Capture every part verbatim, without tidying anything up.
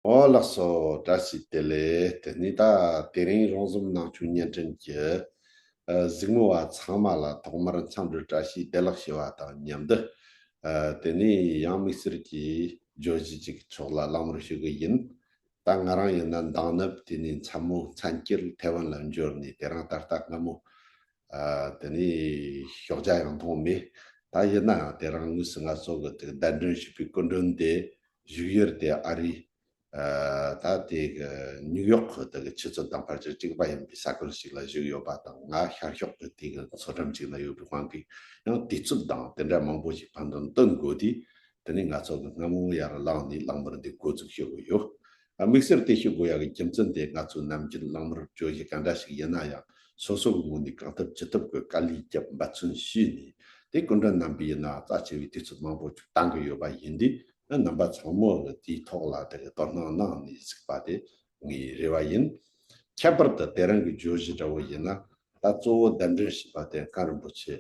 ཨོ་ལགས་སོ། བཀྲ་ཤིས་བདེ་ལེགས། དེ་ནི་ད་དེ་རིང་རོང་ཟོམ་ནང་ཆོས་བརྙན་འཕྲིན་གྱི་ཨ་གཟིགས་མོ་བ་ཚང་མ་ལ་ཐོག་མར་འཚམས་འདྲི་བཀྲ་ཤིས་བདེ་ལེགས་ཞུ་བ་དང་མཉམ་དུ། ཨ་དེ་ནི་ཡང་དམིགས་བསལ་གྱི་བརྗོད་གཞི་ཅིག་ཕྱོགས་ལ་གླེང་མོལ་ཞུ་གི་ཡིན། ད་ང་རང་ཡིན་ན་འདང་ནུབ་དེ་ནི་མཚན་མོ་མཚན་དཀྱིལ་ཐེ་ཝན་ལ་འབྱོར་ནས། དེ་རིང་ད་ལྟ་སྔ་མོ་ཨ་དེ་ནི་ཞོགས་ཇ་ཡང་འཐུང་མེད། ད་ཡིན་ནའང་དེ་རིང་དངོས་སུ་ང་ཚོ་གི་དེ་གདན་འདྲེན་ཞུས་པའི་སྐུ་མགྲོན་དེ་བཞུགས་ཡུལ་དེ་ཨ་རི། ཨ་ད་དེ་གི་ནིའུ་ཡོག་གི་དེ་གི་ཆུ་ཚོད་དང་ཕལ་ཆེར་གཅིག་པ་ཡིན་པའི་ས་ཁུལ་ཞིག་ལ་བཞུགས་ཡོད་པ་དང་། ང་ཤར་ཕྱོགས་ཀྱི་དེ་གི་མཚོ་འགྲམ་ཅིག་ལ་ཡོད་པའི་དབང་གིས་ཡང་དུས་ཚོད་དང་དེ་འདྲ་མང་པོ་ཞིག་ཕན་ཚུན་བསྟུན་དགོས་དུས། དེ་ནི་ང་ཚོ་གི་སྔ་མོ་ཡར་ལངས་ནས་གླེང་མོལ་འདི་འགོ་འཛུགས་ཞུ་གི་ཡོད། ཨ་དམིགས་བསལ་དེ་ཞུ་དགོས་ཡག་གི་རྒྱུ་མཚན་དེ། ང་ཚོ་ནམ་རྒྱུན་གླེང་མོལ་བརྗོད་གཞི་ག་འདྲ་ཞིག་ཡིན་ན་ཡང་སོ་སོ་གི་ངོས་ནས་གང་ཐུབ་ཅི་ཐུབ་ཀྱི་དཀའ་ལས་བརྒྱབ་འབད་བརྩོན་ཞུས་ནས། དེ་སྐུ་མགྲོན་རྣམ་པས་ཡིན་ན་རྩ་ཆེ་བའི་དུས་ཚོད་མང་པོ་ཅིག་བཏང་གི་ཡོད་པ་ཡིན་དུས། ཨ་རྣམ་པ་ཚང་མ་གིས་དེའི་ཐོག་ལ་དེ་གི་དོ་སྣང་གནང་ནས་གཟིགས་པ་དེ་ངའི་རེ་བ་ཡིན། ཁྱད་པར་དུ་དེ་རིང་གི་བརྗོད་གཞི་འདྲ་བོ་ཡིན་ན། ད་གཙོ་བོ་གདན་འདྲེན་ཞུས་པ་དེ་མཁན་རིན་པོ་ཆེ།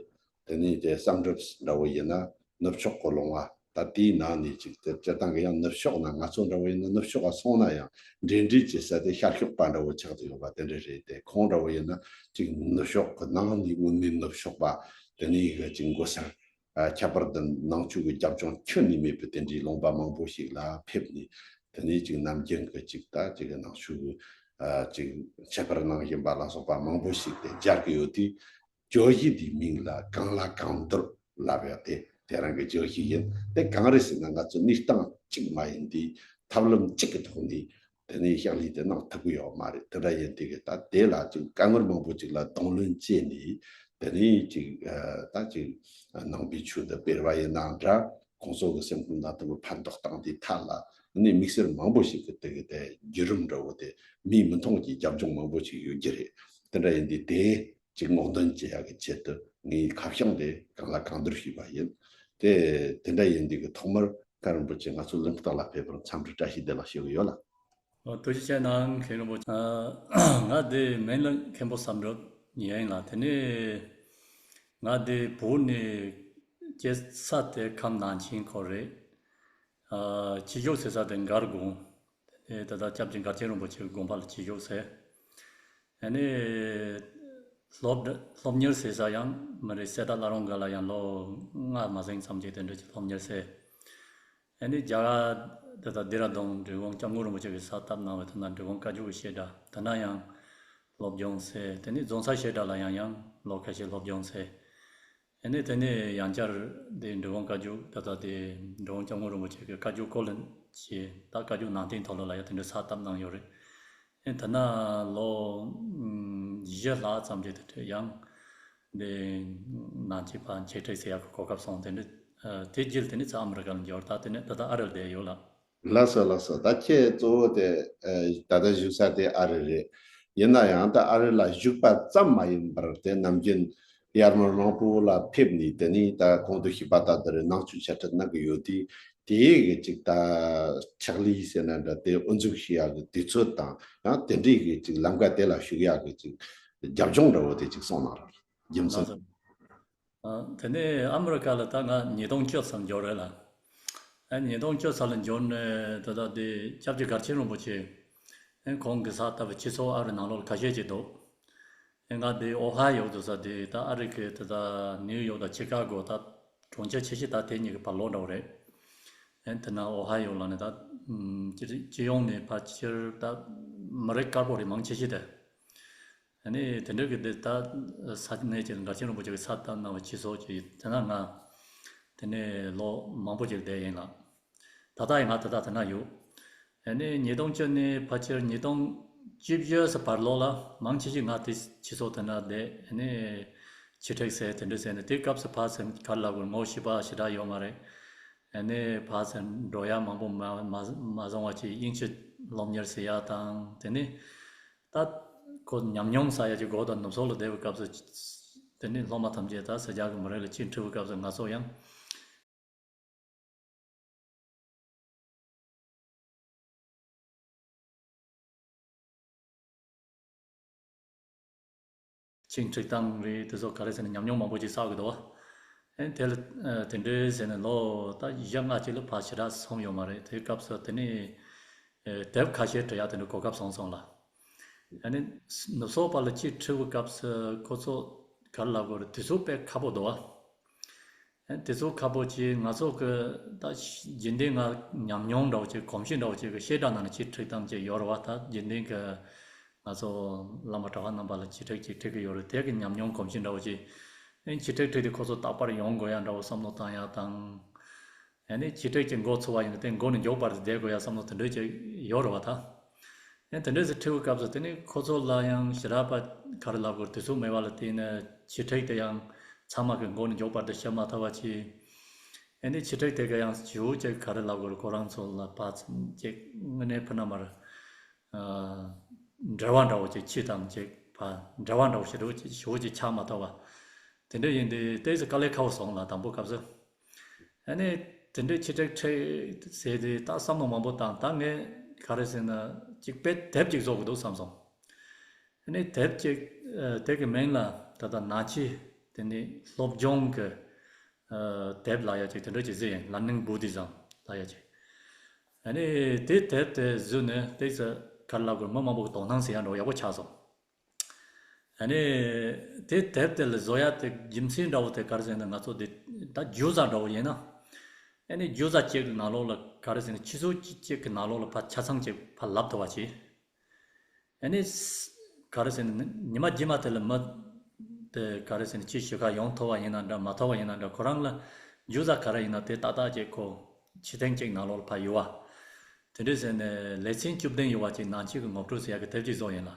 དེ་ནས་དེ་བསམ་གྲུབ་འདྲ་བོ་ཡིན་ན་ནུབ་ཕྱོགས་ཀྱི་ལུང་བ། ད་དེའི་ནང་ནས་ཅིག་དེ་སྤྱིར་བཏང་གི་ཡང་ནུབ་ཕྱོགས་ན། ང་ཚོ་འདྲ་བོ་ཡིན་ན་ནུབ་ཕྱོགས་ལ་སོང་ན་ཡང་འབྲེལ་འདྲིས་བྱེད་ས་དེ་ཤར་ཕྱོགས་པ་འདྲ་བོ་ཆགས་ཀྱི་ཡོད་པ་དེ་འདྲ་རེད། དེ་ཁོང་འདྲ་བོ་ཡིན་ན་ཅིག་ནུབ་ཕྱོགས་ཀྱི་ནང་ནས་དངོས་གནས་ནུབ་ཕྱོགས་པ། དེ་ནས་གི་ཅིག་མགོ་སར། ཨ་ཁྱད་པར་དུ་ནང་ཆོས་ཀྱི་རྒྱབ་ལྗོངས་ཁྱོན་ནས་མེད་པའི་དེ་འདྲའི་ལུང་པ་མང་པོ་ཞིག་ལ་ཕེབས་ནས། དེ་ནས་ཅིག་ནམ་རྒྱུན་གྱི་ཅིག་ད་ཅིག་ནང་ཆོས་ཀྱི་ཨ་ཅིག་ཁྱད་པར་གནང་བཞིན་པ་ལ་སོགས་པ་མང་པོ་ཞིག་དེ་སྦྱར་གྱི་ཡོད་དུས། བརྗོད་གཞི་འདིའི་མིང་ལ་གང་ལ་གང་འདུལ་ལབ་ཡག་དེ་དེ་རང་གི་བརྗོད་གཞི་ཡིན། དེ་གང་རེད་ཟེར་ན། ང་ཚོ་གནས་སྟངས་གཅིག་མ་ཡིན་དུས་ཐབས་ལམ་གཅིག་གི་ཐོག་ནས་དེ་ནས་ཕྱག་ལས་དེ་གནང་ཐུབ་ཀྱི་ཡོད་མ་རེད། དེ་འདྲ་ཡིན་དུས་ཀྱི་ད་དེ་ལ་ཅིག་དཀའ་ངལ་མང་པོ་ཅིག་ལ་གདོང་ལེན་བྱས་ནས། དེ་ནས་ཅིག་ཨ་ད་ཅིག་ནང་པའི་ཆོས་དེ་སྤེལ་བ་ཡིན་ནའང་འདྲ། ཁོང་ཚོ་གི་སེམས་ཁོང་ན་དུ་ཕན་ཐོགས་བཏང་དུས་ཐད་ལ་ནི་དམིགས་བསལ་མང་པོ་ཞིག་གི་དེ་གི་དེ་བརྒྱུད་རིམ་འདྲ་བོ་དེ་མིག་མི་མཐོང་གི་རྒྱབ་ལྗོངས་མང་པོ་ཞིག་ཡོད་རྒྱུ་རེད། དེ་འདྲ་ཡིན་དུས་དེ་ཅིག་སྔོག་འདོན་བྱེད་ཡག་གི་ཆེད་དུ་ངའི་ཁ་བྱང་དེ་གང་ལ་གང་འདུལ་ཞུས་པ་ཡིན། དེ་དེ་འདྲ་ཡིན་དུས་ཀྱི་ཐོག་མར་མཁན་རིན་པོ་ཆེ་ང་ཚོ་གླིང་སྟག་ལ་ཕེབས་པར་འཚམས་འདྲི་བཀྲ་ཤིས་བདེ་ལེགས་ཞུ་གི་ཡོད་ལགས། ཨོ་ཐུགས་རྗེ་ཆེ་གནང་མཁན་རིན་པོ་ཆེ། ཨ་ང་དེ་མིང་ལ་མཁན་པོ་བསམ་གྲུབ་ཡིན་ལགས། དེ་ནས་ང་དེ་བོད་ནས་སྐྱེས་ས་དེ་ཁམས་ནང་ཆེན་ཁོ་རེད། ཨ་སྤྱི་ཁྱབ་ཟེར་ས་དེ་མགར་དགོན། དེ་ནས་ད་ལྟ་སྐྱབས་རྗེ་མགར་ཆེན་རིན་པོ་ཆེའི་དགོན་པ་ལ་སྤྱི་ཁྱབ་ཟེར། ཨ་ནི་སློབ་སློབ་གཉེར་ཟེར་ས་ཡང་མི་རེད། གསེར་རྟ་བླ་རུང་སྒར་ལ་ཡང་ལོ་ལྔ་མ་ཟིན་ཙམ་ཅིག་དེ་འདྲ་ཅིག་སློབ་གཉེར་ཟེར། ཨ་ནི་རྒྱ་གར་དེ་དང་ལྡི་ར་ལྡུན་འབྲི་གུང་སྐྱབས་མགོན་རིན་པོ་ཆེ་གིས་ས་བཏབ་གནང་བའི་དེ་ན་འབྲི་གུང་བཀའ་བརྒྱུད་ཀྱི་བཤད་གྲྭ་དེ་ན་ཡང་སློབ་སྦྱོང་ཟེར། དེ་ནི་རྫོང་སར་བཤད་གྲྭ་ལ་ཡང་ཡང་ལོ་ཁ་ཤས་སློབ་སྦྱོང་ཟེར། ཨ་ནི་དེ་ནས་ཡང་བསྐྱར་དེ་འབྲི་གུང་བཀའ་བརྒྱུད་ད་ལྟ་དེ་འབྲི་གུང་སྐྱབས་མགོན་རིན་པོ་ཆེ་གི་བཀའ་བརྒྱུད་ཀོ་ལན་ཞེས་ད་བཀའ་བརྒྱུད་ནང་བསྟན་ཐོག་ལ་ལ་ཡ་དེ་འདྲ་ས་བཏབ་གནང་ཡོད་རེད། ཨེ་དེ་ན་ལོ་བཞི་ལྷག་ཙམ་གྱི་དེ་འདྲ་ཡང་དེ་ནང་ཆོས་པ་འཆད་ཁྲིད་ཟེར་ཡག་གི་གོ་སྐབས་སོང་། དེ་འདྲ་དེ་རྗེས་དེ་ནས་ཚུར་ཨ་མི་རི་ཀ་ལ་འབྱོར། ད་དེ་ནས་ད་ལྟ་ཨ་རི་ལ་བསྡད་ཡོད་ལགས། ལགས་སོ་ལགས་སོ། ད་ཁྱེད་གཙོ་བོ་དེ་ཨ་ད་ལྟ་བཞུགས་ས་དེ་ཨ་རི་རེད། ཡིན་ན་ཡང་ད་ཨ་རི་ལ་བཞུགས་པ་ཙམ་མ་ཡིན་པར་དེ་ནམ་རྒྱུན་ཡར་མར་མང་པོ་ལ་ཕེབས་ནས། དེ་ནས་ད་གོང་དུ་ཞུས་པ་ལྟར་དེ་རེད། ནང་ཆོས་འཆད་ཁྲིད་གནང་གི་ཡོད་དུས། དེའི་གི་ཅིག་ད་ཕྱག་ལས་ཟེར་ན་འདྲ། དེ་དབུ་འཛུགས་ཞུ་ཡག་གི་དུས་ཚོད་དང་། ཡང་དེ་འདྲའི་གི་ཅིག་ལམ་ཀ་དེ་ལ་ཞུགས་ཡག་གི་ཅིག་རྒྱབ་ལྗོངས་འདྲ་བོ་དེ་ཅིག་གསུངས་གནང་རོགས། རྒྱུ་མཚན། ལགས་སོ། ཨ་དེ་ནས་ཨ་མི་རི་ཀ་ལ་ད་ང་ཉིས་སྟོང་བཅུ་ཙམ་འབྱོར་རེད་ལགས། ཨ་ཉིས་སྟོང་བཅུ་ཙམ་ལ་འབྱོར་ནས་ད་ལྟ་དེ་སྐྱབས་རྗེ་མགར་ཆེན་རིན་པོ་ཆེ་ཨ་ཁོང་གི་ས་བཏབ་པའི་སྤྱི་ཚོགས་ཨ་རི་ནང་ལོགས་ལ་ཁ་ཤས་ཅིག་འདུག། ཨ་ང་དེ་ཨོ་ཧའི་ཡོ་འདུག་ས་དེ་ད་ཨ་རི་གི་ད་ལྟ་ནིའུ་ཡོག་དང་ཆི་ཀ་གོ་ད་གྲོང་ཁྱེར་ཆེ་ཤོས་ད་དེ་གཉིས་ཀྱི་བར་ལོགས་འདྲ་བོ་རེད། ཨ་དེ་ན་ཨོ་ཧའི་ཡོ་ལ་ནི་ད་ཨམ་སྤྱི་སྤྱི་ཡོངས་ནས་ཕལ་ཆེར་ད་མི་རིགས་དཀར་པོ་རེད། མང་ཆེ་ཤོས་དེ། ཨ་ནི་དེ་འདྲ་གི་འདི་ད་ས་གནས་ཀྱི་མགར་ཆེན་རིན་པོ་ཆེ་གི་ས་བཏབ་གནང་བའི་སྤྱི་ཚོགས་ཀྱི་དེ་ན་ང་དེ་ནས་ལོ་མང་པོ་ཅིག་བསྡད་ཡིན་ལགས། ད་ལྟ་ཡང་ང་ད་ལྟ་དེ་ན་ཡོད། ཨ་ནི་ཉིས་སྟོང་བཅུ་ནས་ཕལ་ཆེར་ཉིས་སྟོང་བཅུ་བཞི་ཙམ་བར་ལོགས་ལ་མང་ཆེ་ཤོས་ང་དེ་སྤྱི་ཚོགས་དེ་ན་བསྡད། ཨ་ནི་ཆེད་སྒྲིག་ཟེར་དེ་འདྲ་ཟེར་ནས། དེ་སྐབས་སུ་ཕར་ཚུར་ག་རེ་ལབ་དགོས། ངོ་ཤེས་པ་ཞེ་དྲག་ཡོད་མ་རེད། ཨ་ནི་ཕར་ཚུར་འགྲོ་ཡག་མང་པོ་མ་མ་མ་བཟང་བ་ཅིག། དབྱིན་ཇི་སློབ་གཉེར་ཟེར་ཡག་དང་། དེ་ནས་ད་ཁོ་ཉམས་མྱོང་བསགས་ཡག་ཅིག་དགོས། ད་ནུབ་ཕྱོགས་ལ་བསྡད་པའི་སྐབས་སུ་དེ་ནས་སློབ་མ་ཐམས་ཅད་ད་ཟེར་རྒྱག་གི་མི་རིགས་ལ་ཅིག་འཁྲིད་པའི་སྐབས་སུ་ང་ཚོ་ཡང་ཅིག་འཁྲིད་སྟངས་རེད། དེ་ཚོ་ག་རེ་ཟེར་ན་ཉམས་མྱོང་མང་པོ་ཅིག་བསགས་ཀྱི་འདུག་བ། ཨེ་དེ་ལ་ཨ་དེ་འདྲའི་ཟེར་ནས་ལོ་ད་བཞི་ལྔ་ཅིག་ལ་ཕར་ཞེ་དྲག་སོང་ཡོད་མ་རེད། དེའི་སྐབས་སུ་དེ་ནས་ དེབ་ཁ་ཤས་འབྲི་ཡག་དེ་འདྲ་གོ་སྐབས་བྱུང་སོང་ལ། ཨ་ནི་ནུབ་ཕྱོགས་པ་ལ་ཅིག་འབྲི་བའི་སྐབས་སུ་ཁོ་ཚོ་ག་རེ་ལབ་དགོས་རེད། དུས་ཚོད་དཔེ་ཁག་པོ་འདུག་བ། ཨ་དུས་ཚོད་ཁག་པོ་ཅིག་ང་ཚོ་གི་ད་རྒྱུན་ལྡན་ང་ཉམས་མྱོང་འདྲ་བོ་ཅིག་གོམས་གཤིས་འདྲ་བོ་ཅིག་གི་བཤད་གྲྭ་ནང་ནས་ཅིག་འབྲི་སྟངས་ཅིག་ཡོད་རེད་བ། ད་རྒྱུན་ལྡན་གི་ང་ཚོ་བླ་མ་གྲྭ་པ་རྣམ་པ་ལ་ཅིག་འབྲི་ཅིག་འབྲི་གི་ཡོད་རེད། དེ་གི་ཉམས་མྱོང་གོམས་གཤིས་འདྲ་བོ་ཅིག་ཨ་ནི་ཅིག་འབྲི་འབྲི་དེ་ཁོ་ཚོ་རྟག་པར་ཡོང་དགོས་ཡ་འདྲ་བོ་བསམ་བློ་བཏང་ཡ་དང་། ཨ་ནི་ཅིག་འབྲི་ཅིག་འགོ་ཚུགས་པ་ཡིན་ན་དེ་འགོ་ནས་མགྱོགས་པར་བསྡད་དགོས་ཡ་བསམ་བློ་དེ་འདྲ་ཅིག་ཡོད་རེད་བ་ད། ཨ་ནི་དེ་འདྲ་ཞིག་འབྲི་བའི་སྐབས་སུ་དེ་ནི་ཁོ་ཚོ་ལ་ཡང་ཞེ་དྲག་པ་ག་རེ་ལབ་དགོས་དུས་ཚོད་མེད་པ་ལ་བརྟེན་ནས་ཅིག་འབྲི་དེ་ཡང་ཚང་མ་གི་འགོ་ནས་མགྱོགས་པར་དེ་བཤད་མ་ཐུབ་པ་ཅིག་ཨ་ནི་ཅིག་འབྲི་དེ་ག་ཡང་ཞེ་པོ་ཅིག་ག་རེ་ལབ་དགོས་རེད། ཁོ་རང་ཚོ་ལ་ཕར་ཅིག་དངོས་གནས་ཕུ་ན་མར་འབྲེལ་བ་འདྲ་བོ་ཅིག་ཕྱི་དང་ཅིག་ཕར་འབྲེལ་བ་འདྲ་བོ་ཞེ་པོ་ཅིག་ཞེ་པོ་ཅིག་ཆགས་མ་ཐུབ་པ་དེ་འདྲ་ཡིན་དུས་ཏོག་ཙམ་དཀའ་ལས་ཁག་པོ་སོང་ལ། དང་པོ་སྐབས་སུ། ཨ་ནི་དེ་འདྲའི་ཅིག་འབྲི་འབྲི་ཟེར་དུས་ད་བསམ་བློ་མང་པོ་བཏང་། ད་ངས་ག་རེ་ཟེར་ན་ཅིག་དཔེ་དེབ་ཅིག་བཟོ་དགོས་འདུག་བསམ་སོང་། ཨ་ནི་དེབ་ཅིག་ཨ་དེབ་ཀྱི་མིང་ལ་ད་ལྟ་ནང་ཆོས་དེ་ནི་སློབ་སྦྱོང་གི་ཨ་དེབ་ལབ་ཡ་ཅིག་དེ་འདྲ་ཅིག་བཟོས་ཡིན། Learning Buddhism ལབ་ཡ་ཅིག་ཨ་ནི་དེ་དེབ་དེ་བཟོས་ནས་ཏོག་ཙམ་ག་རེ་ལབ་དགོས། མི་མང་པོ་གི་དོ་སྣང་ཟེར་ཡ་འདྲ་བོ་ཡག་པོ་ཆགས་སོང་། ཨ་ནི་དེ་དེབ་དེ་ལ་བཟོ་ཡ་དེ་རྒྱུ་མཚན་འདྲ་བོ་དེ་ག་རེ་ཟེར་ན། ང་ཚོ་དེ་ད་རྒྱུ་ཆ་འདྲ་བོ་ཡིན་ན། ཨ་ནི་རྒྱུ་ཆ་གཅིག་གི་ནང་ལོགས་ལ་ག་རེ་ཟེར་ན་ཆུ་ཚོད་གཅིག་གི་ནང་ལོགས་ལ་ཕར་ཆ་ཚང་གཅིག་ཕར་ལབ་ཐུབ་པ་བྱེད། ཨ་ནི་ག་རེ་ཟེར་ན་ཉི་མ་རྗེས་མ་དེ་ལ་མི་དེ་ག་རེ་ཟེར་ན་ཅིག་ཞུ་ཁ་ཡོང་ཐུབ་པ་ཡིན་ན་འདྲ་མ་ཐུབ་པ་ཡིན་ན་འདྲ། ཁོ་རང་ལ་རྒྱུ་ཆ་ག་རེ་ཡིན་ན་དེ་ཏག་ཏག་ཅིག་ཁོ་ཕྱི་ཐེངས་གཅིག་ནང་ལོགས་ལ་ཕར་ཡོད་པ། དེ་འདྲ་ཟེར་ནས་ལེ་ཚན་བཅུ་བདུན་ཡོད་པ་ཅིག་ནང་ཆོས་ཀྱི་ངོ་སྤྲོད་ཟེར་ཡ་གི་དེབ་ཅིག་བཟོ་ཡིན་ལ།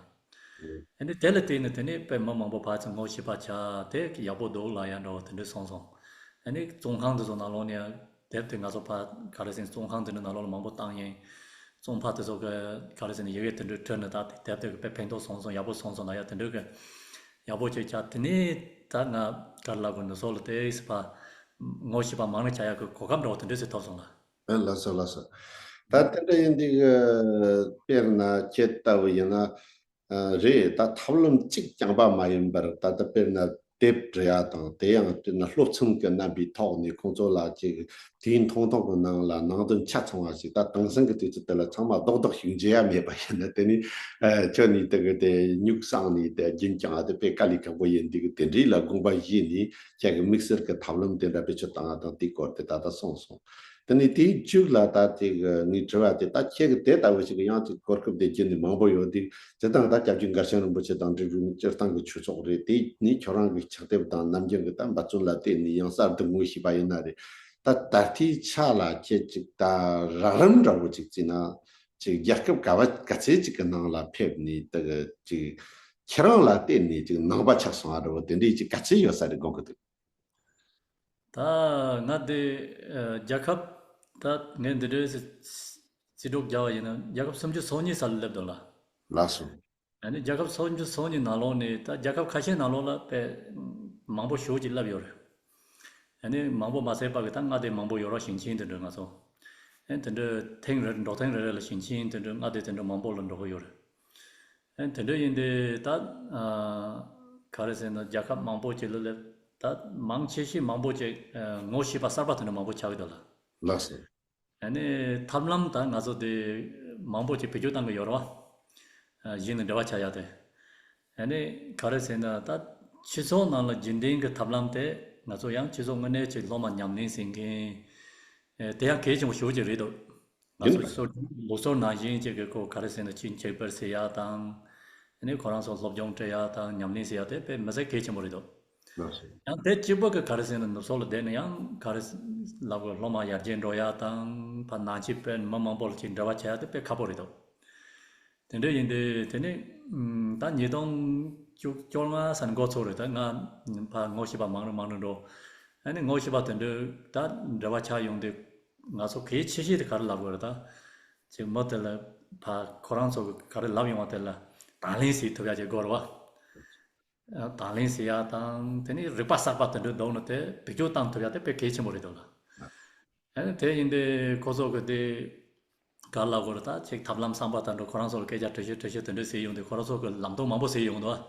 ཨ་ནི་དེ་ལ་བརྟེན་ནས་དེ་ནས་དཔེ་མི་མང་པོ་ཕར་ཚུར་ངོ་ཤེས་པ་ཆགས། དེ་ཡག་པོ་འདུག་ལབ་ཡ་འདྲ་བོ་དེ་འདྲ་སོང་སོང་། ཨ་ནི་བཙོན་ཁང་དེ་ཚོ་ནང་ལོགས་ནས་དེབ་དེ་ང་ཚོ་ཕར་ག་རེ་ཟེར་བཙོན་ཁང་དེ་འདྲ་ནང་ལོགས་ལ་མང་པོ་བཏང་ཡིན། བཙོན་པ་དེ་ཚོ་གི་ག་རེ་ཟེར་ན་ཡི་གེ་དེ་འདྲ་བྲིས་ནས་ད་དེབ་དེ་གི་དཔེ་ཕན་ཐོགས་སོང་སོང་། ཡག་པོ་སོང་སོང་ལབ་ཡ་དེ་འདྲ་གི་ཡག་པོ་ཅིག་ཆགས། དེ་ནས་ད་ང་ག་རེ་ལབ་དགོས། འདི་ཚོ་ལ་དེ་ཕར་ངོ་ཤེས་པ་མང་རུ་ཆགས་ཡ་གི་གོ་སྐབས་འདྲ་བོ་དེ་འདྲ་ཞིག་ཐོབ་སོང་ལ། ཨ་ལགས་སོ་ལགས་སོ། ད་དེ་འདྲ་ཡིན་དུས་ཀྱི་དཔེར་ན་ཁྱེད་ལྟ་བུ་ཡིན་ན། ཨ་རེད། ད་ཐབས་ལམ་གཅིག་རྐྱང་པ་མ་ཡིན་པར་ད་ལྟ་དཔེར་ན་དེབ་འབྲི་ཡ་དང་དེ་ཡང་དཔེར་ན་སློབ་ཚན་གྱི་རྣམ་པའི་ཐོག་ནས་ཁོང་ཚོ་ལ་ཅིག་དུས་ཐུང་ཐུང་གི་ནང་ལ་ནང་དོན་ཆ་ཚང་བ་ཞིག་ད་དེང་སང་གི་དུས་ཚོད་དེ་ལ་ཚང་མ་རྡོག་རྡོག་ཞིག་འབྱེད་ཡ་མེད་པ་ཡིན་ན། དེ་ནི་ཨ་ཁྱོད་ནི་དེ་གི་དེ་སྨྱུག་བསྲེགས་ནས་དེ་རྒྱུན་བསྐྱངས་དེ་དཔེ་དཀའ་ལས་ཁག་པོ་ཡིན་དུས་ཀྱི་དེ་འདྲའི་ལ་དགོངས་པ་བཞེས་ནས་ཁྱེད་ཀྱི་དམིགས་བསལ་གྱི་ཐབས་ལམ་དེ་འདྲ་བེད་སྤྱོད་བཏང་བ་དང་དེའི་སྐོར་དེ་ད་ལྟ་གསུངས་སོང་། དེ་ནས་དེའི་མཇུག་ལ་ད་ཅིག་ངའི་དྲི་བ་དེ། ད་ཁྱེད་ཀྱི་དེ་ལྟ་བུ་ཞིག་གི་ཡང་ཅིག་གོ་སྐབས་དེ་བརྒྱུད་ནས་མང་པོ་ཡོད་དུས། སྤྱིར་བཏང་ད་སྐྱབས་རྗེ་མགར་ཆེན་རིན་པོ་ཆེ་དང་འབྲེལ་བའི་སྤྱིར་བཏང་གི་ཆོས་ཚོགས་རེད། དེ་ནས་ཁྱོད་རང་གི་ཕྱག་དེབ་དང་ནམ་རྒྱུན་གྱི་ད་འབད་བརྩོན་ལ་བརྟེན་ནས་ཡང་གསར་དུ་ངོ་ཤེས་པ་ཡིན་ན་རེད། ད་ད་ལྟའི་ཆ་ལ་ཁྱེད་ཅིག་ད་རགས་རིམ་འདྲ་བོ་ཅིག་བརྩིས་ན་ཅིག་རྒྱལ་ཁབ་ག་བ་ག་ཚད་ཅིག་གི་ནང་ལ་ཕེབས་ནས་ད་གི་ཅིག་ཁྱེད་རང་ལ་བརྟེན་ནས་ཅིག་ནང་པ་ཆགས་སོང་བ་འདྲ་བོ་དེ་འདྲའི་ཅིག་ག་ཚད་ཡོད་ས་རེད་དགོངས་ཀྱི་འདུག་ད་ང་དེ་ཨ་རྒྱལ་ཁབ་ད་ངས་འདི་འདྲའི་རྩིས་རྩིས་སྤྲོད་རྒྱག་པ་ཡིན་ན་རྒྱལ་ཁབ་སུམ་ཅུ་སོ་གཉིས་ས་ལ་སླེབས་འདུག་ལ། ལགས་སོ། ཨ་ནི་རྒྱལ་ཁབ་སུམ་ཅུ་སོ་གཉིས་ནང་ལོགས་ནས་ད་རྒྱལ་ཁབ་ཁ་ཤས་ནང་ལོགས་ལ་དཔེ་མང་པོ་ཞེ་པོ་ཅིག་སླེབས་ཡོད་རེད། ཨ་ནི་མང་པོ་མ་ཟད་པ་གི་ད་མངའ་སྡེ་མང་པོ་ཡོད་རེད། ཞིང་ཆེན་དེ་འདྲ་ང་ཚོ་ཨ་ནི་དེ་འདྲ་ཐེངས་རེ་འབྲོག་ཐེངས་རེ་རེ་ལ་ཞིང་ཆེན་དེ་འདྲ་མངའ་སྡེ་དེ་འདྲ་མང་པོ་ལ་འགྲོ་གི་ཡོད་རེད། ཨ་ནི་དེ་འདྲ་ཡིན་དུས་ད་ཨ་ག་རེ་ཟེར་ན་རྒྱལ་ཁབ་མང་པོ་ཅིག་ལ་སླེབས། ད་མང་ཆེ་ཤོས་མང་པོ་ཅིག་ཨ་ངོ་ཤེས་པ་གསར་པ་དེ་འདྲ་མང་པོ་ཆགས་ཀྱི་འདུག་ལ། ལགས་སོ། ཨ་ནི་ཐབས་ལམ་ད་ང་ཚོ་དེ་མང་པོ་ཅིག་བེད་སྤྱོད་བཏང་གི་ཡོད་རེད་བ། ཨ་གཞི་ནས་འབྲེལ་བ་ཆགས་ཡ་དེ། ཨ་ནི་ག་རེ་ཟེར་ན་ད་སྤྱི་ཚོགས་ནང་ལ་རྒྱུན་ལྡན་གྱི་ཐབས་ལམ་དེ་ང་ཚོ་ཡང་སྤྱི་ཚོགས་དངོས་གནས་ཅིག་སློབ་མ་ཉམས་ལེན་བྱེད་མཁན་ཨེ་དེ་ཡང་གལ་ཆེན་པོ་ཞེ་པོ་ཅིག་རེད་འདུག་ང་ཡིན་ཚོ་པ། སོ་ལུགས་སྲོལ་ནང་བཞིན་ཅིག་གི་ཁོ་ག་རེ་ཟེར་ན་ཅིག་གཅིག་པར་ཟེར་ཡ་དང་། ཨ་ནི་ཁོ་རང་ཚོ་སློབ་སྦྱོང་སྤྲད་ཡ་དང་ཉམས་ལེན་བྱེད་ཡ་དེ་དཔེ་མི་སྲིད་གལ་ཆེན་པོ་རེད་འདུག་ལགས་སོ། ཡང་དེ་གཅིག་པོ་གི་ག་རེ་ཟེར་ན་ནུབ་ཕྱོགས་ལ་བསྡད་ན་ཡང་ག་རེ་ལབ་དགོས། སློབ་མ་ཡར་རྒྱས་འགྲོ་ཡ་དང་ཕར་ནང་ཆོས་དཔོན་མི་མང་པོ་ལ་ཅིག་འབྲེལ་བ་བྱེད་ཡ་དེ་དཔེ་ཁག་པོ་རེད་འདུག་དེ་འདྲ་ཡིན་དུས་དེ་ནི་ཨམ་ད་ཉིས་སྟོང་བཅུ་བཅོ་ལྔ་ཙམ་འགོ་ཚུགས་རེད། ད་ང་ཕར་ངོ་ཤེས་པ་མང་རུ་མང་རུ་འགྲོ། ཨ་ནི་ངོ་ཤེས་པ་དེ་འདྲ་ད་འབྲེལ་བ་ཆགས་ཡོང་དུས་ང་ཚོ་གལ་ཆེ་ཤོས་དེ་ག་རེ་ལབ་དགོས་རེད། ད་ཅིག་མི་དེ་ལ་ཕར་ཁོ་རང་ཚོ་གི་ག་རེ་ལབ་ཡོང་བ་དེ་ལ་དང་ལེན་བྱེད་ཐུབ་ཡ་ཅིག་དགོས་རེད་བ། དང་ལེན་བྱེད་ཡ་དང་དེ་ནི་རིག་པ་གསར་པ་དེ་འདྲ་འདུག་ན་དེ་བེད་སྤྱོད་བཏང་ཐུབ་ཡ་དེ་དཔེ་གལ་ཆེན་པོ་རེད་འདུག་ལ། ཨ་ནི་དེ་ཡིན་དུས་ཁོ་ཚོ་གི་དེ་ག་ལ་གོ་རེ་ད་ཅིག་ཐབས་ལམ་བསམ་པ་དང་འགྲོ་ཁོ་རང་ཚོ་ལ་སྐད་ཆ་དྲི་ཤོད་དྲི་ཤོད་དེ་འདྲ་ཟེར་ཡོང་དུས་ཁོ་རང་ཚོ་གི་ལམ་སྟོན་མང་པོ་ཟེར་ཡོང་འདུག་ཨ།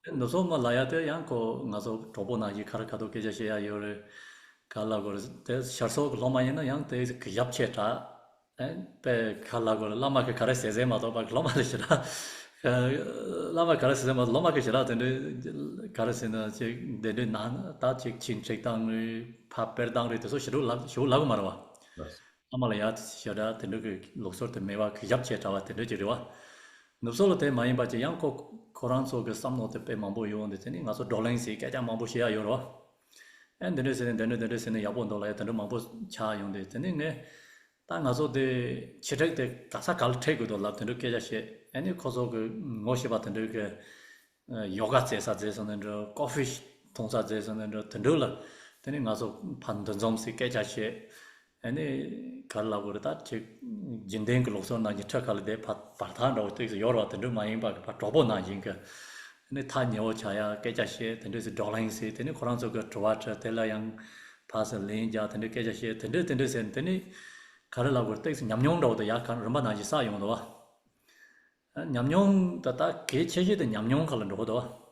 ཨ་ནུབ་ཕྱོགས་མ་ལ་ཡ་དེ་ཡང་ཁོ་ང་ཚོ་གྲོགས་པོ་ནང་བཞིན་ཁ་ར་ཁ་ཐུག་སྐད་ཆ་བཤད་ཡ་ཡོད་རེད། ག་ལ་གོ་རེ་དེ་ཤར་ཕྱོགས་གི་སློབ་མ་ཡིན་ན་ཡང་དེ་གི་ཞབས་ཆེ་དྲག་ཨེ་པས་ག་ལ་གོ་བླ་མ་གི་ག་རེ་ཟེར་ཟེར་མ་གཏོགས་པ་སློབ་མ་ལ་ཞེ་དྲག་བླ་མ་ག་རེ་ཟེར་ཟེར་མ་གཏོགས་སློབ་མ་གི་ཞེ་དྲག་དེ་འདྲའི་ག་རེ་ཟེར་ན་ཅིག་དེ་འདྲའི་ནང་ད་ཅིག་ཆིག་ཁྲིག་བཏང་རེད། ཕ་དཔེར་བཏང་རེད། དེ་ཚོ་ཞེ་དྲག་ལབ་ཞེ་དྲག་ལབ་གི་མ་རེད་བ། བླ་མ་ལ་ཡ་ཞེ་དྲག་དེ་འདྲ་གི་ལུགས་སྲོལ་དེ་མེད་པ་གི་ཞབས་ཕྱི་དྲག་པ་དེ་འདྲ་ཅིག་རེད་བ། ནུབ་སོག་ལ་དེ་མ་ཡིན་པ་ཅིག་ཡང་ཁོ་ཁོ་རང་ཚོ་གི་བསམ་མནོ་དེ་དཔེ་མང་པོ་ཡོང་དེ། དེ་ནི་ང་ཚོ་བགྲོ་གླེང་ཟེར་སྐད་ཆ་མང་པོ་བཤད་ཡ་ཡོད་རེད་བ། ཨེ་འདི་འདྲ་ཟེར་ནས་འདི་འདྲ་འདི་འདྲ་ཟེར་ནས་ཡག་པོ་འདུག་ལབ་ཡ་དེ་འདྲ་མང་པོ་ཆགས་ཡོང་དེ། དེ་ནི་ངས་ད་ང་ཚོ་དེ་ཆེ་ཕྲུག་དེ་ག་ས་ག་ལ་ཁྲིད་དགོས་འདུག་ལབ་དེ་འདྲ་སྐད་ཆ་བཤད། ཨ་ནི་ཁོ་ཚོ་གི་ངོ་ཤེས་པ་དེ་འདྲ་གི་ཡོ་ག་རྩེ་ས་རྩེ་ས་ནས་འགྲོ། ཀོ་ཧྥི་འཐུང་ས་རྩེ་ས་ནས་འགྲོ། དེ་འདྲ་ལ་དེ་ནི་ང་ཚོ་ཕར་འདུ་འཛོམས་སའི་སྐད་ཆ་བཤད། ཨ་ནི་ག་རེ་ལབ་དགོས་རེད། ད་ཅིག་རྒྱུན་ལྡན་གྱི་ལུགས་སྲོལ་ནང་གི་ཁྲིད་ཁ་ལ་བསྡད་ཕར་བར་ཐག་འདྲ་བོ་ཏོག་ཙམ་ཡོད་རེད་བ། དེ་འདྲ་མ་ཡིན་པ་གི་ཕར་གྲོགས་པོ་ནང་བཞིན་གི་ཨ་ནི་ཐག་ཉེ་བོ་ཆགས་ཡ་སྐད་ཆ་བཤད། དེ་འདྲ་ཟེར་བགྲོ་གླེང་ཟེར། དེ་ནི་ཁོ་རང་ཚོ་གི་དྲི་བ་དྲིས། དེ་ལ་ཡང་ཕར་ཚུར་ལན་རྒྱག། དེ་འདྲ་སྐད་ཆ་བཤད། དེ་འདྲ་དེ་འདྲ་ཟེར་ནས་དེ་ནི་ག་རེ་ལབ་དགོས་རེད། ཏོག་ཙམ་ཉམས་མྱོང་འདྲ་བོ་དེ་ཡར་ག་རིམ་པ་ནང་བཞིན་བསགས་ཡོང་འདུག་བ། ཉམས་མྱོང་ད་ལྟ་གལ་ཆེ་ཤོས་དེ་ཉམས་མྱོང་ཁ་ལ་འགྲོ་གི་འདུག་བ།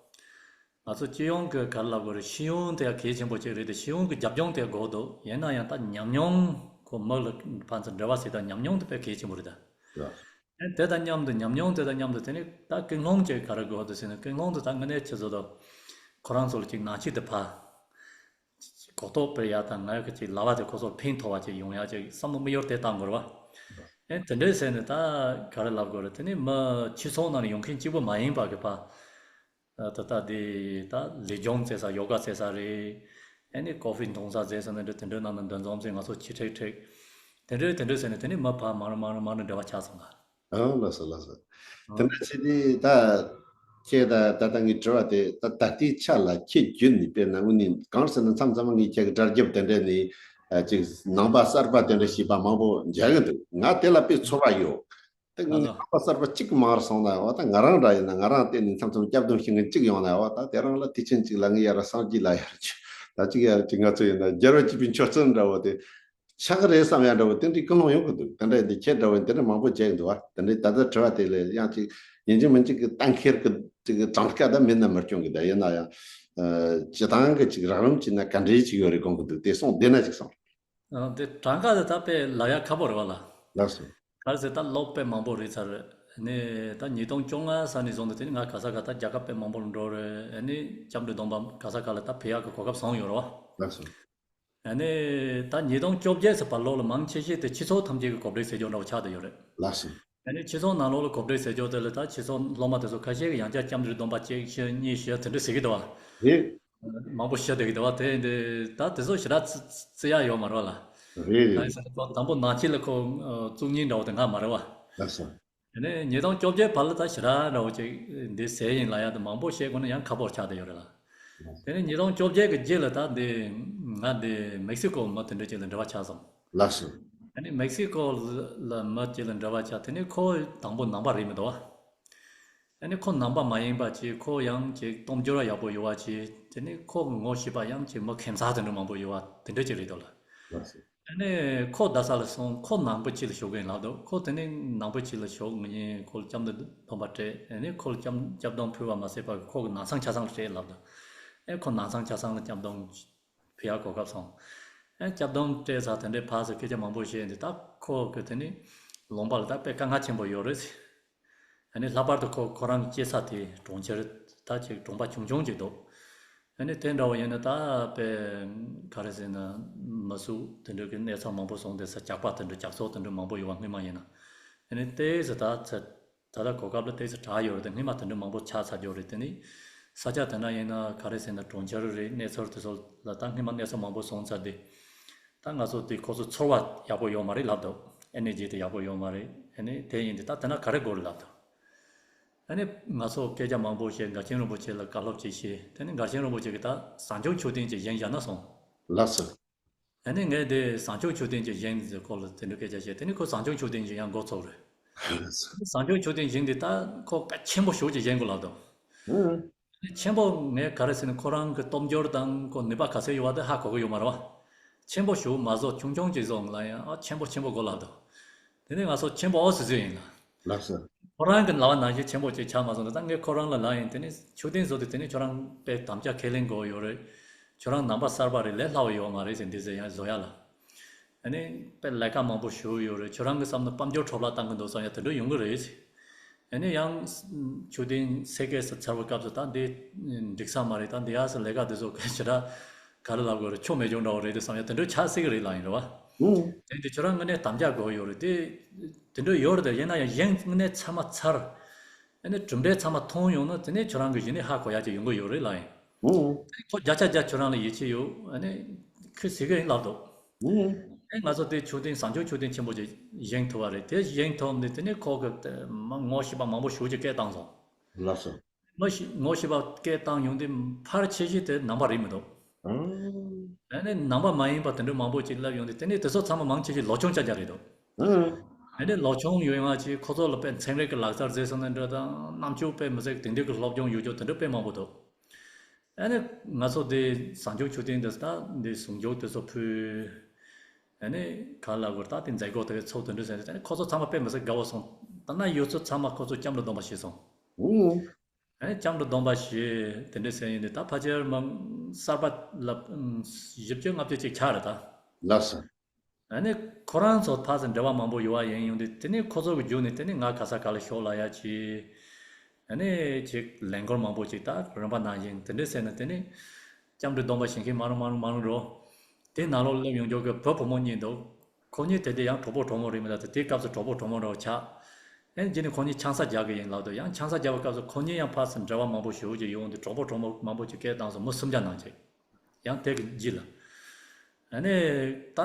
ང་ཚོ་སྤྱི་ཡོངས་ཀྱི་ག་རེ་ལབ་དགོས་རེད། ཤེས་ཡོན་དེ་ཡང་གལ་ཆེན་པོ་གཅིག་རེད་དེ། ཤེས་ཡོན་གྱི་རྒྱབ་ལྗོངས་དེ་དགོས་འདུག་ཡིན་ན་ཡང་ད་ཉམས་མྱོང་ཁོ་མི་ལ་ཕན་ཚུན་འབྲེལ་བ་ཟེར། ད་ཉམས་མྱོང་དེ་དཔེ་གལ་ཆེན་པོ་རེད་ད། ཡ། ཨེ་དེ་དང་མཉམ་དུ་ཉམས་མྱོང་དེ་དང་མཉམ་དུ་དེ་ནི་ད་ཀུན་སློང་ཅིག་ག་རེ་དགོས་འདུག་ཟེར་ན། ཀུན་སློང་དེ་ད་དངོས་གནས་ཁྱེད་ཚོ་དང་ཁོ་རང་ཚོ་ལ་ཅིག་ནང་ཆོས་དེ་ཕར་གོ་རྟོགས་སྤེལ་ཡ་དང་། ང་གི་ཅིག་ལབ་པ་དེ་ཁོ་ཚོར་ཕན་ཐོགས་པ་ཅིག་ཡོང་ཡ་ཅིག་བསམ་བློ་དམིགས་ཡུལ་དེ་བཏང་དགོས་རེད་བ། ཨེ་དེ་འདྲས་ཟེར་ནས་ད་ག་རེ་ལབ་དགོས་རེད། དེ་ནི་མི་སྤྱི་ཚོགས་ནང་ནས་ཡོང་མཁན་གཅིག་པུ་མ་ཡིན་པ་གི་ཕར། ད་ལྟ་འདི་ད་ལས་སྦྱོང་རྩེ་ས་ཡོ་ག་རྩེ་ས་རེད། ཨ་ནི་ཀོ་ཧྥི་འཐུང་ས་རྩེ་ས་ནས་འདྲ་དེ་འདྲའི་ནང་ན་འདུ་འཛོམས་ཟེར། ང་ཚོ་ཆེ་ཕྲུག་ཕྲུག་དེ་འདྲའི་དེ་འདྲའི་ཟེར་ནས་དེ་ནི་མི་ཕར་མར་མར་མར་ནས་འབྲེལ་བ་ཆགས་སོང་ང་། ཨ་ལགས་སོ་ལགས་སོ། དེ་འདྲ་བྱས་ཏེ་ད་ཁྱེད་ད་ད་ལྟ་ངའི་དྲི་བ་དེ་ད་ད་ལྟའི་ཆ་ལ་ཁྱེད་བརྒྱུད་ནས་དཔེར་ན་དངོས་གནས་གང་ཟེར་ན་མཚམས་མཚམས་ངས་ཁྱེད་ཀྱི་སྒྲ་རྒྱབ་དེ་འདྲ་ནས་ཨ་ཅིག་ནང་པ་གསར་པ་དེ་འདྲ་ཞེས་པ་མང་པོ་མཇལ་གི་འདུག་ང་དེ་ལ་དཔེ་ཚོར་བ་ཡོད། ད་ངས་ཨ་ནི་ལགས། ཁ་པར་གསར་པ་གཅིག་མང་རུ་སོང་ན་ཡང་བ། ད་ང་རང་འདྲ་ཡིན་ན་ང་རང་བལྟས་ནས་མཚམས་མཚམས་སྐྱབས་སྡོམ་ཞུ་མཁན་གཅིག་ཡོང་ན་ཡང་བ། ད་དེ་རང་ལ་དུས་ཆེན་གཅིག་ལ་ངས་ཡར་སངས་རྒྱས་ལ་ཡར་ཆུ་ད་གཅིག་ཡར་གཅིག་ང་ཚོ་ཡིན་ན་རྒྱལ་བ་དཔྱིད་པའི་མཆོད་རྟེན་འདྲ་བོ་དེ་ཆགས་ཀྱི་རེད་བསམ་ཡ་འདྲ་བོ་དེ་འདྲའི་ཀུན་སློང་ཡོང་གི་འདུག་དེ་འདྲ་ཡིན་དུས་ཁྱེད་འདྲ་བོ་དེ་འདྲ་མང་པོ་མཇལ་གི་འདུག་བ། དེ་འདྲའི་ད་ལྟ་དྲི་བ་དེ་ལས་ཡང་གཅིག་ཡིན་གཅིག་མིན་གཅིག་གི་གཏན་འཁེལ་གི་གཅིག་གི་གྲངས་ཀ་ད་མེད་ན་མི་སྐྱོན་གི། ད་ཡིན་ན་ཡང་ཨ་སྤྱི་བཏང་གི་གཅིག་རགས་རིམ་གཅིག་ན་ག་འདྲའི་གཅིག་ཡོད་རེད་དགོངས་གི་འདུག་དེ་སོང་བསྡད་ན་གཅིག་སོང་། ཨ་དེ་གྲངས་ཀ་དེ་ད་དཔེ་ལབ་ཡ་ཁག་པོ་རེད་བ་ལ། ལགས་སོ། ག་རེ་ཟེར། ད་ལོ་དཔེ་མང་པོ་རེད་ཚར། ཨ་ནི་ད་ཉིས་སྟོང་བཅོ་ལྔ་ས་ནས་བཟུང་སྟེ་དེ་ནི་ང་ག་ས་ག་ད་རྒྱ་གར་དཔེ་མང་པོ་ལ་འགྲོ་རེད། ཨ་ནི་སྐྱབས་འགྲོའི་སྡོམ་པ་ག་ས་ག་ལ་ད་ཕུལ་ཡག་གི་གོ་སྐབས་བཟང་ཡོད་རེད་བ། ལགས་སོ། ཨ་ནི་ད་ཉིས་སྟོང་བཅོ་བརྒྱད་ཙམ་བར་ལོགས་ལ་མང་ཆེ་ཤོས་དེ་སྤྱི་ཚོགས་ཐམས་ཅད་ཀྱི་གོ་སྒྲིག་ཟེར་རྒྱུ་འདྲ་བོ་ཆགས་བསྡད་ཡོད་རེད། ལགས་སོ། ཨ་ནི་སྤྱི་ཚོགས་ནང་ལོགས་ལ་གོ་སྒྲིག་ཟེར་རྒྱུ་དེ་ལ་ད་སྤྱི་ཚོགས་སློབ་མ་དེ་ཚོ་ཁ་ཤས་ཀྱིས་ཡང་བསྐྱར་སྐྱབས་འགྲོའི་སྡོམ་པ་གཅིག་ཞུ་གཉིས་ཞུ་དེ་འདྲ་ཟེར་གྱི་འདུག་བ། རེད། མང་པོ་བཤད་བསྡད་ཀྱི་འདུག་བ། དེ་འདི་ད་དེ་ཚོ་ཞེ་དྲག་བརྩི་བརྩི་ཡག་ཡོད་མ་རེད་བ་ལ། རེད་རེད། གང་ཡིན་ཟེར་ན་ཁོ་དང་པོ་ནང་ཆོས་ལ་ཁོ་ཨ་བཙུགས་མཁན་འདྲ་བོ་དེ་ང་མ་རེད་བ། ལགས་སོ། དེ་ནས་ཉིས་སྟོང་བཅོ་བརྒྱད་བར་ལ་ད་ཞེ་དྲག་འདྲ་བོ་ཅིག་འདི་ཟེར་ཡིན་ལབ་ཡག་དེ་མང་པོ་བཤད་དགོས་ན་ཡང་ཁག་པོ་ཆགས་བསྡད་ཡོད་རེད་ལ། དེ་ནས་ཉིས་སྟོང་བཅོ་བརྒྱད་ཀྱི་རྗེས་ལ་ད་འདི་ང་འདི་མེག་སི་ཀོ་མི་དེ་འདྲ་ཅིག་ལ་འབྲེལ་བ་ཆགས་སོང་། ལགས་སོ། དེ་ནས་མེག་སི་ཀོ་ལ་མི་ཅིག་ལ་འབྲེལ་བ་ཆགས། དེ་ནས་ཁོ་དང་པོ་ནང་པ་རེད་མི་འདུག་བ། ཨ་ནི་ཁོ་ནང་པ་མ་ཡིན་པ་ཅིག་ཁོ་ཡང་ཅིག་སྟོབས་འབྱོར་ཡག་པོ་ཡོད་པ་ཅིག་དེ་ནི་ཁོ་གི་ངོ་ཤེས་པ་ཡང་ཅིག་མི་ཁྱིམ་ཚང་དེ་འདྲ་མང་པོ་ཡོད་པ་དེ་འདྲ་ཅིག་རེད་འདུག་ལ། ལགས་སོ། ཨ་ནི་ཁོ་རྡ་ས་ལ་སོང་། ཁོ་ནང་པ་ཅིག་ལ་ཞུགས་གིན་ལབ་འདུག་ཁོ་དེ་ནི་ནང་པ་ཅིག་ལ་ཞུགས་ངེས་ཡིན། ཁོ་ལ་སྐྱབས་འགྲོའི་སྡོམ་པ་སྤྲད། ཨ་ནི་ཁོ་ལ་སྐྱབས་སྐྱབས་སྡོམ་ཕུལ་བ་མ་ཟད་པར་ཁོ་གི་ནང་ཚང་ཆ་ཚང་ལ་སྤྲད་ལབ་འདུག་ཨེ་ཁོ་ནང་ཚང་ཆ་ཚང་ལ་སྐྱབས་སྡོམ་ཕུལ་ཡག་གོ་སྐབས་སོང་། ཨེ་སྐྱབས་སྡོམ་སྤྲད་ཚར། དེ་འདྲའི་ཕར་ཚུར་སྐད་ཆ་མང་པོ་བཤད་འདི་ད་ཁོ་གི་དེ་ནི་ལུང་པ་ལ་ད་དཔེ་དཀའ་ངལ་ཆེན་པོ་ཡོད་རེད། ཨ་ནི་ལྷག་པར་དུ་ཁོ་ཁོ་རང་གི་སྐྱེས་ས་དེ་གྲོང་ཁྱེར་ད་ཅིག་གྲོང་པ་ཆུང་ཆུང་ཅིག་འདུག་ཨ་ནི་དེ་འདྲ་བོ་ཡིན་ན་ད་དཔེ་ག་རེ་ཟེར་ན་མི་གཟུགས་དེ་འདྲ་གི་གནས་ཚུལ་མང་པོ་སོང་དེ་ས་ཇག་པ་དེ་འདྲ་ཇག་ཚོགས་དེ་འདྲ་མང་པོ་ཡོད་པ་སྔོན་མ་ཡིན་ན། ཨ་ནི་ཏོག་ཙམ་ད་ཚ་ད་ལྟ་གོ་སྐབས་ལ་ཏོག་ཙམ་དྲག་ཡོད་རེད་དེ། སྔོན་མ་དེ་འདྲ་མང་པོ་ཆགས་ཚར་རྒྱུ་རེད། དེ་ནི་ས་ཆ་དེ་འདྲ་ཡིན་ན་ག་རེ་ཟེར་ན་གྲོང་ཁྱེར་རེད། གནས་ཚུལ་དེ་ཚོ་ལ་ད་སྔོན་མ་གནས་ཚུལ་མང་པོ་སོང་ཚར་དེ། ད་ང་ཚོ་དེ་ཁོ་ཚོ་ཚོར་བ་ཡག་པོ་ཡོད་མ་རེད་ལབ་འདུག་ཨེ་ནར་ཇི་དེ་ཡག་པོ་ཡོད་མ་རེད། ཨ་ནི་དེ་ཡིན་དུས་ད་དེ་ན་ག་རེ་དགོས་རེད་ལབ་འདུག་ཨ་ནི་ང་ཚོ་སྐད་ཆ་མང་པོ་བཤད། མགར་ཆེན་རིན་པོ་ཆེ་ལ་བཀའ་སློབ་ཅིག་བྱས། དེ་ནི་མགར་ཆེན་རིན་པོ་ཆེ་གིས་ད་བཟང་སྐྱོང་མཆོད་རྟེན་ཅིག་བཞེངས་བཞག་ན་སོང་། ལགས་སོ། ཨ་ནི་ངས་དེ་བཟང་སྐྱོང་མཆོད་རྟེན་ཅིག་བཞེངས་ཟེར་ཁོ་ལ་དེ་འདྲ་སྐད་ཆ་བཤད། དེ་ནི་ཁོ་བཟང་སྐྱོང་མཆོད་རྟེན་ཅིག་ཡང་འགོ་ཚུགས་རེད། བཟང་སྐྱོང་མཆོད་རྟེན་བཞེངས་དུས་ད་ཁོ་གལ་ཆེན་པོ་ཞེ་པོ་ཅིག་བཞེངས་དགོས་ལབ་འདུག་ཨ་ནི་ཆེན་པོ་ངས་ག་རེ་ཟེར་ན་ཁོ་རང་གི་སྟོབས་འབྱོར་དང་ཁོ་ནུས་པ་ག་ཚོད་ཡོད་པ་དེ་ཧ་གོ་གི་ཡོད་མ་རེད་བ། ཆེན་པོ་ཞེ་པོ་མ་བཟོ། ཆུང་ཆུང་ཅིག་བཟོ་ལབ་ཡང་ཨ་ཆེན་པོ་ཆེན་པོ་དགོས་ལབ་འདུག་དེ་ནས་ང་ཚོ་ཆེན་པོ་ཨོ་ཟེར་ཟེར་ཡིན་ལ། ལགས་སོ། ཁོ་རང་གི་ལབ་པ་ནང་བཞིན་ཆེན་པོ་ཅིག་ཆགས་མ་སོང་ན། ད་ངས་ཁོ་རང་ལ་ལབ་ཡིན། དེ་ནི་མཆོད་རྟེན་བཟོ་དུས་དེ་ནི་ཁྱོད་རང་དཔེ་དམ་བཅའ་ཁས་ལེན་དགོས་ཡོད་རེད། ཁྱོད་རང་ནང་པ་གསར་པ་རེད། ལས་སླ་བོ་ཡོད་མ་རེད་ཟེར། འདི་ཟེར་ཡང་བཟོ་ཡ་ལ། ཨ་ནི་དཔེ་ལས་ཀ་མང་པོ་ཞུ་ཡོད་རེད། ཁྱོད་རང་གི་བསམ་ན་དཔལ་འབྱོར་འཕྲོ་བརླག་བཏང་གི་འདུག་བསམ་ཡ་དེ་འདྲ་ཡོང་གི་རེད། ཨ་ནི་ཡང་ཆོས་ལྡན་ཚེ་སྐལ་ཟེར་ཚར་བའི་སྐབས་སུ་ད་འདི་འགྲིག་ས་མ་རེད། ད་འདི་ཡ་ཟེར་ལས་ཀ་འདི་ཚོ་ག་ཞེ་དྲག་ག་རེ་ལབ་དགོས་རེད། ཆོ་མེད་ཅུང་འདྲ་བོ་རེད་དེ་བསམ་ཡ་དེ་འདྲ་ཆགས་སྲིད་ཀྱི་རེད་ལབ་ཡིན་རེད་བ། ཨུ། དེ་འདི་ཁྱོད་རང་དངོས་གནས་དམ་བཅའ་དགོས་ཡོད་རེད་དེ། དེ་འདྲ་ཡོད་རེད་དེ། ཡིན་ན་ཡང་གཞན་དངོས་གནས་ཚང་མ་ཚར། ཨ་ནི་གྲུབ་འབྲས་ཚང་མ་མཐོང་ཡོང་ན་དེ་ནས་ཁྱོད་རང་གི་གཞི་ནས་ཧ་གོ་ཡ་ཅིག་ཡོང་གི་ཡོད་རེད་ལབ་ཡིན། ཨུ། ཁོ་བརྒྱ་ཆ་བརྒྱ་ཁྱོད་རང་ལ་ཡིད་ཆེས་ཡོད། ཨ་ནི་ཁོས་ཟེར་གི་ཡིན་ལབ་འདུག་ཨུ། ཨེ་ང་ཚོ་དེ་མཆོད་རྟེན་བཟང་སྤྱོད་མཆོད་རྟེན་ཆེན་པོ་ཅིག་བཞེངས་ཐུབ་པ་རེད། དེ་བཞེངས་ཐུབ་ནས་དེ་ནས་ཁོ་གི་དེ་མ་ངོ་ཤེས་པ་མང་པོ་ཞེ་པོ་ཅིག་སྐད་བཏང་སོང་། ལགས་སོ། མ་ཤེས་ངོ་ཤེས་པ་སྐད་བཏང་ཡོང་དུས་ཕལ་ཆེ་ཤོས་དེ་ནང་པ་རེད་མི་འདུག་ཨུ། ཨ་ནི་ནང་པ་མ་ཡིན་པ་དེ་འདྲ་མང་པོ་ཅིག་སླེབས་ཡོང་དུས་དེ་ནས་དེ་ཚོ་ཚང་མ་མང་ཆེ་ཤོས་ལོ་ཆུང་ཅག་ཅག་རེད་འདུག་ཨུ། ཨ་ནི་ལོ་ཆུང་ཡོད་ཡང་ཅིག་ཁོ་ཚོ་ལ་དཔེ་ཚན་རིག་གི་ལག་རྩལ་རྫས་སོ་ནས་འདྲ་དང་རྣམ་དཔྱོད་དཔེ་མི་ཟད་དེ་འདྲ་གི་སློབ་སྦྱོང་ཡོད་ཅོག་དེ་འདྲ་དཔེ་མང་པོ་འདུག་ཨ་ནི་ང་ཚོ་འདི་བཟང་སྤྱོད་མཆོད་རྟེན་འདི་ད་འདི་ཟུང་འཇུག་དེ་ཚོ་ཕུལ། ཨ་ནི་ག་ལ་གོ་ད་དེ་མཛད་སྒོ་དེ་ཚོགས་དེ་འདྲ་ཟེར་ནས་ཨ་ནི་ཁོ་ཚོ་ཚང་མ་དཔེ་མི་སྲིད་དགའ་བོ་སོང་། ད་ན་ཡོད་ཚོ་ཚང་མ་ཁོ་ཚོ་ཅམ་རུ་སྡོམ་པ་བྱས་སོང་། ཨུ། ཨ་ནི་ཅམ་རུ་སྡོམ་པ་བྱས་དེ་འདྲ་ཟེར་ཡིན་དུས་ད་ཕལ་ཆེར་མ་གསར་པ་ལ་བཞི་བཅུ་ལྔ་བཅུ་ཅིག་ཆགས་རེད་ད། ལགས་སོ། ཨ་ནི་ཁོ་རང་ཚོ་ཕར་ཚུར་འབྲེལ་བ་མང་པོ་ཡོད་པ་ཡིན་ཡོང་དུས་དེ་ནས་ཁོ་ཚོ་གི་བརྒྱུད་ནས་དེ་ནས་ང་ག་ས་ག་ལ་ཤོག་ལབ་ཡ་ཅིག་ཨ་ནི་ཅིག་ལས་འགུལ་མང་པོ་ཅིག་ད་རིམ་པ་ནང་བཞིན་དེ་འདྲ་ཟེར་ནས་དེ་ནས་ཅམ་རུ་སྡོམ་པ་བྱེད་མཁན་མང་རུ་མང་རུ་མང་རུ་འགྲོ། དེ་ནང་ལོགས་སླེབས་ཡོང་རྒྱུ་གི་བུ་བུ་མོ་གཉིས་འདུག་ཁོ་གཉིས་དེ་དུས་ཡང་གྲོགས་པོ་གྲོགས་མོ་རེད་མི་འདུག་དེ་སྐབས་སུ་གྲོགས་པོ་གྲོགས་མོ་འདྲ་བོ་ཆགས། ཨ་ནི་རྗེས་ནས་ཁོ་གཉིས་ཆང་ས་རྒྱག་གི་ཡིན་ལབ་འདུག་ཡང་ཆང་ས་རྒྱག་པའི་སྐབས་སུ་ཁོ་གཉིས་ཡང་ཕར་ཚུར་འབྲེལ་བ་མང་པོ་ཞེ་པོ་ཅིག་ཡོང་དུས་གྲོགས་པོ་གྲོགས་མོ་མང་པོ་ཅིག་སྐད་བཏང་སོང་། མི་སུམ་བརྒྱ་ནང་ཅིག་ཡང་དེ་གི་རྗེས་ལ། ཨ་ནི་ད་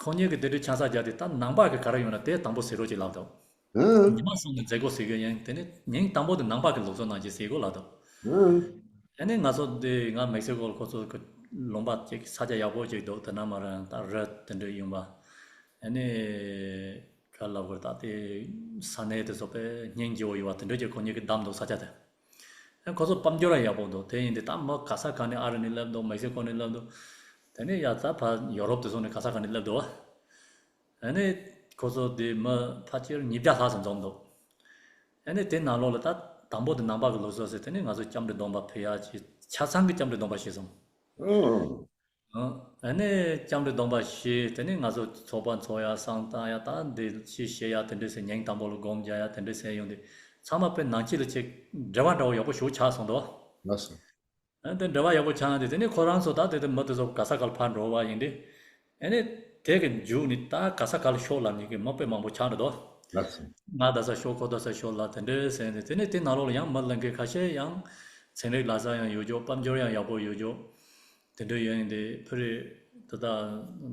ཁོ་གཉིས་ཀྱི་དེ་འདྲའི་ཆང་ས་རྒྱག་དུས་ད་ནང་པ་གི་ག་རེ་ཡོང་ན་དེ་དང་པོ་ཟེར་རོགས་ཅིག་ལབ་འདུག་ཨང་། ཉི་མ་གསུམ་ནས་མཛད་སྒོ་ཟེར་གྱི་ཡིན། དེ་ནི་ཉིན་དང་པོ་དེ་ནང་པ་གི་ལུགས་སྲོལ་ནང་བཞིན་ཟེར་དགོས་ལབ་འདུག་ཨང་། ཨ་ནི་ང་ཚོ་འདི་ང་མེག་སི་ཀོ་ལ་ཁོ་ཚོ་གི་ལུང་པ་ཅིག་ས་ཆ་ཡག་པོ་ཅིག་འདུག་དེ་ན་མ་རང་ད་རི་དེ་འདྲ་ཡོང་བ། ཨ་ནི་ག་ལབ་དགོས་ད་དེ་ས་གནས་དེ་ཚོ་དཔེ་སྙིང་རྗེ་བོ་ཡོད་པ་དེ་འདྲ་ཅིག་ཁོ་གཉིས་ཀྱིས་བདམས་འདུག་ས་ཆ་དེ། ཨ་ཁོ་ཚོ་དཔལ་འབྱོར་ཡང་ཡག་པོ་འདུག་དེ་ཡིན་དུས་ད་མི་ག་ས་ག་ནས་ཨ་རི་ནས་སླེབས་འདུག་མེག་སི་ཀོ་ནས་སླེབས་འདུག་དེ་ནས་ཡ་ད་ཕར་ཡོ་རོབ་དེ་ཚོ་ནས་ག་ས་ག་ནས་སླེབས་འདུག་ཨ་ནི་ཁོ་ཚོ་དེ་མི་ཕལ་ཆེར་ཉིས་བརྒྱ་ལྷག་ཙམ་འཛོམས་འདུག་ཨ་ནི་དེ་ནང་ལོགས་ལ་ད་དང་པོ་དེ་ནང་པ་གི་ལུགས་སྲོལ་ཟེར་དེ་ནས་ང་ཚོ་ཅམ་རི་སྡོམ་པ་ཕུལ་ཡ་ཅིག་ཆ་ཚང་གི་ཅམ་རི་སྡོམ་པ་བྱས་སོང་། ཨང་། ཨ་ནི་ཅམ་རི་སྡོམ་པ་བྱས་དེ་ནས་ང་ཚོ་ཚོགས་པ་འཚོགས་ཡ་བསང་བཏང་ཡ་ད་འདི་ཅི་བྱེད་ཡ་དེ་འདྲ་ཟེར་ཉིན་དང་པོ་ལ་སྒོམ་རྒྱག་ཡ་དེ་འདྲ་ཟེར་ཡོང་དུས་ཚང་མ་དཔེ་ནང་ཆོས་ལ་ཅིག་འབྲེལ་བ་འདྲ་བོ་ཡག་པོ་ཞེ་པོ་ཆགས་སོང་འདུག་ལགས་སོ། ཨ་དེ་འབྲེལ་བ་ཡག་པོ་ཆགས་དེ་དེ་ནས་ཁོ་རང་ཚོ་ད་དེ་དེ་མི་དེ་ཚོ་ག་ས་ག་ལ་ཕར་འགྲོ་བ་ཡིན་དུས། ཨ་ནི་དེ་གི་མཇུག་ནས་ད་ག་ས་ག་ལ་ཤོག་ལབ་ནི་གི་མི་དཔེ་མང་པོ་ཆགས་འགྲོ་འདུག་ལགས་སོ། ང་ད་ས་ཤོག་ཁོ་ད་ས་ཤོག་ལབ་དེ་འདྲ་ཟེར་ནས་དེ་ནས་དེ་ནང་ལོགས་ལ་ཡང་མི་ལེན་མཁན་ཁ་ཤས་ཡང་ཚན་རིག་ལག་རྩལ་ཡང་ཡོད་ཅོག་དཔལ་འབྱོར་ཡང་ཡག་པོ་ཡོད་ཅོག་དེ་འདྲ་ཡོད་ཡིན་དེ་ཕུ་རེ་ད་ལྟ་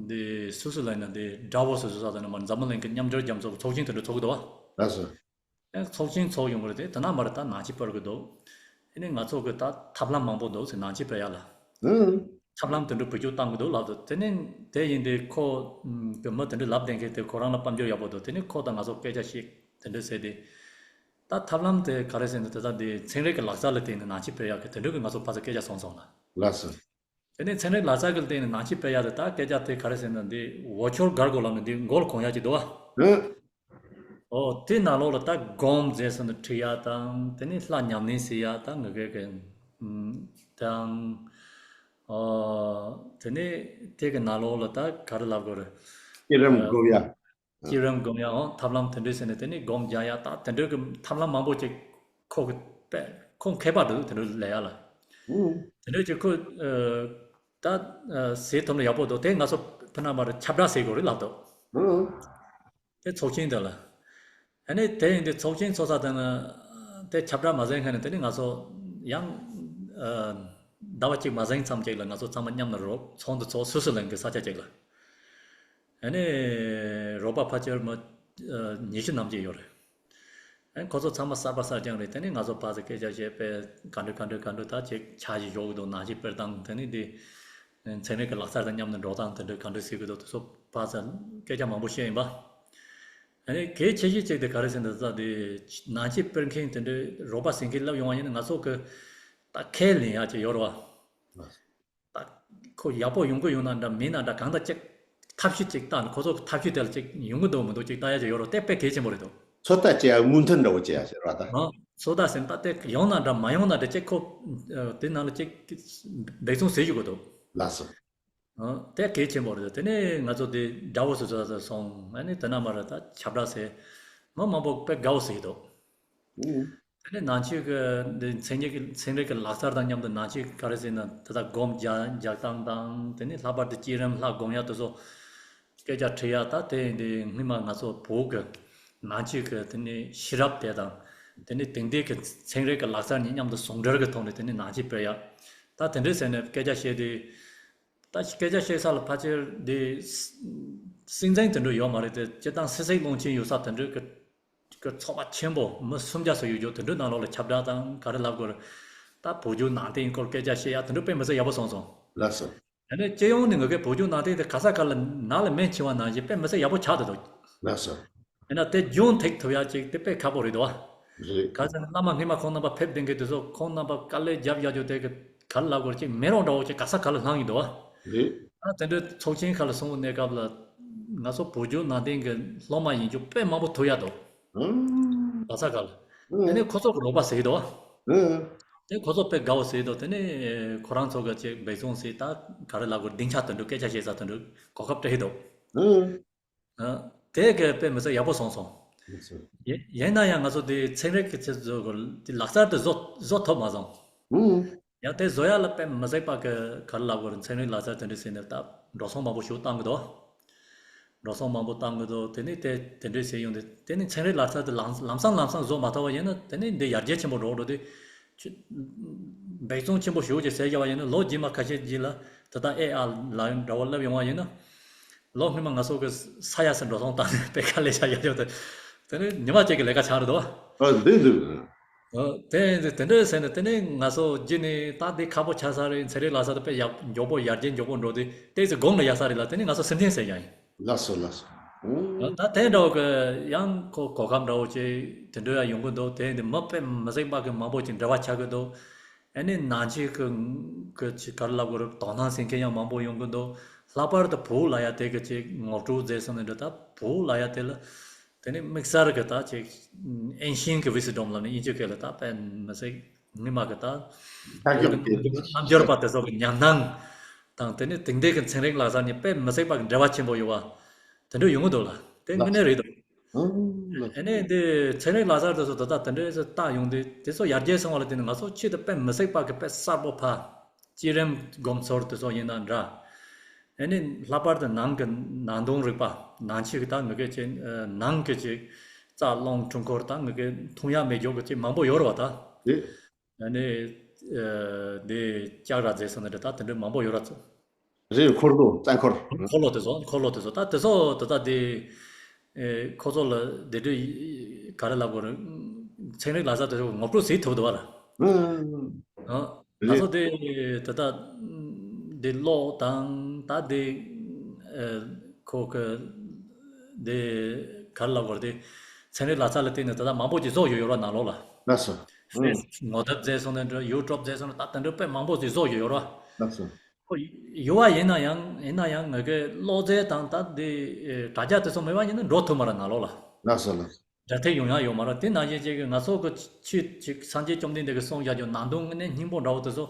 འདི་སུ་སུ་ལབ་ན་འདི་དགྲ་བོ་སུ་སུ་ས་ད་ན་མ་འཛམ་བུ་གླིང་གི་མཉམ་འབྲེལ་རྒྱལ་ཚོགས་ཚོགས་ཆེན་དེ་འདྲ་ཚོགས་གི་འདུག་བ། ལགས་སོ། ཨེ་ཚོགས་ཆེན་ཚོགས་ཡོང་གི་རེད་དེ་དེ་ན་མ་རེད་ད་ནང་ཆོས་སྤེལ་གི་འདུག་ཨ་ནི་ང་ཚོ་གི་ད་ཐབས་ལམ་མང་པོ་འདུག་ཟེར་ནང་ཆོས་སྤེལ་ཡ་ལ། ཨང་། ཐབས་ལམ་དེ་འདྲ་བེད་སྤྱོད་བཏང་གི་འདུག་ལབ་འདུག་དེ་ནས་དེ་ཡིན་དེ་ཁོ་གི་མི་དེ་འདྲ་ལབ་བསྡད་མཁན་དེ་ཁོ་རང་ལ་དཔལ་འབྱོར་ཡག་པོ་འདུག་དེ་ནས་ཁོ་དང་ང་ཚོ་སྐད་ཆ་བཤད་དེ་འདྲ་ཟེར་དེ། ད་ཐབས་ལམ་དེ་ག་རེ་ཟེར་ན་དེ་ད་དེ་ཚན་རིག་གི་ལག་རྩལ་ལ་བརྟེན་ནས་ནང་ཆོས་སྤེལ་ཡག་གི་དེ་འདྲ་གི་ང་ཚོ་ཕར་ཚུར་སྐད་ཆ་སོང་སོང་ལ། ལགས་སོ། དེ་ནས་ཚན་རིག་ལག་རྩལ་གྱི་སྟེང་ནས་ནང་ཆོས་སྤེལ་ཡ་དེ་ད་སྐད་ཆ་དེ་ག་རེ་ཟེར་ན་འདི་འོ་ཆོར་གར་གོ་ལབ་ནས་འདི་མགོ་ལ་གོན་ཡ་ཅིག་འདུག་བ། ཨང་། ཨོ་དེ་ནང་ལོགས་ལ་ད་སྒོམ་རྫས་སུ་ནི་ཁྲིད་ཡ་དང་དེ་ནས་ལྷ་ཉམས་ལེན་ཟེར་ཡ་དང་ངི་གེ་གི་དང་། ཨོ་དེ་ནས་དེ་གི་ནང་ལོགས་ལ་ད་ག་རེ་ལབ་དགོས་རེད། བསྐྱེད་རིམ་སྒོམ་ཡ། བསྐྱེད་རིམ་སྒོམ་ཡ་འོང་ཐབས་ལམ་དེ་འདྲས་ཟེར་ནས་དེ་ནས་སྒོམ་རྒྱག་ཡ་ད་དེ་འདྲས་ཀྱི་ཐབས་ལམ་མང་པོ་ཅིག་ཁོ་གི་པས་ཁོ་མཁས་པ་འདུག་དེ་འདྲས་ལས་ཡ་ལ། ཨུ། དེ་འདྲས་ཀྱི་ཁོ་ད་ཟེར་ཐུབ་ན་ཡག་པོ་འདུག་དེ་ང་ཚོ་ཕུ་ན་མར་ཁྱབ་བསྒྲགས་ཟེར་དགོས་རེད་ལབ་འདུག་ཨུ། དེ་ཚོགས་ཆེན་དེ་ལ། ཨ་ནི་དེ་ཡིན་དུས་ཚོགས་ཆེན་ཚོགས་ས་དེ་ན་དེ་ཁྱབ་བསྒྲགས་མ་ཟིན་མཁན་ནས་དེ་ནི་ང་ཚོ་ཡང་ཟླ་བ་གཅིག་མ་ཟིན་ཙམ་ཅིག་ལ་ང་ཚོ་ཚང་མ་མཉམ་ལ་རོགས་ཚོགས་འདུ་ཚོགས་སུད་སི་ལན་གྱི་ས་ཆ་ཅིག་ལ། ཨ་ནི་རོགས་པ་ཕལ་ཆེར་མི་ཉི་ཤུ་ནམ་ཅིག་ཡོད་རེད། ཨ་ནི་ཁོ་ཚོ་ཚང་མ་གསར་པ་གསར་རྐྱང་རེད། དེ་ནི་ང་ཚོ་ཕར་ཚུར་སྐད་ཆ་བཤད་པས་ག་འདྲ་ག་འདྲ་ག་འདྲ་ད་ཅིག་ཆ་ཞིག་ཞོག་གི་འདུག་ནང་ཞིག་སྤེལ་སྟངས་དེ་ནི་འདི་ཚན་རིག་གི་ལག་རྩལ་དང་མཉམ་དུ་འགྲོ་སྟངས་དེ་འདྲ་ག་འདྲ་ཟེར་གི་འདུག་དེ་ཚོ་ཕར་ཚུར་སྐད་ཆ་མང་པོ་བཤད་ཡིན་པ། ཨ་ནི་གལ་ཆེ་ཤོས་གཅིག་དེ་ག་རེ་ཟེར་ན་ད་དེ་ནང་ཆོས་སྤེལ་མཁན་དེ་འདྲའི་རོགས་པ་ཟེར་མཁན་སླེབས་ཡོང་བ་ཡིན་ན་ང་ཚོ་གི་ད་ཁས་ལེན་ཡག་ཅིག་ཡོད་རེད་བ། ད་ཁོ་ཡག་པོ་ཡོང་གི་ཡོང་ན་འདྲ་མིན་ན་འདྲ་གང་ལྟར་ཅིག་ཐབས་ཤེས་ཅིག་བཏང་ནས་ཁོ་ཚོ་གི་ཐབས་ཤེས་དེ་ལ་ཅིག་ཡོང་གི་འདུག་མི་འདུག་ཅིག་ལྟ་ཡག་ཅིག་ཡོད་རེད། དེ་དཔེ་གལ་ཆེན་པོ་རེད་འདུག་ཚོད་ལྟ་བྱེད་ཡག་སྔོན་ཐོན་འདྲ་བོ་བྱེད་ཡག་ཅིག་རེད་བ་ད། ཨ་ཚོད་ལྟ་ཟེར་ན་ད་དེ་ཡོང་ན་འདྲ་མ་ཡོང་ན་འདྲ་ཅིག་ཁོ་དེ་ནང་ལ་ཅིག་འབད་བརྩོན་བྱེད་ཞུ་གི་འདུག་ལགས་སོ། ཨ། དེ་གལ་ཆེན་པོ་རེད། དེ་ནས་ང་ཚོ་དེ་དགྲ་བོ་སུ་ཚོ་ཚོ་སོང་། ཨ་ནི་དེ་ན་མ་ར་ད་ཁྱབ་བསྒྲགས་ཟེར། མི་མང་པོ་དཔེ་དགའ་བོ་ཟེར་གྱི་འདུག་ཨུ། དེ་ནས་ནང་ཆོས་ཀྱི་འདི་མཚན་ཉིད་ཀྱི་ཚན་རིག་གི་ལག་རྩལ་དང་མཉམ་དུ་ནང་ཆོས་ཀྱི་ག་རེ་ཟེར་ན། དེ་དག་སྒོམ་རྒྱག་རྒྱག་སྟངས་དང་། དེ་ནས་ལྷག་པར་དུ་བསྐྱེད་རིམ་ལྷ་སྒོམ་ཡག་དེ་ཚོ་སྐད་ཆ་དྲི་ཡག་ད་དེ་འདི་སྔོན་མ་ང་ཚོ་བོད་ཀྱི་ནང་ཆོས་ཀྱི་དེ་ནས་ཤེས་རབ་དེ་དང་། དེ་ནས་དེང་དུས་ཀྱི་ཚན་རིག་གི་ལག་རྩལ་གཉིས་མཉམ་དུ་ཟུང་འབྲེལ་གྱི་ཐོག་ནས་དེ་ནས་ནང་ཆོས་སྤེལ་ཡག་ད་དེ་འདྲས་ཟེར་ནས་སྐད་ཆ་བཤད་དུས། ད་སྐད་ཆ་བཤད་ས་ལ་ཕལ་ཆེར་འདི་སྲིད་འཛིན་དེ་འདྲ་ཡོད་མ་རེད་དེ། སྤྱིར་བཏང་སྲིད་སྲིད་བློན་ཆེན་ཡོད་ས་དེ་འདྲ་གི་གི་ཚོགས་པ་ཆེན་པོ་མི་སུམ་བརྒྱ་ཙམ་ཡོད་རྒྱུ་དེ་འདྲའི་ནང་ལོགས་ལ་ཁྱབ་བསྒྲགས་དང་ག་རེ་ལབ་དགོས་རེད། ད་བོད་བརྒྱུད་ནང་བསྟན་སྐོར་སྐད་ཆ་བཤད་ཡག་དེ་འདྲ་དཔེ་མི་སྲིད་ཡག་པོ་སོང་སོང་། ལགས་སོ། ཡང་ན་སྤྱི་ཡོངས་ནས་ངེད་ཀའི་བོད་བརྒྱུད་ནང་བསྟན་དེ་ག་ས་ག་ལ་ནང་ལ་མེ་མཆེད་པ་ནང་བཞིན་དཔེ་མི་སྲིད་ཡག་པོ་ཆགས་བསྡད་འདུག་ལགས་སོ། ཡིན་ན་དེ་རྒྱུན་ཐེག་ཐུབ་ཡག་ཅིག་དེ་དཔེ་ཁག་པོ་རེད་དོ། རེད། ག་ཟེར་ན་བླ་མ་སྔོན་མ་ཁོང་རྣམ་པ་ཕེབས་བསྡད་མཁན་དེ་ཚོ་ཁོང་རྣམ་པ་དཀའ་ལས་རྒྱབ་བཞག་རྒྱུ་དེ་གི་ག་རེ་ལབ་དགོས་རེད། ཅིག་མེ་རོ་འདྲ་བོ་ཅིག་ག་ས་ག་ལ་ལྷུང་ཡིན་དོ། རེད། ཨ་དེ་འདྲའི་ཚོགས་ཆེན་ཁག་ལ་སོང་བའི་གནས་སྐབས་ལ་ང་ཚོ་བོད་བརྒྱུད་ནང་བསྟན་གྱི་སློབ་མ་ཡིན་རྒྱུ་དཔེ་མང་པོ་ཐུག་ཡག་འདུག་ཨང་། ག་ས་ག་ལ། ཨ་ཨང་། ནི་ཁོ་ཚོ་གི་རོགས་པ་ཟེར་གྱི་འདུག་ཨང་། དེ་ཁོ་ཚོ་དཔེ་དགའ་བོ་ཟེར་གྱི་འདུག་དེ་ནས་ཁོ་རང་ཚོ་གི་ཅིག་འབད་བརྩོན་ཟེར་ད་ག་རེ་ལབ་དགོས། སྡིངས་ཆ་དེ་འདྲ་སྐད་ཆ་བཤད་ས་དེ་འདྲ་གོ་སྐབས་སྤྲད་ཀྱི་འདུག་ཨང་། ཨ། དེ་གི་དཔེ་མི་སྲིད་ཡག་པོ་སོང་སོང་། ཡིན་ན་ཡང་ང་ཚོ་དེ་ཚན་རིག་གི་ཆེད་དུ་དེ་ལག་རྩལ་དེ་བཟོ་བཟོ་ཐུབ་མ་སོང་། ཨུ། ཡང་དེ་བཟོ་ཡག་ལ་དཔེ་མི་སྲིད་པ་གི་ག་རེ་ལབ་དགོས་རེད། ཚན་རིག་ལག་རྩལ་དེ་འདྲ་ཟེར་ནས་ད་འགྲོ་སོང་མང་པོ་ཞིག་བཏང་གི་འདུག་འགྲོ་སོང་མང་པོ་བཏང་གི་འདུག་དེ་ནས་དེ་དེ་འདྲ་བྱས་ཡོང་དུས་དེ་ནས་ཚན་རིག་ལག་རྩལ་དེ་ལམ་ལམ་སང་ལམ་སང་བཟོ་མ་ཐུབ་པ་ཡིན་ན་དེ་ནས་འདི་ཡར་རྒྱས་ཆེན་པོ་འགྲོ་འགྲོ་དུས། ཆུ། འབད་བརྩོན་ཆེན་པོ་ཞེ་པོ་ཅིག་བྱས་བཞག་པ་ཡིན་ན་ལོ་རྗེས་མ་ཁ་ཤས་རྗེས་ལ་ད་ལྟ་ཨེ་ཨ་ལ་འདྲ་བོ་སླེབས་ཡོང་བ་ཡིན་ན། ལོ་སྔོན་མ་ང་ཚོ་གི་ས་ཡ་སར་འགྲོ་སོང་བཏང་ནས་དཔེ་དཀའ་ལས་བྱ་ཡག་ཡོད་དེ། དེ་ནི་ཉི་མ་གཅིག་གི་ལས་ཀ་ཆགས་རེད་དོ། ཨ་འདི་འདི། ཨ། དེ་དེ་འདྲ་ཟེར་ནས་དེ་ནི་ང་ཚོ་རྗེས་ནས་ད་འདི་ཁག་པོ་ཆགས་ས་རེད། ཚན་རིག་ལག་རྩལ་དེ་དཔེ་ཡག་མགྱོགས་པོ་ཡར་རྒྱས་མགྱོགས་པོ་འགྲོ་དུས་ཏོག་ཙམ་གོམས་ལ་ཡག་ས་རེད་ལ། དེ་ནི་ང་ཚོ་སེམས་ཐེངས་ཟེར་ཡག་ཡིན། ལགས་སོ་ལགས་སོ། ཨུ། ད་དེ་འདྲ་བོ་གི་ཡང་ཁོ་གོ་སྐབས་འདྲ་བོ་ཅིག་དེ་འདྲ་ཡང་ཡོང་གི་འདུག་དེ་འདི་མི་དཔེ་མི་སྲིད་པ་གི་མང་པོ་ཅིག་འབྲེལ་བ་ཆགས་ཀྱི་འདུག་ཨ་ནི་ནང་ཆོས་ཀྱི་གི་ཅིག་ག་རེ་ལབ་དགོས་རེད། དོ་སྣང་བྱེད་མཁན་ཡང་མང་པོ་ཡོང་གི་འདུག་ལྷག་པར་དུ་བོད་ལ་ཡ་དེ་གི་ཅིག་ངོ་སྤྲོད་མཛད་སོང་ནས་འདྲ། ད་བོད་ལ་ཡ་དེ་ལ་དེ་ནི་དམིགས་བསལ་གི་ད་ཅིག་ཨེན་ཤིན་གི་ཝི་སི་ཌོམ་ལབ་ནས་དབྱིན་ཇི་སྐད་ལ་ད་དཔེ་མི་སྲིད། སྔོན་མ་གི་ད། རྣལ་འབྱོར་པ་དེ་ཚོ་གི་ཉམས་སྣང་དང་། དེ་ནས་དེང་དུས་ཀྱི་ཚན་རིག་ལག་རྩལ་གཉིས་དཔེ་མི་སྲིད་པ་གི་འབྲེལ་བ་ཆེན་པོ་ཡོད་པ། དེ་འདྲ་ཡོང་གི་འདུག་ལ། དེ་དངོས་གནས་རེད་འདུག་ཨ་ནི་འདི་ཚན་རིག་ལག་རྩལ་དེ་ཚོ་ད་ལྟ་དེ་འདྲའི་ཚོ་བཏང་ཡོང་དུས་དེ་ཚོ་ཡར་རྒྱས་སོང་བ་ལ་བརྟེན་ནས་ང་ཚོ་ཆེད་དུ་དཔེ་མི་སྲིད་པ་གི་དཔེ་གསར་པོ་ཕ། བསྐྱེད་རིམ་སྒོམ་ཚུལ་དེ་ཚོ་ཡིན་ན་འདྲ། ཨ་ནི་ལྷག་པར་དུ་ནང་གི་ནང་དོན་རིག་པ། ནང་ཆོས་ཀྱི་ད་ངེད་ཀྱི་ཆེ་ནང་གི་ཅིག་རྩ་རླུང་འཕྲུལ་འཁོར་ད་ངེད་ཀྱི་མཐོང་ཡ་མེད་རྒྱུ་གི་ཅིག་མང་པོ་ཡོད་རེད་བ་ད། རེད། ཨ་ནི་འདི་ལྕགས་ར་རྫས་སོགས་འདི་འདྲ་ད་དེ་འདྲ་མང་པོ་ཡོད་ར་ཚོ། རེད། འཁོར་ལོ་རྩ་འཁོར། འཁོར་ལོ་དེ་ཚོ་འཁོར་ལོ་དེ་ཚོ་ད་དེ་ཚོ་ད་ལྟ་དེ་ཁོ་ཚོ་ལ་དེ་འདྲ་ག་རེ་ལབ་དགོས་རེད། ཚན་རིག་ལག་རྩལ་དེ་ཚོ་ངོ་སྤྲོད་བྱེད་ཐུབ་འདུག་བ་ལ། ཨ་ད་ཚོ་དེ་ད་ལྟ་དེ་གློག་དང་ད་དེ་ཁོ་གི་དེ་ག་རེ་ལབ་དགོས་རེད། དེ་ཚན་རིག་ལག་རྩལ་ལ་བརྟེན་ནས་ད་ལྟ་མང་པོ་ཅིག་བཟོ་ཡོད་ཡོད་ར་ནང་ལོགས་ལ། ལགས་སོ། ཨུ། ངོ་དེབ་མཛད་སོང་ནས་འདྲ། ཡུ་ཊུབ་མཛད་སོང་ནས་ད་དེ་འདྲ་དཔེ་མང་པོ་ཅིག་བཟོ་ཡོད་ཡོད་ར། ལགས་སོ། ཁོ་ཡོད་པ་ཡིན་ན་ཡང་ཡིན་ན་ཡང་ངེད་ཀྱི་གློག་རྫས་དང་ད་འདི་དྲ་རྒྱ་དེ་ཚོ་མེད་པ་ཡིན་ན་འགྲོ་ཐུབ་མ་རེད་ནང་ལོགས་ལ། ལགས་སོ་ལགས་སོ། སྒྲ་ཐེབས་ཡོང་ཡག་ཡོད་མ་རེད། དེ་ནང་བཞིན་ཅིག་ང་ཚོ་གི་ཆོས་ཅིག་སངས་རྒྱས་བཅོམ་ལྡན་འདས་ཀྱིས་གསུངས་བཞག་རྒྱུ་ནང་དོན་དངོས་གནས་སྙིང་པོ་འདྲ་བོ་དེ་ཚོ་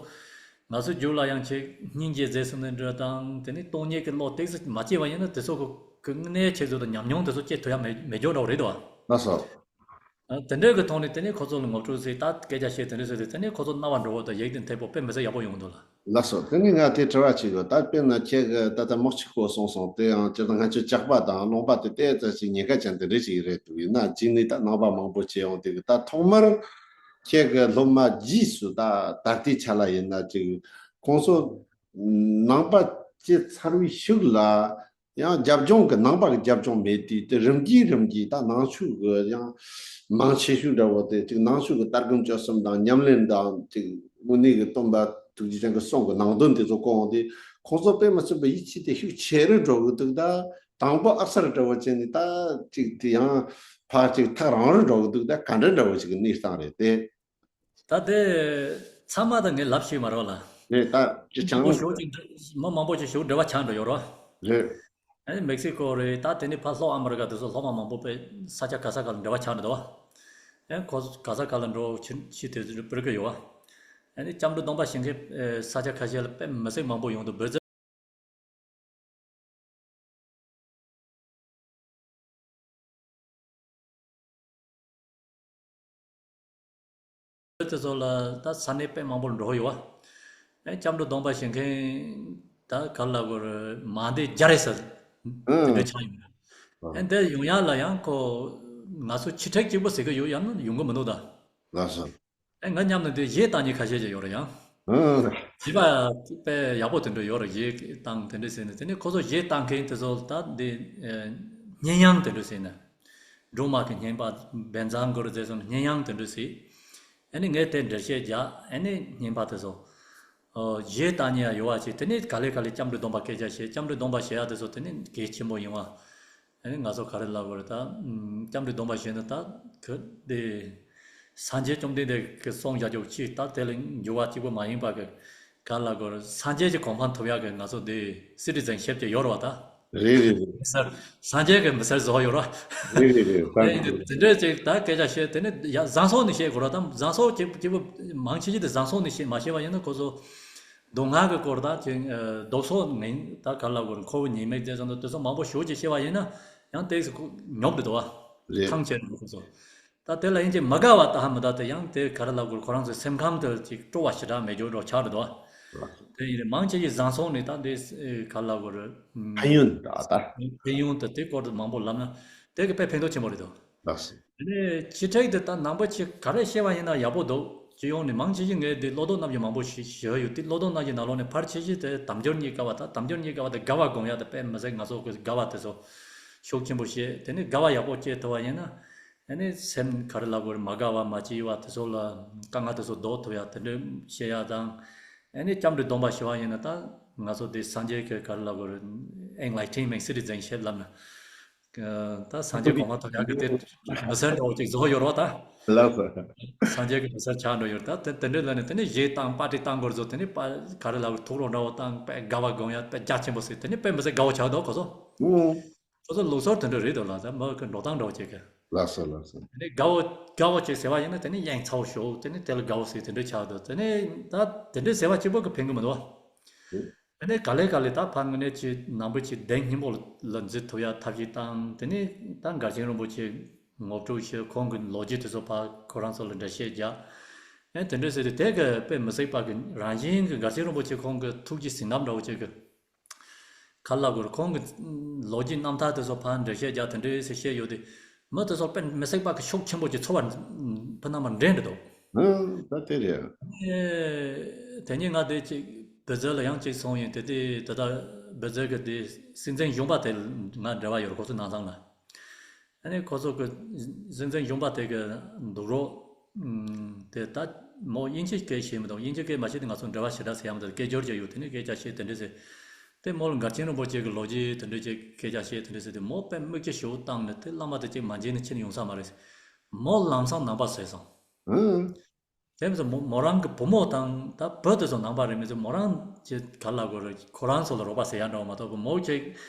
ང་ཚོའི་རྒྱུད་ལ་ཡང་ཅིག་སྙིང་རྗེ་མཛད་སོང་ནས་འདྲ་དང་། དེ་ནས་སྟོང་ཉིད་ཀྱི་བློ་ཏོག་ཙམ་མ་སྐྱེས་པ་ཡིན་ན་དེ་ཚོ་གི་གི་དངོས་གནས་ཆེད་དུ་དང་ཉམས་མྱོང་དེ་ཚོ་སྐྱེ་ཐུབ་ཡག་མེད་མེད་རྒྱུ་འདྲ་བོ་རེད་དོ། ལགས་སོ། ཨ། དེ་འདྲའི་གི་ཐོག་ནས་དེ་ནས་ཁོ་ཚོ་ལ་ངོ་སྤྲོད་བྱས། ད་སྐད་ཆ་བཤད་དེ་འདྲ་བྱས་ཏེ་དེ་ནས་ཁོ་ཚོ་རྣ་བར་འགྲོ་བ་དང་ཡིད་དུ་འཐད་པོ་དཔེ་མི་སྲིད་ཡག་པོ་ཡོང་གི་འདུག་ལ། ལགས་སོ། དེ་ནས་ང་དེ་དྲི་བ་ཅིག་ཡོད། ད་དཔེར་ན་ཁྱེད་ཀྱིས་ད་ལྟ་མོག་ཆི་ཁོ་གསུངས་སོང་། དེ་ཡང་སྤྱིར་བཏང་ང་ཚོའི་ཇག་པ་དང་རླུང་པ་དེ་ཏོག་ཙམ་ཅིག་ཉེན་ཁ་ཅན་དེ་འདྲ་ཅིག་རེད་འདུག་ཡིན་ན་རྗེས་ནས་ད་ནང་པ་མང་པོ་བྱས་ཡོང་དུས་ཀྱི་ད་ཐོག་མར་ཁྱེད་ཀྱི་སློབ་མ་རྗེས་སུ་ད་ད་ལྟའི་ཆ་ལ་ཡིན་ན་ཅིག་ཁོང་ཚོ་ནང་པ་སྐྱེས་ཚར་བའི་ཤུགས་ལ། ཡང་རྒྱབ་ལྗོངས་ཀྱི་ནང་པ་གི་རྒྱབ་ལྗོངས་མེད་དུས་དེ་རིམ་གྱིས་རིམ་གྱིས་ད་ནང་ཆོས་ཀྱི་ཡང་མང་ཆེ་ཤོས་འདྲ་བོ་དེ་ཅིག་ནང་ཆོས་ཀྱི་ལྟ་སྒོམ་སྤྱོད་གསུམ་དང་ཉམས་ལེན་དང་ཅིག་དངོས་གནས་ཀྱི་སྟོན་པ་ཐུགས་རྗེ་ཅན་གྱི་གསུང་གི་ནང་དོན་དེ་ཚོ་གོ་འོང་དུས་ཁོང་ཚོ་དཔེ་མི་སྲིད་པའི་ཡིད་ཆེས་དེ་ཤུགས་ཆེ་རུ་འགྲོ་གི་འདུག་ད་དང་པོ་ཨ་གསར་འདྲ་བོ་བྱས་ནས་ད་ཅིག་དེ་ཡང་ཕར་ཅིག་ཐག་རིང་རུ་འགྲོ་གི་འདུག་ད་ག་འདྲ་འདྲ་བོ་ཞིག་གི་གནས་སྟངས་རེད་དེ། ད་དེ་ཚང་མ་ད་ངས་ལབ་ཤེས་མ་རེད་ལ། རེད། ད་ཅི་ཆང་མང་པོ་ཞིག་མི་མང་པོ་ཞིག་ཞུ་འབྲེལ་བ་ཆགས་འགྲོ་ཡོད་རོ། རེད། ཨ་ནི་མེག་སི་ཀོ་རེད། ད་དེ་ནི་ཕ་ལྷོ་ཨ་མི་རི་ཀ་དེ་ཚོ་སློབ་མ་མང་པོ་དཔེ་ས་ཆ་ག་ས་ག་ལ་འབྲེལ་བ་ཆགས་འགྲོ་འདུག་ཨ་ནི་ཁོ་ག་ས་ག་ལ་འགྲོ་ཕྱི་ཕྱི་དེ་ཚོ་སྤེལ་གི་ཡོད། ཨ་ནི་སྐྱབས་འགྲོ་སྡོམ་པ་ཞིག་གི་ས་ཆ་ཁ་ཤས་ལ་དཔེ་མི་སྲིད་མང་པོ་ཡོང་འདུག་འབོད་ཚིག་དེ་ཚོ་ལ་ད་ས་གནས་དཔེ་མང་པོར་འགྲོ་ཡོད་བ། ཨེ་སྐྱབས་འགྲོ་སྡོམ་པ་བཞེས་མཁན་ད་ག་ལ་གོ་རེད་མང་སྡེ་བརྒྱ་རེད་ཟེར། དེ་འདྲ་ཆགས་ཡོད་རེད། ཨེ་འདི་ཡོང་ཡག་ལ་ཡང་ཁོ་ང་ཚོ་ཕྱི་དྲེག་གཅིག་པོ་ཟེར་གི་ཡོད་ཡང་ན་ཡོང་གི་མི་འདུག་ད། ལགས་སོ། ཨེ་ང་མཉམ་ནས་འདི་གཞས་བཏང་མཁན་ཁ་ཤས་ཅིག་ཡོད་རེད་ཡང་། ཨང་། བྱིས་པ་དཔེ་ཡག་པོ་དེ་འདྲ་ཡོད་རེད། གཞས་བཏང་དེ་འདྲ་ཟེར་ནས་དེ་ནས་ཁོ་ཚོ་གཞས་བཏང་མཁན་དེ་ཚོ་ད་འདི་ཨེ་སྙན་དབྱངས་དེ་འདྲ་ཟེར་ནས། སྒྲོལ་མ་གི་བསྙེན་པ་བན་ཚང་གོ་རུ་རྫས་སོང་སྙན་དབྱངས་དེ་འདྲ་ཟེར། ཨ་ནི་ངས་དེ་འགྲེལ་བཤད་རྒྱག་ཨ་ནི་བསྙེན་པ་དེ་ཚོ། ཨོ་གཞས་བཏང་མཁན་ཡང་ཡོད་བ་ཅིག་དེ་ནས་ག་ལེ་ག་ལེ་སྐྱབས་འགྲོ་སྡོམ་པ་སྐད་ཆ་བཤད། སྐྱབས་འགྲོ་སྡོམ་པ་བཤད་ཡག་དེ་ཚོ་དེ་ནས་གལ་ཆེན་པོ་ཡིན་བ། ཨ་ནི་ང་ཚོ་ག་རེ་ལབ་དགོས་རེད་ད། ཨམ། སྐྱབས་འགྲོ་སྡོམ་པ་བཞེས་ན་ད་གི་དེ། སངས་རྒྱས་བཅོམ་ལྡན་འདས་ཀྱི་གསུང་བཞག་རྒྱུ་གཅིག་ད་དེ་ལ་འགྱུར་བ་གཅིག་པོ་མ་ཡིན་པ་གི། ག་ལབ་དགོས་རེད། སངས་རྒྱས་ཀྱི་གོ་འཕང་ཐོབ་ཡག་གི་ང་ཚོ་དེ་སི་ཊི་ཛེན་ཤིབ་ཅིག་ཡོད་རེད་བ་ད། རེད་རེད་རེད། མི་སེར། སངས་རྒྱས་ཀྱི་མི་སེར་བཟོ་ཡོད་རེད་བ། རེད་རེད་རེད། དེ་ཡིན་དུས་དེ་འདྲས་ཅིག་ད་སྐད་ཆ་བཤད་དེ་ནི་ཡ་བཟང་ཕྱོགས་ནས་བཤད་དགོས་རེད་ད། བཟང་ཕྱོགས་གཅིག་གཅིག་པོ་མང་ཆེ་ཆེ་དེ་བཟང་ཕྱོགས་ནས་བཤད་མ་བཤད་པ་ཡིན་ན་ཁོ་ཚོ། མདོ་སྔགས་ཀྱི་སྐོར་དང་ཅིག་ཨ། ལྡོག་ཕྱོགས་ངན་ད་ག་ལ་གོ་རེད། ཁོ་བོ་ཉེས་དམིགས་དེ་ཚོ་འདུག་དེ་ཚོ་མང་པོ་ཞེ་ཅིག་བཤད་པ་ཡིན་ན་ཡང་ཏོག་ཙམ་ཁོ་ཉོབ་འདུག་བ། རེད། ཐང་ཆད་འདུག་ཁོ་ཚོ། ད་དེ་ལ་ཡིན་གཅིག་མ་དགའ་བ་ད་ཧ་མི་ད་དེ་ཡང་དེ་ག་རེ་ལབ་དགོས་རེད། ཁོ་རང་ཚོའི་སེམས་ཁམས་དེ་ཅིག་སྤྲོ་བ་ཞེ་དྲག་མེད་རྒྱུ་འདྲ་ཆགས་འདུག་བ། དེ་ཡིན་རེད་མང་ཆེ་ཞིག་བཟང་ཕྱོགས་ནས་ད་འདི་ག་ལབ་དགོས་རེད། ཕན་ཡོན་ད་ད། ཕན་ཡོན་དེ་དེ་སྐོར་དུ་མང་པོ་ལབ་ན་དེ་གི་དཔེ་ཕན་ཐོགས་ཆེན་པོ་རེད་དོ། ལགས་སོ། དེ་ནས་ཕྱི་དྲེག་དེ་ད་ནང་པ་ཅིག་ག་རེ་བཤད་པ་ཡིན་ན་ཡག་པོ་འདུག་སྤྱི་ཡོངས་ནས་མང་ཆེ་ཞིག་ངས་འདི་བློ་ལྡོག་རྣམ་བཞི་མང་པོ་ཞིག་ཞུ་ཡོད་དེ་བློ་ལྡོག་རྣམ་བཞི་ནང་ལོགས་ནས་ཕལ་ཆེ་ཞིག་དེ་དལ་འབྱོར་རྙེད་དཀའ་བ་ད་དལ་འབྱོར་རྙེད་དཀའ་བ་དེ་དགའ་བ་སྒོམ་ཡག་དེ་དཔེ་མི་སྲིད་ང་ཚོ་གི་དགའ་བ་དེ་ཚོ་ཤུགས་ཆེན་པོ་བཤད། དེ་ནས་དགའ་བ་ཡག་པོ་སྐྱེ་ཐུབ་པ་ཡིན་ན། ཨ་ནི་སེམས་ག་རེ་ལབ་དགོས་རེད། མ་དགའ་བ་མ་སྐྱིད་པ་དེ་ཚོ་ལ་དཀའ་ངལ་དེ་ཚོ་ཟློག་ཐུབ་ཡག་དེ་འདྲ་བཤད་ཡག་དང་། ཨ་ནི་སྐྱབས་འགྲོ་སྡོམ་པ་ཞུ་བ་ཡིན་ན་ད་ང་ཚོ་འདི་སངས་རྒྱས་ཀྱི་ག་རེ་ལབ་དགོས་རེད། Enlightenment Citizenship ལབ་ན། ད་སངས་རྒྱས་གོ་འཕང་ཐོབ་ཡག་གི་དེ་མི་སེར་འདྲ་བོ་ཅིག་བཟོ་ཡོད་རེད་བ་ད། ལགས་སོ། སངས་རྒྱས་ཀྱི་མི་སེར་ཆགས་འགྲོ་ཡོད་རེད་ད། དེ་དེ་འདྲ་ལབ་ནས་དེ་ནས་གཞས་བཏང་པར་ཊི་བཏང་དགོས་རེད་ཚོ། དེ་ནས་པ་ག་རེ་ལབ་དགོས་རེད། ཐུགས་རོགས་འདྲ་བོ་བཏང་དཔེ་དགའ་བ་སྒོམ་ཡག་དཔེ་རྒྱ་ཆེན་པོ་ཟེར་དེ་ནས་དཔེ་མི་སྲིད་དགའ་བོ་ཆགས་འདུག་ཁོ་ཚོ། ཨུ། ཁོ་ཚོ་ལུགས་སྲོལ་དེ་འདྲ་རེད་འདུག་ལགས་ད་མི་གི་འགྲོ་སྟངས་འདྲ་བོ་ཅིག་གི། ལགས་སོ་ལགས་སོ། དེ་ནས་དགའ་བོ་དགའ་བོ་ཅིག་ཟེར་བ་ཡིན་ན་དེ་ནས་ཡང་ཚ་བོ་ཞོག་དེ་ནས་དེ་ལ་དགའ་བོ་ཟེར་དེ་འདྲ་ཆགས་འདུག་དེ་ནས་ད་དེ་འདྲ་ཟེར་བ་གཅིག་པོ་གི་ཕན་གི་མི་འདུག་བ། ཨུ། དེ་ནས་ག་ལེ་ག་ལེ་ད་ཕར་དངོས་གནས་ཀྱི་ནང་པ་ཅིག་གདེང་སྙིང་པོ་ལ་འཛིན་ཐུབ་ཡག་ཐབས་ཤེས་བཏང་། དེ་ནས་ད་མགར་ཆེན་རིན་པོ་ཆེ་ངོ་སྤྲོད་བྱས། ཁོང་གི་ལོ་རྒྱུས་དེ་ཚོ་ཕར་ཁོ་རང་ཚོ་ལ་འགྲེལ་བཤད་རྒྱག་ཨེ་དེ་འདྲ་ཟེར་དུས་དེ་གི་དཔེ་མི་སྲིད་པ་གི་རང་བཞིན་གི་མགར་ཆེན་རིན་པོ་ཆེ་ཁོང་གི་ཐུགས་ཀྱི་ཟིན་ཐབས་འདྲ་བོ་ཅིག་གི། ག་ལ་གོ་རེད། ཁོང་གི་ལོ་རྒྱུས་རྣམ་ཐར་དེ་ཚོ་ཕར་འགྲེལ་བཤད་རྒྱག་དེ་འདྲ་ཟེར་བཤད་ཡོད་དེ། མི་དེ་ཚོ་དཔེ་མི་སྲིད་པ་གི་ཤུགས་ཆེན་པོ་ཅིག་ཚོར་བ་ཕ་ན་མ་འདྲེན་འདྲ་འདུག་ཨང་། ད་དེ་རེད། ཨེ། དེ་ཉིན་ང་དེ་ཅིག་བི་ཛི་ལ་ཡང་ཅིག་སོང་ཡིན། དེ་དེ་ད་ལྟ་བི་ཛི་གི་དེ་སྲིད་འཛིན་གཞོན་པ་དེ་ང་འབྲེལ་བ་ཡོད་རེད་ཁོ་ཚོ་ནང་ཚང་ལ། ཨ་ནི་ཁོ་ཚོ་གི་སྲིད་འཛིན་གཞོན་པ་དེ་གི་འདུག་རོགས། ཨུམ། དེ་ད་མོ་དབྱིན་ཇི་སྐད་ཤེས་མི་འདུག་དབྱིན་ཇི་སྐད་མ་ཤེས་དུས་ང་ཚོ་འབྲེལ་བ་ཞེ་དྲག་ཟེར་ཡག་མི་འདུག་སྐད་སྦྱོར་ཅིག་ཡོད། དེ་ནས་སྐད་ཆ་བཤད་དེ་འདྲ་ཟེར། དེ་མོ་ལ་མགར་ཆེན་རིན་པོ་ཆེ་གི་ལོ་རྒྱུས་དེ་འདྲ་ཅིག་སྐད་ཆ་བཤད་དེ་འདྲ་ཟེར་དུས་མོ་དཔེ་མིག་ཆུ་ཞེ་པོ་བཏང་ནས་དེ་བླ་མ་དེ་ཅིག་མ་མཇལ་ནས་ཕྱིན་ཡོང་ས་མ་རེད། མོ་ལམ་སང་ནང་པ་བཟོས་སོང་། ཨང་། དེ་མི་ཚོ་མོ་མོ་རང་གི་བུ་མོ་དང་ད་བུ་དེ་ཚོ་ནང་པ་རེད། མི་ཚོ་མོ་རང་ཅིག་ག་ལ་གོ་རེད། ཁོ་རང་ཚོ་ལ་རོགས་པ་ཟེར་ཡག་འདྲ་བོ་མ་གཏོགས་མོ་ཅིག་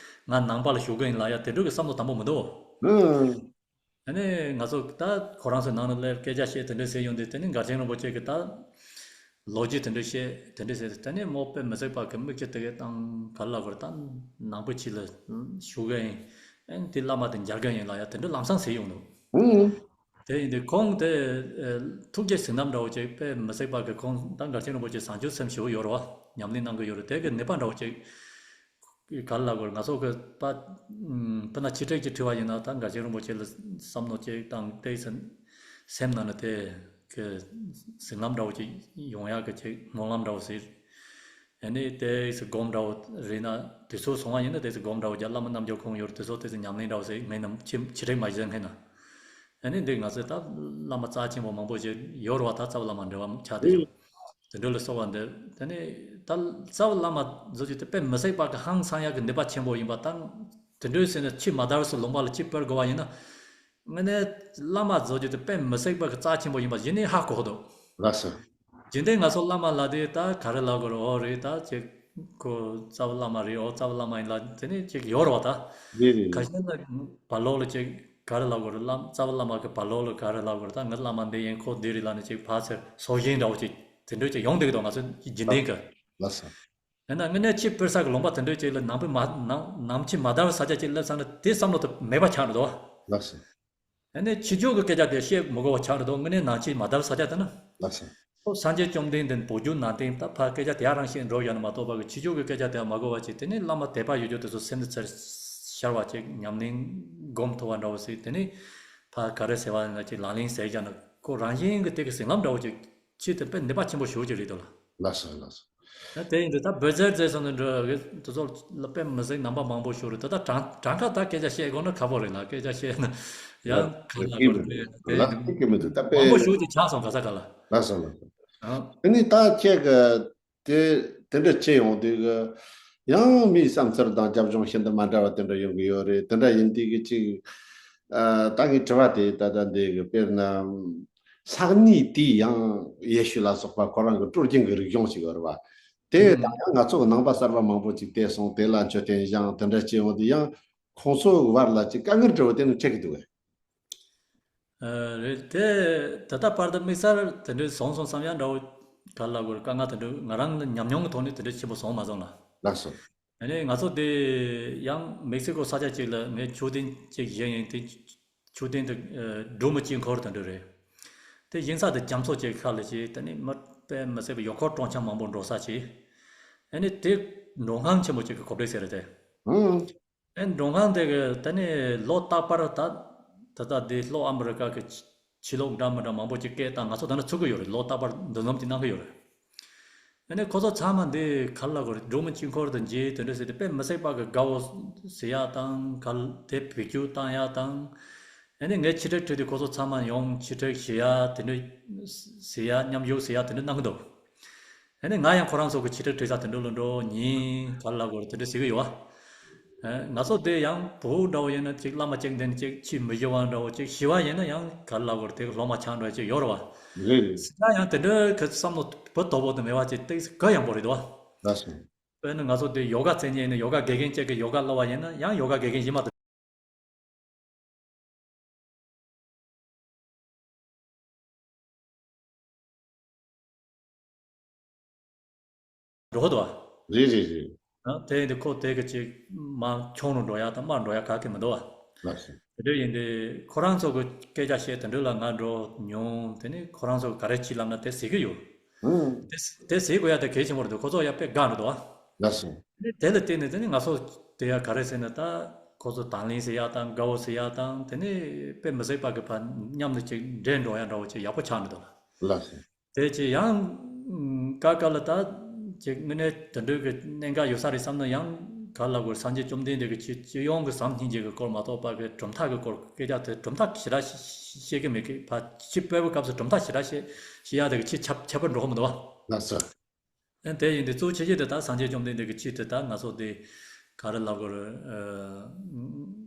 ང་ནང་པ་ལ་ཞུགས་གི་ཡིན་ལབ་ཡག་དེ་འདྲ་གི་བསམ་བློ་དང་པོ་མི་འདུག་ཨང་། ཨ་ནི་ང་ཚོ་ད་ཁོ་རང་ཚོའི་ནང་ནས་སླེབས་སྐད་ཆ་བཤད་དེ་འདྲ་ཟེར་ཡོང་དུས་དེ་ནི་མགར་ཆེན་རིན་པོ་ཆེ་གི་ད་ལོ་རྒྱུས་དེ་འདྲ་བཤད་དེ་འདྲ་ཟེར་དུས་དེ་ནི་མོ་དཔེ་མི་སྲིད་པ་གི་མིག་ཆུ་དེ་གས་བཏང་། ག་ལ་གོ་རེད། ད་ནང་པ་ཅིག་ལ་ཞུགས་གི་ཡིན། ཨ་ནི་དེ་བླ་མ་དེ་མཇལ་གི་ཡིན་ལབ་ཡག་དེ་འདྲ་ལམ་སང་ཟེར་ཡོང་འདུག་ཨང་། དེ་ཡིན་དུས་ཁོང་དེ་ཨེ་ཐུགས་རྗེ་ཟིན་ཐབས་འདྲ་བོ་ཅིག་དཔེ་མི་སྲིད་པ་གི་ཁོང་ད་མགར་ཆེན་རིན་པོ་ཆེ་བཟང་སྤྱོད་སེམས་ཞེ་པོ་ཡོད་རེད་བ། ཉམས་ལེན་གནང་གི་ཡོད་རེད། དེ་གི་ནུས་པ་འདྲ་བོ་ཅིག་ག་ལ་གོ་རེད། ང་ཚོ་གི་ད་ཨུམ་དཔེར་ན་ཕྱི་དྲེག་ཅིག་ཁྲིད་པ་ཡིན་ན་ད་མགར་ཆེན་རིན་པོ་ཆེ་ལ་བསམ་མནོ་ཅིག་བཏང་སྟེ་སེམས་ནང་ནས་དེ་གི་ཟིན་ལམ་འདྲ་བོ་ཅིག་ཡོང་ཡག་གི་ཅིག་སྨོན་ལམ་འདྲ་བོ་ཟེར། ཨ་ནི་དེ་ཚོ་སྒོམ་འདྲ་བོ་རེད་ན་དུས་ཚོད་སོང་བ་ཡིན་ན་དེ་ཚོ་སྒོམ་འདྲ་བོ་རྒྱག་བླ་མ་རྣལ་འབྱོར་ཁོང་ཡོད་རེད། དེ་ཚོ་དེ་ཚོ་ཉམས་ལེན་འདྲ་བོ་ཟེར། ངས་ནམ་ཕྱི་ཕྱི་དྲེག་མ་བྱས་མཁན་ན། ཨ་ནི་འདི་ང་ཚོའི་ད་བླ་མ་རྩ་ཆེན་པོ་མང་པོ་ཞིག་ཡོད་རེད་བ། ད་རྩ་བ་བླ་མ་འབྲེལ་བ་ཆགས་དེ་ཚོ་དེ་འདྲ་ལ་སོགས་པ་འདི་དེ་ནས་ད་རྩ་བ་བླ་མ་བཟོ་རྒྱུ་དེ་དཔེ་མི་སྲིད་པ་གི་ཧང་སང་ཡག་གི་ནུས་པ་ཆེན་པོ་ཡིན་པ་དང་། དེ་འདྲ་ཟེར་ནས་ཆུ་མ་དར་སུ་ལུང་པ་ལ་ཆུ་སྤེལ་དགོས་པ་ཡིན་ན། དངོས་གནས་བླ་མ་བཟོ་རྒྱུ་དེ་དཔེ་མི་སྲིད་པ་གི་རྩ་ཆེན་པོ་ཡིན་པ་གཞི་ནས་ཧ་གོ་འདུག་ལགས་སོ། རྒྱུན་ལྡན་ང་ཚོ་བླ་མ་ལ་དེ་ད་ག་རེ་ལབ་དགོས་རེད། འོ་རེད། ད་ཅིག་ཁོ་རྩ་བ་བླ་མ་རེད། འོ་རྩ་བ་བླ་མ་ཡིན་ལ་དེ་ནས་ཅིག་ཡོད་རེད་བ་ད། རེད་རེད་ཁ་རེད། ཤས་ལ་བར་ལོགས་ལ་ཅིག་ག་རེ་ལབ་དགོས་རེད། བླ་རྩ་བ་བླ་མ་གི་བར་ལོགས་ལ་ག་རེ་ལབ་དགོས་རེད། ད་ངའི་བླ་མ་འདི་ཡིན། ཁོ་འདི་རེད་ལབ་ནས་ཅིག་ཕར་ཚུར་སྲོག་ཤིང་འདྲ་བོ་ཅིག་དེ་འདྲ་ཅིག་ཡོང་བསྡད་ཀྱི་འདུག་ང་ཚོ་རྒྱུན་ལྡན་གི། ལགས་སོ། ཡིན་ན་དངོས་གནས་ཆུ་སྤེལ་ས་གི་ལུང་པ་དེ་འདྲ་ཅིག་ལ་ནམ་བུ་མ་ནམ་ནམ་ཆུ་མ་དར་བའི་ས་ཆ་ཅིག་སླེབས་ཚར་ན་དེ་བསམ་བློ་དེ་མེད་པ་ཆགས་འགྲོ་འདུག་ལགས་སོ། ཨ་ནི་ཕྱི་ཕྱོགས་ཀྱི་སྐད་ཆ་དེ་བཤད་མི་དགོས་པ་ཆགས་འགྲོ་འདུག་དངོས་གནས་ནང་ཆུ་མ་དར་ས་ཆ་དེ་ན། ལགས་སོ། ཨོ་སངས་རྒྱས་བཅོམ་ལྡན་འདས་བོད་བརྒྱུད་ནང་བསྟན་ད་ཕར་སྐད་ཆ་དེ་རང་བཤད་འགྲོ་ཡོད་ན་མ་གཏོགས་པ་གི་ཕྱི་ཕྱོགས་ཀྱི་སྐད་ཆ་དེ་མ་གོ་བ་ཅིག་དེ་ནས་བླ་མ་དད་པ་ཡོད་རྒྱུ་དེ་ཚོ་སེམས་ནས་ཚར་ཤར་བ་ཅིག་ཉམས་ལེན་སྒོམ་ཐུབ་པ་འདྲ་བོ་ཟིག་དེ་ནས་ཕར་ག་རེ་ཟེར་བ་ན་ཅིག་ལག་ལེན་ཟེར་རྒྱ་ན་ཁོ་རང་བཞིན་གྱི་དེ་གི་ཟིང་ལམ་འདྲ་བོ་ཅིག་ཆེད་དུ་དཔེ་ནུས་པ་ཆེན་པོ་ཞུ་གི་རེད་དོ་ལ། ལགས་སོ་ལགས་སོ། ད་དེ་ཡིན་དུས་ད་འབོད་ཚལ་རྫས་སོང་ནས་འགྲོ་གི་དེ་ཚོ་ལ་དཔེ་མི་སྲིད་རྣམ་པ་མང་པོ་ཞུ་རེད། ད་ད་གྲངས་གྲངས་ཀ་ད་སྐད་ཆ་བཤད་དགོས་ན་ཁག་པོ་རེད་ལ། སྐད་ཆ་བཤད་ན་ཡང་ཁ་ལ་གོ་རེད། དེ་ལགས་ཡིན་དུས་ཀྱི་མི་འདུག་ད་དཔེ་མང་པོ་ཞུ་ཅིག་ཆགས་སོང་ག་ས་ག་ལ། ལགས་སོ་ལགས་སོ། ཨང་། དེ་ནི་ད་ཁྱེད་ཀྱི་དེ་དེ་འདྲ་བྱེད་ཡོང་དུས་ཀྱི་ཡང་མིའི་བསམ་ཚུལ་དང་རྒྱབ་ལྗོངས་ཤིན་ཏུ་མ་འདྲ་བ་དེ་འདྲ་ཡོང་གི་ཡོད་རེད། དེ་འདྲ་ཡིན་དུས་ཀྱི་ཅིག་ཨ་ད་ངའི་དྲི་བ་དེ་ད་ལྟ་འདི་གི་དཔེར་ན། ས་གནས་དེའི་ཡང་ཡེ་ཤུ་ལ་སོགས་པ་ཁོ་རང་གི་སྲོལ་རྒྱུན་གྱི་རིག་གཞུང་ཞིག་ཡོད་རེད་བ། དེ་ཨུམ། དང་ཡང་ང་ཚོ་གི་ནང་པ་གསར་པ་མང་པོ་ཅིག་བལྟས་སོང་། དེ་ལ་མཆོད་རྟེན་བཞེངས་དེ་འདྲ་བྱས་ཡོང་དུས་ཡང་ཁོང་ཚོ་གི་བར་ལ་ཅིག་དཀའ་ངལ་འདྲ་བོ་དེ་ནི་འཕྲད་ཀྱི་འདུག་གས། ཨ་རེད་དེ། ད་ལྟ་བར་དུ་དམིགས་བསལ་དེ་འདྲའི་བཟུང་སོང་བསམ་ཡ་འདྲ་བོ་ག་ལ་གོ་རེད། དཀའ་ངལ་དེ་འདྲ་ང་རང་ལ་ཉམས་མྱོང་གི་ཐོག་ནས་དེ་འདྲ་ཆེན་པོ་བཟུང་མ་སོང་ལ། ལགས་སོ། ཨ་ནི་ང་ཚོ་དེ་ཡང་མེག་སི་ཀོ་ས་ཆ་གཅིག་ལ་ངས་མཆོད་རྟེན་གཅིག་བཞེངས་ཡིན། དེ་མཆོད་རྟེན་དེ་ཨ་སྒྲོལ་མའི་དཀྱིལ་འཁོར་དེ་འདྲ་རེད། དེ་བཞེངས་ས་དེ་རྒྱ་མཚོ་གཅིག་ཁ་ལ་བྱས། དེ་ནི་མི་དཔེ་མི་སྲིད་པའི་ཡུལ་སྐོར་སྤྲོ་འཆམ་མང་པོ་འགྲོ་ས་བྱས། ཨ་ནི་དེ་མགྲོན་ཁང་ཆེན་པོ་གཅིག་གི་གོ་སྒྲིག་ཟེར་རེད་དེ། ཨང་། ཨེ་མགྲོན་ཁང་དེ་གི་ད་ནི་ལོ་རྟག་པར་ད་ད་ལྟ་འདི་ལྷོ་ཨ་མི་རི་ཀ་གི་ཆོས་ལུགས་འདྲ་མི་འདྲ་མང་པོ་ཅིག་སྐད་བཏང་། ང་ཚོ་ད་ནི་ཚུགས་ཀྱི་ཡོད་རེད། ལོ་རྟག་པར་འདུ་འཛོམས་ཅིག་གནང་གི་ཡོད་རེད། ཨ་ནི་ཁོ་ཚོ་ཚང་མ་འདི་ག་ལ་གོ་རེད། སྒྲོལ་མའི་དཀྱིལ་འཁོར་དུ་མཇལ་དེ་འདྲ་ཟེར་ཏེ་དཔེ་མི་སྲིད་པ་གི་དགའ་བོ་ཟེར་ཡ་དང་། ག་ལ་དེ་བེད་སྤྱོད་བཏང་ཡ་དང་། ཨ་ནི་ངས་ཆེད་སྒྲིག་བྲིས་ཏེ་ཁོ་ཚོ་ཚང་མ་ཡོང་ཆེད་སྒྲིག་བྱེད་ཡ་དེ་འདྲ་ཟེར་ཡ། མཉམ་ཞུགས་ཟེར་ཡ་དེ་འདྲ་གནང་གི་འདུག་ཨ་ནི་ང་ཡང་ཁོ་རང་ཚོ་གི་ཆེད་སྒྲིག་བྲིས་ས་དེ་འདྲ་ལ་འགྲོ། ཉིན་ག་ལ་གོ་རེད་དེ་འདྲ་ཟེར་གི་ཡོད་བ། ཨ་ང་ཚོ་དེ་ཡང་བོད་འདྲ་བོ་ཡིན་ན་ཅིག་བླ་མ་གཅིག་འདི་ནས་ཅིག་ཆོས་མི་ཞུ་བ་འདྲ་བོ། ཅིག་ཞུ་བ་ཡིན་ན་ཡང་ག་ལ་གོ་རེད་དེ་སློབ་མ་ཆགས་འདྲ་ཅིག་ཡོད་རེད་བ། རེད་རེད། ཟེར་ན་ཡང་དེ་འདྲ་གི་བསམ་བློ་བུ་དོ་བོ་དུ་མེད་པ་ཅིག་ཏིག་ག་ཡང་པོ་རེད་དོ། ལགས་སོ། དཔེར་ན་ང་ཚོ་དེ་ཡོ་ག་རྩེ་མཁན་ཡིན་ན། ཡོ་ག་དགེ་རྒན་གཅིག་གིས་ཡོ་ག་སློབ་པ་ཡིན་ན་ཡང་ཡོ་ག་དགེ་རྒན་གཞན་མ་དང་འགྲོ་དོ། རེད་རེད་རེད། ཨ་དེ་ཡིན་དུས་ཁོ་དེ་གི་ཅིག་མར་ཁྱོང་རུ་འགྲོ་ཡ་དང་མར་འགྲོ་ཡ་ག་གེ་མི་འདུག་བ། ལགས་སོ། དེ་འདྲ་ཡིན་དུས་ཁོ་རང་ཚོ་གི་སྐད་ཆ་བཤད་དེ་འདྲ་ལ་ང་འགྲོ་མྱོང་། དེ་ནི་ཁོ་རང་ཚོ་གི་ག་རེ་བྱེད་ལབ་ན་དེ་ཟེར་གི་ཡོད། ཨང་། དེ་དེ་ཟེར་དགོས་ཡ་དེ་གལ་ཆེན་པོ་རེད་འདུག་ཁོ་ཚོ་ཡ་དཔེ་དགའ་འགྲོ་འདུག་བ། ལགས་སོ། དེ་དེ་ལ་བརྟེན་ནས་དེ་ནི་ང་ཚོ་དེ་ཡ་ག་རེ་ཟེར་ན། ད་ཁོ་ཚོ་དང་ལེན་ཟེར་ཡ་དང་དགའ་བོ་ཟེར་ཡ་དང་། དེ་ནི་དཔེ་མི་སྲིད་པ་གི་ཕར་མཉམ་དུ་ཅིག་འདྲེས་འགྲོ་ཡ་འདྲ་བོ་ཅིག་ཡག་པོ་ཆགས་འགྲོ་འདུག་ལ། ལགས་སོ། དེ་ཅི་ཡང་ཀ་ཀ་ལ་ད་ཅིག་དངོས་གནས་དེ་འདྲའི་གི་གནད་འགག་ཡོད་ས་རེད་བསམ་ན། ཡང་ག་ལ་གོ་རེད། སངས་རྒྱས་བཅོམ་ལྡན་འདས་ཀྱི་ཆོས་སྤྱི་ཡོངས་ཀྱི་ཟམ་སྙིང་རྗེ་གི་སྐོར་མ་གཏོགས་པ་གི་གྲུབ་མཐའ་གི་སྐོར་སྐད་ཆ་དེ་གྲུབ་མཐའ་ཞེ་དྲག་བཤད་ཀྱི་མེད་གི། ཕར་ཕྱི་དཔེ་བོ་སྐབས་སུ་གྲུབ་མཐའ་ཞེ་དྲག་བཤད་བཤད་ཡ་དེ་གི་ཆེས་ཁྱབ་ཁྱད་པར་འགྲོ་གི་མི་འདུག་བ། ལགས་སོ། ཨ་དེ་ཡིན་དུས་གཙོ་ཆེ་ཤོས་དེ་ད་སངས་རྒྱས་བཅོམ་ལྡན་འདས་ཀྱི་ཆོས་དེ་ད་ང་ཚོ་དེ་ག་རེ་ལབ་དགོས་རེད། ཨ་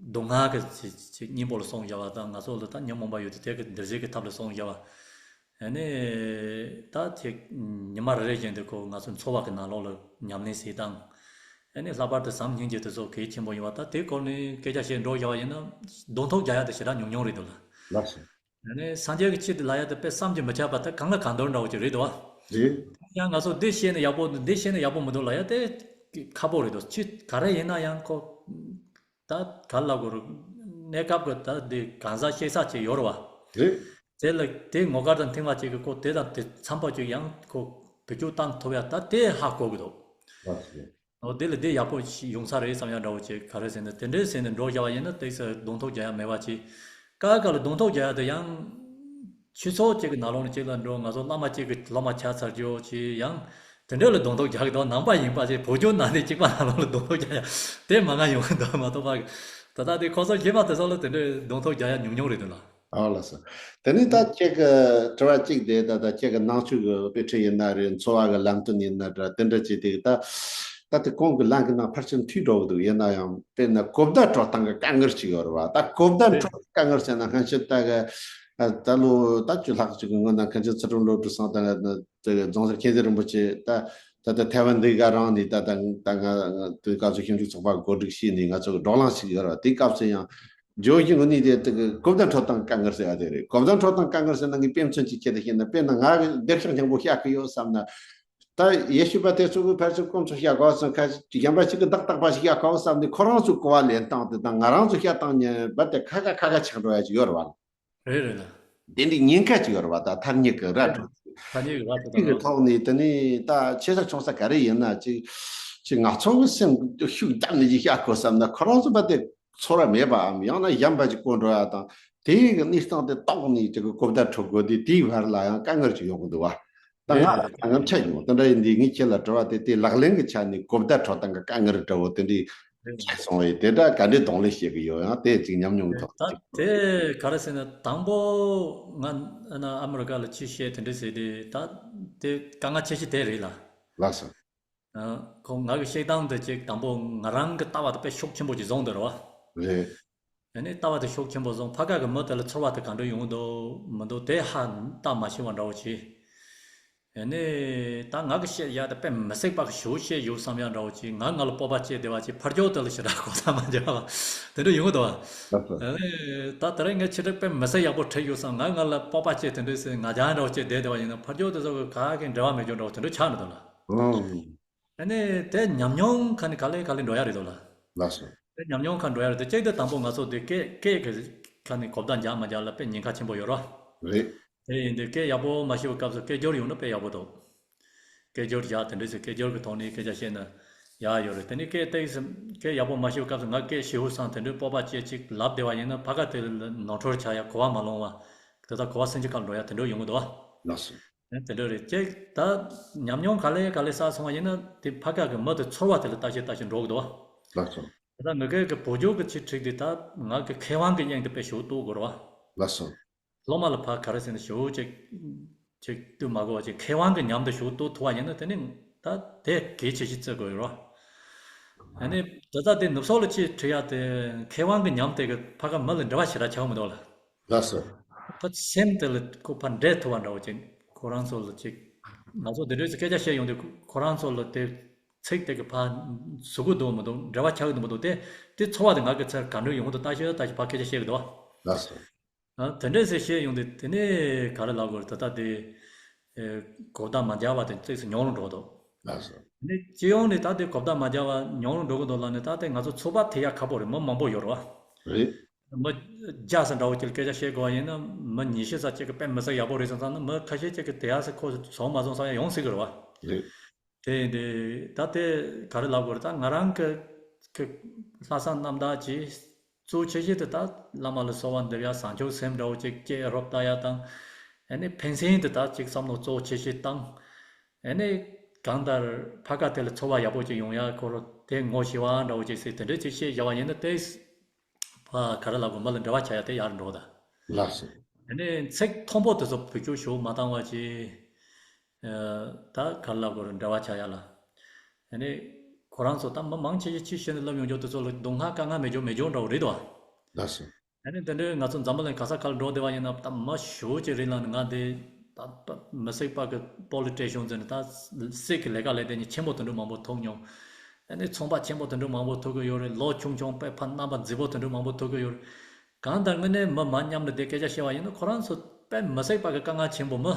མདོ་སྔགས་ཀྱི་ཆོས་ཆོས་སྙིང་པོ་ལ་སོང་བཞག་པ་དང་། ང་ཚོ་ལ་ད་ཉོན་མོངས་པ་ཡོད་དུས་དེ་གི་འདུལ་བྱེད་ཀྱི་ཐབས་ལ་སོང་བཞག་པ། ཨ་ནི་ད་ཅིག་ཉི་མ་རེ་རེ་བཞིན་དུ་ཁོ་ང་ཚོ་འཚོ་བ་གི་ནང་ལོགས་ལ་ཉམས་ལེན་བྱེད་སྟངས། ཨ་ནི་ལྷག་པར་དུ་ཟམ་སྙིང་རྗེ་དེ་ཚོ་གལ་ཆེན་པོ་ཡིན་པ། ད་དེའི་སྐོར་ནས་སྐད་ཆ་བཤད་འགྲོ་བཞག་པ་ཡིན་ན་གདོང་ཐུག་རྒྱག་ཡ་དེ་ཞེ་དྲག་ཉུང་ཉུང་རེད་འདུག་ལ། ལགས་སོ། ཨ་ནི་སངས་རྒྱས་ཀྱི་ཆོས་དེ་ལབ་ཡ་དེ་དཔེ་བསམ་གྱིས་མི་ཁྱབ་པ་དེ་གང་ལ་གང་འདུལ་འདྲ་བོ་ཅིག་རེད་འདུག་བ། རེད། ཡང་ང་ཚོ་འདི་བཤད་ན་ཡག་པོ་འདུག་འདི་བཤད་ན་ཡག་པོ་མི་འདུག་ལབ་ཡ་དེ་ཁག་པོ་རེད་འདུག་ཆོས་ག་རེ་ཡིན་ན་ཡང་ཁོ་ད་ག་ལ་གོ་རེད། གནས་སྐབས་ཀྱི་ད་འདི་གང་ཟག་ཤེས་ས་ཅིག་ཡོད་རེད་བ། རེད། དེ་ལ་དེ་ངོ་དཀར་དང་མཐུན་པ་ཅིག་གི་ཁོ་དེ་དང་དེ་འཚམ་པ་ཅིག་ཡང་ཁོ་བེད་སྤྱོད་བཏང་ཐུབ་ཡ་ད་དེ་ཧ་གོ་གི་འདུག་ལགས་སོ། འོ་དེ་ལ་དེ་ཡག་པོ་ཞིག་ཡོང་ས་རེད་བསམ་ཡ་འདྲ་བོ་ཅིག་ག་རེ་ཟེར་ན། དེ་འདྲའི་ཟེར་ནས་འགྲོ་བཞག་པ་ཡིན་ན་ཏོག་ཙམ་གདོང་ཐུག་རྒྱག་ཡ་མེད་པ་ཅིག་ཀ་ཀ་ལ་གདོང་ཐུག་རྒྱག་ཡ་དེ་ཡང་ཆོས་ཚོགས་ཅིག་གི་ནང་ལོགས་ནས་ཅིག་ལ་འགྲོ། ང་ཚོ་བླ་མ་ཅིག་གི་སློབ་མ་ཆགས་ཚར་རྒྱུ་ཅིག་ཡང་དེ་འདྲ་ལ་གདོང་ཐུག་རྒྱག་གི་འདུག་ནང་པ་ཡིན་པ་ཅིག་བོད་བརྒྱུད་ནང་བསྟན་གཅིག་པ་ནང་ལོགས་ལ་གདོང་ཐུག་རྒྱག་ཡ་དེ་མང་ང་ཡོང་གི་འདུག་མ་གཏོགས་པ། ད་ལྟ་དེ་ཁོ་ཚོ་གཞན་པ་དེ་ཚོ་ལ་དེ་འདྲའི་གདོང་ཐུག་རྒྱག་ཡ་ཉུང་ཉུང་རེད་འདུག་ལ། ཨོ་ལགས་སོ། དེ་ནས་ད་ཁྱེད་ཀྱི་དྲི་བ་གཅིག་དེ་ད་ལྟ་ཁྱེད་ཀྱི་ནང་ཆོས་ཀྱི་དཔེ་ཁྲིད་ཡིན་ན་རེད། འཚོ་བ་གི་ལམ་སྟོན་ཡིན་ན་འདྲ་དེ་འདྲ་བྱས་དེ་ད་ད་དེ་གོང་གི་ལན་གྱི་ནང་ཕལ་ཆེར་མཐུད་འགྲོ་གི་འདུག་ཡིན་ན་ཡང་དཔེར་ན་གོ་བརྡ་འཕྲོད་སྟངས་ཀྱི་དཀའ་ངལ་ཅིག་ཡོད་རེད་བ། ད་གོ་བརྡ་འཕྲོད་དཀའ་ངལ་ཟེར་ན་སྔ་ཕྱིར་ད་གི་ད་ལོ་ད་བཅུ་ལྷག་ཅིག་གི་སྔོན་ན་མཁན་ཆེན་ཚུལ་ཁྲིམས་བློ་གྲོས་སང་ད་དེ་གི་རྫོང་སར་མཁྱེན་བརྩེ་རིན་པོ་ཆེ་ད་ད་ལྟ་ཐའེ་ཝན་འདི་ག་རང་ནས་ད་ད་ད་ང་དེ་སྐབས་སུ་ཞིབ་འཇུག་ཚོགས་པ་གོ་སྒྲིག་བྱས་ནས་ང་ཚོ་གི་བགྲོ་གླེང་ཞིག་ཡོད་རེད་བ། དེ་སྐབས་སུ་ཡང་ཇོ་ཞིང་གི་ནི་དེ་དེ་གི་གོ་བརྡ་འཕྲོད་སྟངས་དཀའ་ངལ་ཟེར་བ་དེ་རེད། གོ་བརྡ་འཕྲོད་སྟངས་དཀའ་ངལ་ཟེར་ན་ངས་དཔེ་མཚོན་ཅིག་ཁྱེད་དུ་བཤད་ན། དཔེར་ན་ང་གི་སྡེབ་ཤག་སྙིང་པོ་བཤད་གི་ཡོད་བསམ་ན། ད་ཡེ་ཤུ་པ་དེ་ཚོ་གི་ཕལ་ཆེར་སྐོམ་ཚོ་བཤད་དགོས་སོང་། ཁ་ཅིག་གཞན་པ་ཞིག་གི་བདག་རྟག་པ་ཞིག་བཤད་དགོས་བསམ་ནས་ཁོ་རང་ཚོའི་གོ་བ་ལེན་སྟངས་དེ་དང་ང་རང་ཚོ་བཤད་སྟངས་གཉིས་བར་དེ་ཁ་ཁ་ཁ་ཁ་ཆགས་འགྲོ་ཡ་ཅིག་ཡོད་རེད་བ། རེད་རེད་ལ། དེ་འདྲའི་ཉེན་ཁ་ཅིག་ཡོད་རེད་བ། ད་ཐ་སྙད་གི་ར་འཕྲོད། ཐ་སྙད་ཀྱི་ར་དེ་དང་གི་ཐོག་ནས་དེ་ནས་ད་ཆེ་ས་ཆུང་ས་ག་རེ་ཡིན་ན་ཅིག་ཅིག་ང་ཚོ་གི་སེམས་ཤུགས་བརྒྱབ་ནས་ཅིག་བཤད་དགོས་བསམ་ན་ཁོ་རང་ཚོ་བ་དེ་ཚོར་བ་མེད་པའམ་ཡང་ན་གཞན་པ་ཅིག་གོ་འགྲོ་ཡ་དང་དེའི་གི་གནས་སྟངས་དེ་རྟོགས་ནས་ཅིག་གི་གོ་བརྡ་འཕྲོད་དགོས་དུས་དེའི་བར་ལ་ཡང་དཀའ་ངལ་ཅིག་ཡོང་གི་འདུག་བ། ད་ང་ལ་དཀའ་ངལ་འཕྲད་མྱོང་། དེ་འདྲ་ཡིན་དུས་ངས་ཁྱེད་ལ་དྲི་བ་དེ་དེ་ལག་ལེན་གྱི་ཆ་ནས་གོ་བརྡ་འཕྲོད་སྟངས་ཀྱི་དཀའ་ངལ་འདྲ་བོ་དེ་འདྲའི་འཕྲད་སོང་བས་དེ་འདྲ་ག་འདྲའི་གདོང་ལེན་བྱེད་ཀྱི་ཡོད། ཡང་དེ་ཅིག་ཉམས་མྱོང་གི་ཐོག་ད་ཅིག་དེ་ག་རེ་ཟེར་ན་དང་པོ་ང་ཨ་ན་ཨ་མི་རི་ཀ་ལ་ཕྱིར་བཤད་དེ་འདྲ་ཟེར་དུས་ད་དེ་དཀའ་ངལ་ཆེ་ཤོས་དེ་རེད་ལ། ལགས་སོ། ཨ། ཁོ་ང་གི་བཤད་སྟངས་དེ་ཅིག་དང་པོ་ང་རང་གི་ལྟ་བ་དེ་དཔེ་ཤུགས་ཆེན་པོ་ཅིག་བཟུང་བསྡད་རེད་བ། རེད། ཨ་ནི་ལྟ་བ་དེ་ཤུགས་ཆེན་པོ་བཟུང་། ཕ་ག་གི་མི་དེ་ལ་ཚོར་བ་དེ་ག་འདྲ་ཡོང་གི་འདུག་མི་འདུག་དེ་ཧ་ལྟ་མ་ཤེས་པ་འདྲ་བོ་ཅིག་ཨ་ནི་ད་ང་གི་བཤད་ཡ་དེ་དཔེ་མི་སྲིད་པ་གི་ཞེ་པོ་བཤད་ཡོད་བསམ་ཡ་འདྲ་བོ་ཅིག་ང་ང་ལ་སྤོབས་པ་སྐྱེས་བསྡད་པ་ཅིག་ཕར་ཕྱོགས་དེ་ལ་ཞེ་དྲག་གོ་ས་མ་འཇོག་པ་དེ་འདྲ་ཡོང་གི་འདུག་བ། ལགས་སོ། ཨ་ནི་ད་དེ་རིང་ངས་ཕྱི་དྲགས་དཔེ་མི་སྲིད་ཡག་པོ་བྲིས་ཡོད་བསམ། ང་ང་ལ་སྤོབས་པ་སྐྱེས་དེ་འདྲ་ཟེར་ང་རྒྱལ་འདྲ་བོ་སྐྱེས་བསྡད་བསྡད་པ་ཡིན་ན་ཕར་ཕྱོགས་དེ་ཚོ་གི་ག་གི་འབྲེལ་བ་མེད་རྒྱུ་འདྲ་བོ་དེ་འདྲ་ཆགས་ནས་འདུག་ལ། ཨོ། ཨ་ནི་དེ་ཉམས་མྱོང་ཁ་ནས་ག་ལེ་ག་ལེ་འགྲོ་ཡ་རེད་དོ་ལ། ལགས་སོ། དེ་ཉམས་མྱོང་ཁ་འགྲོ་ཡ་རེད་དེ་གཅིག་དེ་དང་པོ་ང་ཚོ་དེ་སྐད་སྐད་ཀྱི་ཁ་ནས་གོ་བརྡ་འཇགས་མ་འཇགས་ལ་དཔེ་ཉེན་ཁ་ཆེན་པོ་ཡོད་རོ། རེད། དེ་ཡིན་དུས་སྐད་ཡག་པོ་མ་ཤེས་པའི་སྐབས་སུ་སྐད་སྒྱུར་ཡོང་ན་དཔེ་ཡག་པོ་འདུག་སྐད་སྒྱུར་བཞག་དེ་འདྲ་ཞིག་སྐད་སྒྱུར་གྱི་ཐོག་ནས་སྐད་ཆ་བཤད་ན་ཡག་ཡོད་རེད། དེ་ནས་སྐད་ཏོག་ཙམ་སྐད་ཡག་པོ་མ་ཤེས་པའི་སྐབས་སུ་ང་སྐད་ཞེ་པོ་སང་དེ་འདྲའི་སྤོབས་པ་སྐྱེས་ཅིག་ལབ་བསྡད་པ་ཡིན་ན་ཕ་ག་དེ་ལ་ནོར་འཁྲུལ་ཆགས་ཡ་གོ་བ་མ་ལོང་བ་དེ་ལྟར་གོ་བ་སེམས་ཀྱི་ཁ་ལ་འགྲོ་ཡ་དེ་འདྲ་ཡོང་གི་འདུག་བ། ལགས་སོ། དེ་འདྲ་རེད་ཅེས་ད་ཉམས་མྱོང་ག་ལེ་ག་ལེ་བསགས་སོང་བ་ཡིན་ན་དེ་ཕ་ག་གི་མི་དེ་ཚོར་བ་དེ་ལ་ལྟ་ཞིག་ལྟ་ཞིག་འགྲོ་གི་འདུག་བ། ལགས་སོ། ད་ངེད་ཀའི་གི་བོད་ལྗོངས་ཀྱི་ཆེད་ཁྲིད་དེ་ད་ང་གི་མཁས་དབང་གི་དབྱིངས་དེ་དཔེ་ཞེ་པོ་རྟོགས་དགོས་རེད་བ། ལགས་སོ། སློབ་མ་ལ་ཕར་ག་རེ་ཟེར་ན་ཞེ་པོ་ཅིག་ཅིག་བསྟུན་མ་དགོས་པ་ཅིག་མཁས་དབང་གི་ཉམས་དེ་ཞེ་པོ་རྟོགས་ཐུབ་པ་ཡིན་ན་དེ་ནི་ད་དེ་གལ་ཆེ་ཤོས་བརྩི་དགོས་རེད་བ། ཨ་ནི་ད་ལྟ་དེ་ནུབ་སོག་ལ་ཆེད་ཁྲིད་ཡ་དེ་མཁས་དབང་གི་ཉམས་དེ་གི་ཕ་ག་མི་ལ་འབྲེལ་བ་ཞེ་དྲག་ཆགས་མི་འདུག་ལ། ལགས་སོ། ཕ་སེམས་དེ་ལ་ཁོ་ཕར་འདྲེས་ཐུབ་པ་འདྲ་བོ་ཅིག་ཁོ་རང་ཚོ་ལ་ཅིག་ང་ཚོ་འདི་འདྲའི་སྐད་ཆ་བཤད་ཡོང་དུས་ཁོ་རང་ཚོ་ལ་དེ་ཚིག་དེ་གི་ཕར་ཟུག་གི་འདུག་མི་འདུག་འབྲེལ་བ་ཆགས་གི་འདུག་མི་འདུག་དེ་དེ་ཚོར་བ་དེ་ང་གི་ཚེར་ག་འདྲ་ཡོང་གི་འདུག་ལྟ་ཞིག་ལྟ་ཞིག་ཕར་སྐད་ཆ་བཤད་གི་འདུག་ལགས་སོ། ཨ་དེ་འདྲས་ཟེར་བཤད་ཡོང་དུས་དེ་ནས་ག་རེ་ལབ་དགོས་རེད། ད་ལྟ་དེ་ཨེ་གོ་བརྡ་མ་འཇགས་པ་དེ་ཏོག་ཙམ་ཉུང་རུ་འགྲོ་འདུག་ལགས་སོ། དེ་ནས་སྤྱི་ཡོངས་ནས་ད་དེ་གོ་བརྡ་མ་འཇགས་པ་ཉུང་རུ་འགྲོ་གི་འདུག་ལབ་ནས་ད་དེ་ང་ཚོ་ཚོད་དཔག་ཐེབས་ཡ་ཁག་པོ་རེད། མི་མང་པོ་ཡོད་རེད་བ། རེད། མི་བརྒྱ་ཙམ་འདྲ་བོ་ཅིག་ལ་སྐད་ཆ་བཤད་དགོས་པ་ཡིན་ན་མི་ཉི་ཤུ་ཙམ་ཅིག་གི་དཔེ་མི་སྲིད་ཡག་པོ་རེད་བསམ་ཙང་ན་མི་ཁ་ཤས་ཅིག་གི་དེ་ཡག་སེ་ཁོ་བཟོ་མ་བཟོ་བསམ་ཡ་ཡོང་སྲིད་གི་རེད་བ། རེད། དེ་ཡིན་དུས་ད་དེ་ག་རེ་ལབ་དགོས་རེད། ད་ང་རང་གི་གི་ལྷག་བསམ་རྣམ་དག་ཅིག་གཙོ་ཆེ་ཤོས་དེ་ད་བླ་མ་ལ་གསོལ་བ་འདེབས་ཡ་བཟང་སྤྱོད་སེམས་འདྲ་བོ་ཅིག་སྐྱེ་རོགས་ལྟ་ཡ་དང་། ཨ་ནི་ཕན་སེམས་དེ་ད་ཅིག་བསམ་བློ་གཙོ་ཆེ་ཤོས་བཏང་། ཨ་ནི་གང་ལྟར་ཕ་ག་དེ་ལ་ཚོར་བ་ཡག་པོ་ཅིག་ཡོང་ཡ་ཁོ་རང་དེ་ངོ་ཤེས་པ་འདྲ་བོ་ཅིག་སེ་དེ་འདྲ་ཅིག་བཤད་བཞག་པ་ཡིན་ན་དེ་ཕ་ག་རེ་ལབ་དགོས། མི་ལ་འབྲེལ་བ་ཆགས་ཡ་དེ་ཡག་རུ་འགྲོ་གི་ད། ལགས་སོ། ཨ་ནི་ཚིག་མཐོན་པོ་དེ་ཚོ་བེད་སྤྱོད་ཞེ་པོ་མ་བཏང་བ་ཅིག་ཨ་ད་ག་རེ་ལབ་དགོས་རེད། འབྲེལ་བ་ཆགས་ཡ་ལ། ཨ་ནི་ཁོ་རང་ཚོ་ད་མི་མང་ཆེ་ཤོས་ཕྱིར་བཤད་ནས་ལབ་ཡོང་རྒྱུ་དེ་ཚོ་ལ་སྡུག་བསྔལ་དཀའ་ངལ་མེད་རྒྱུ་མེད་རྒྱུ་འདྲ་བོ་རེད་དོ། ལགས་སོ། ཨ་ནི་དེ་འདྲའི་ང་ཚོ་འཛམ་བུ་གླིང་ག་ས་ག་ལ་འགྲོ་བསྡད་པ་ཡིན་ན་ད་མི་ཞེ་པོ་ཅིག་རིང་ལ་ནི་ང་འདི་ད་མི་སྲིད་པ་གི་པོ་ལི་ཊི་ཤན་ཟེར་ནས་ད་སྲིད་ཀྱི་ལས་ཀ་ལས་དེ་ཉིད་ཆེན་པོ་དེ་འདྲ་མང་པོ་ཐུག་མྱོང་། ཨ་ནི་ཚོང་པ་ཆེན་པོ་དེ་འདྲ་མང་པོ་ཐུག་གི་ཡོད་རེད། ལོ་ཆུང་ཆུང་དཔེ་ཕར་རྣམ་པ་མཛེས་པོ་དེ་འདྲ་མང་པོ་ཐུག་གི་ཡོད་རེད། གང་ལྟར་དངོས་གནས་མི་མ་མཉམ་ལ་དེ་སྐད་ཆ་བཤད་པ་ཡིན་ན་ཁོ་རང་ཚོ་དཔེ་མི་སྲིད་པ་གི་དཀའ་ངལ་ཆེན་པོ་མི་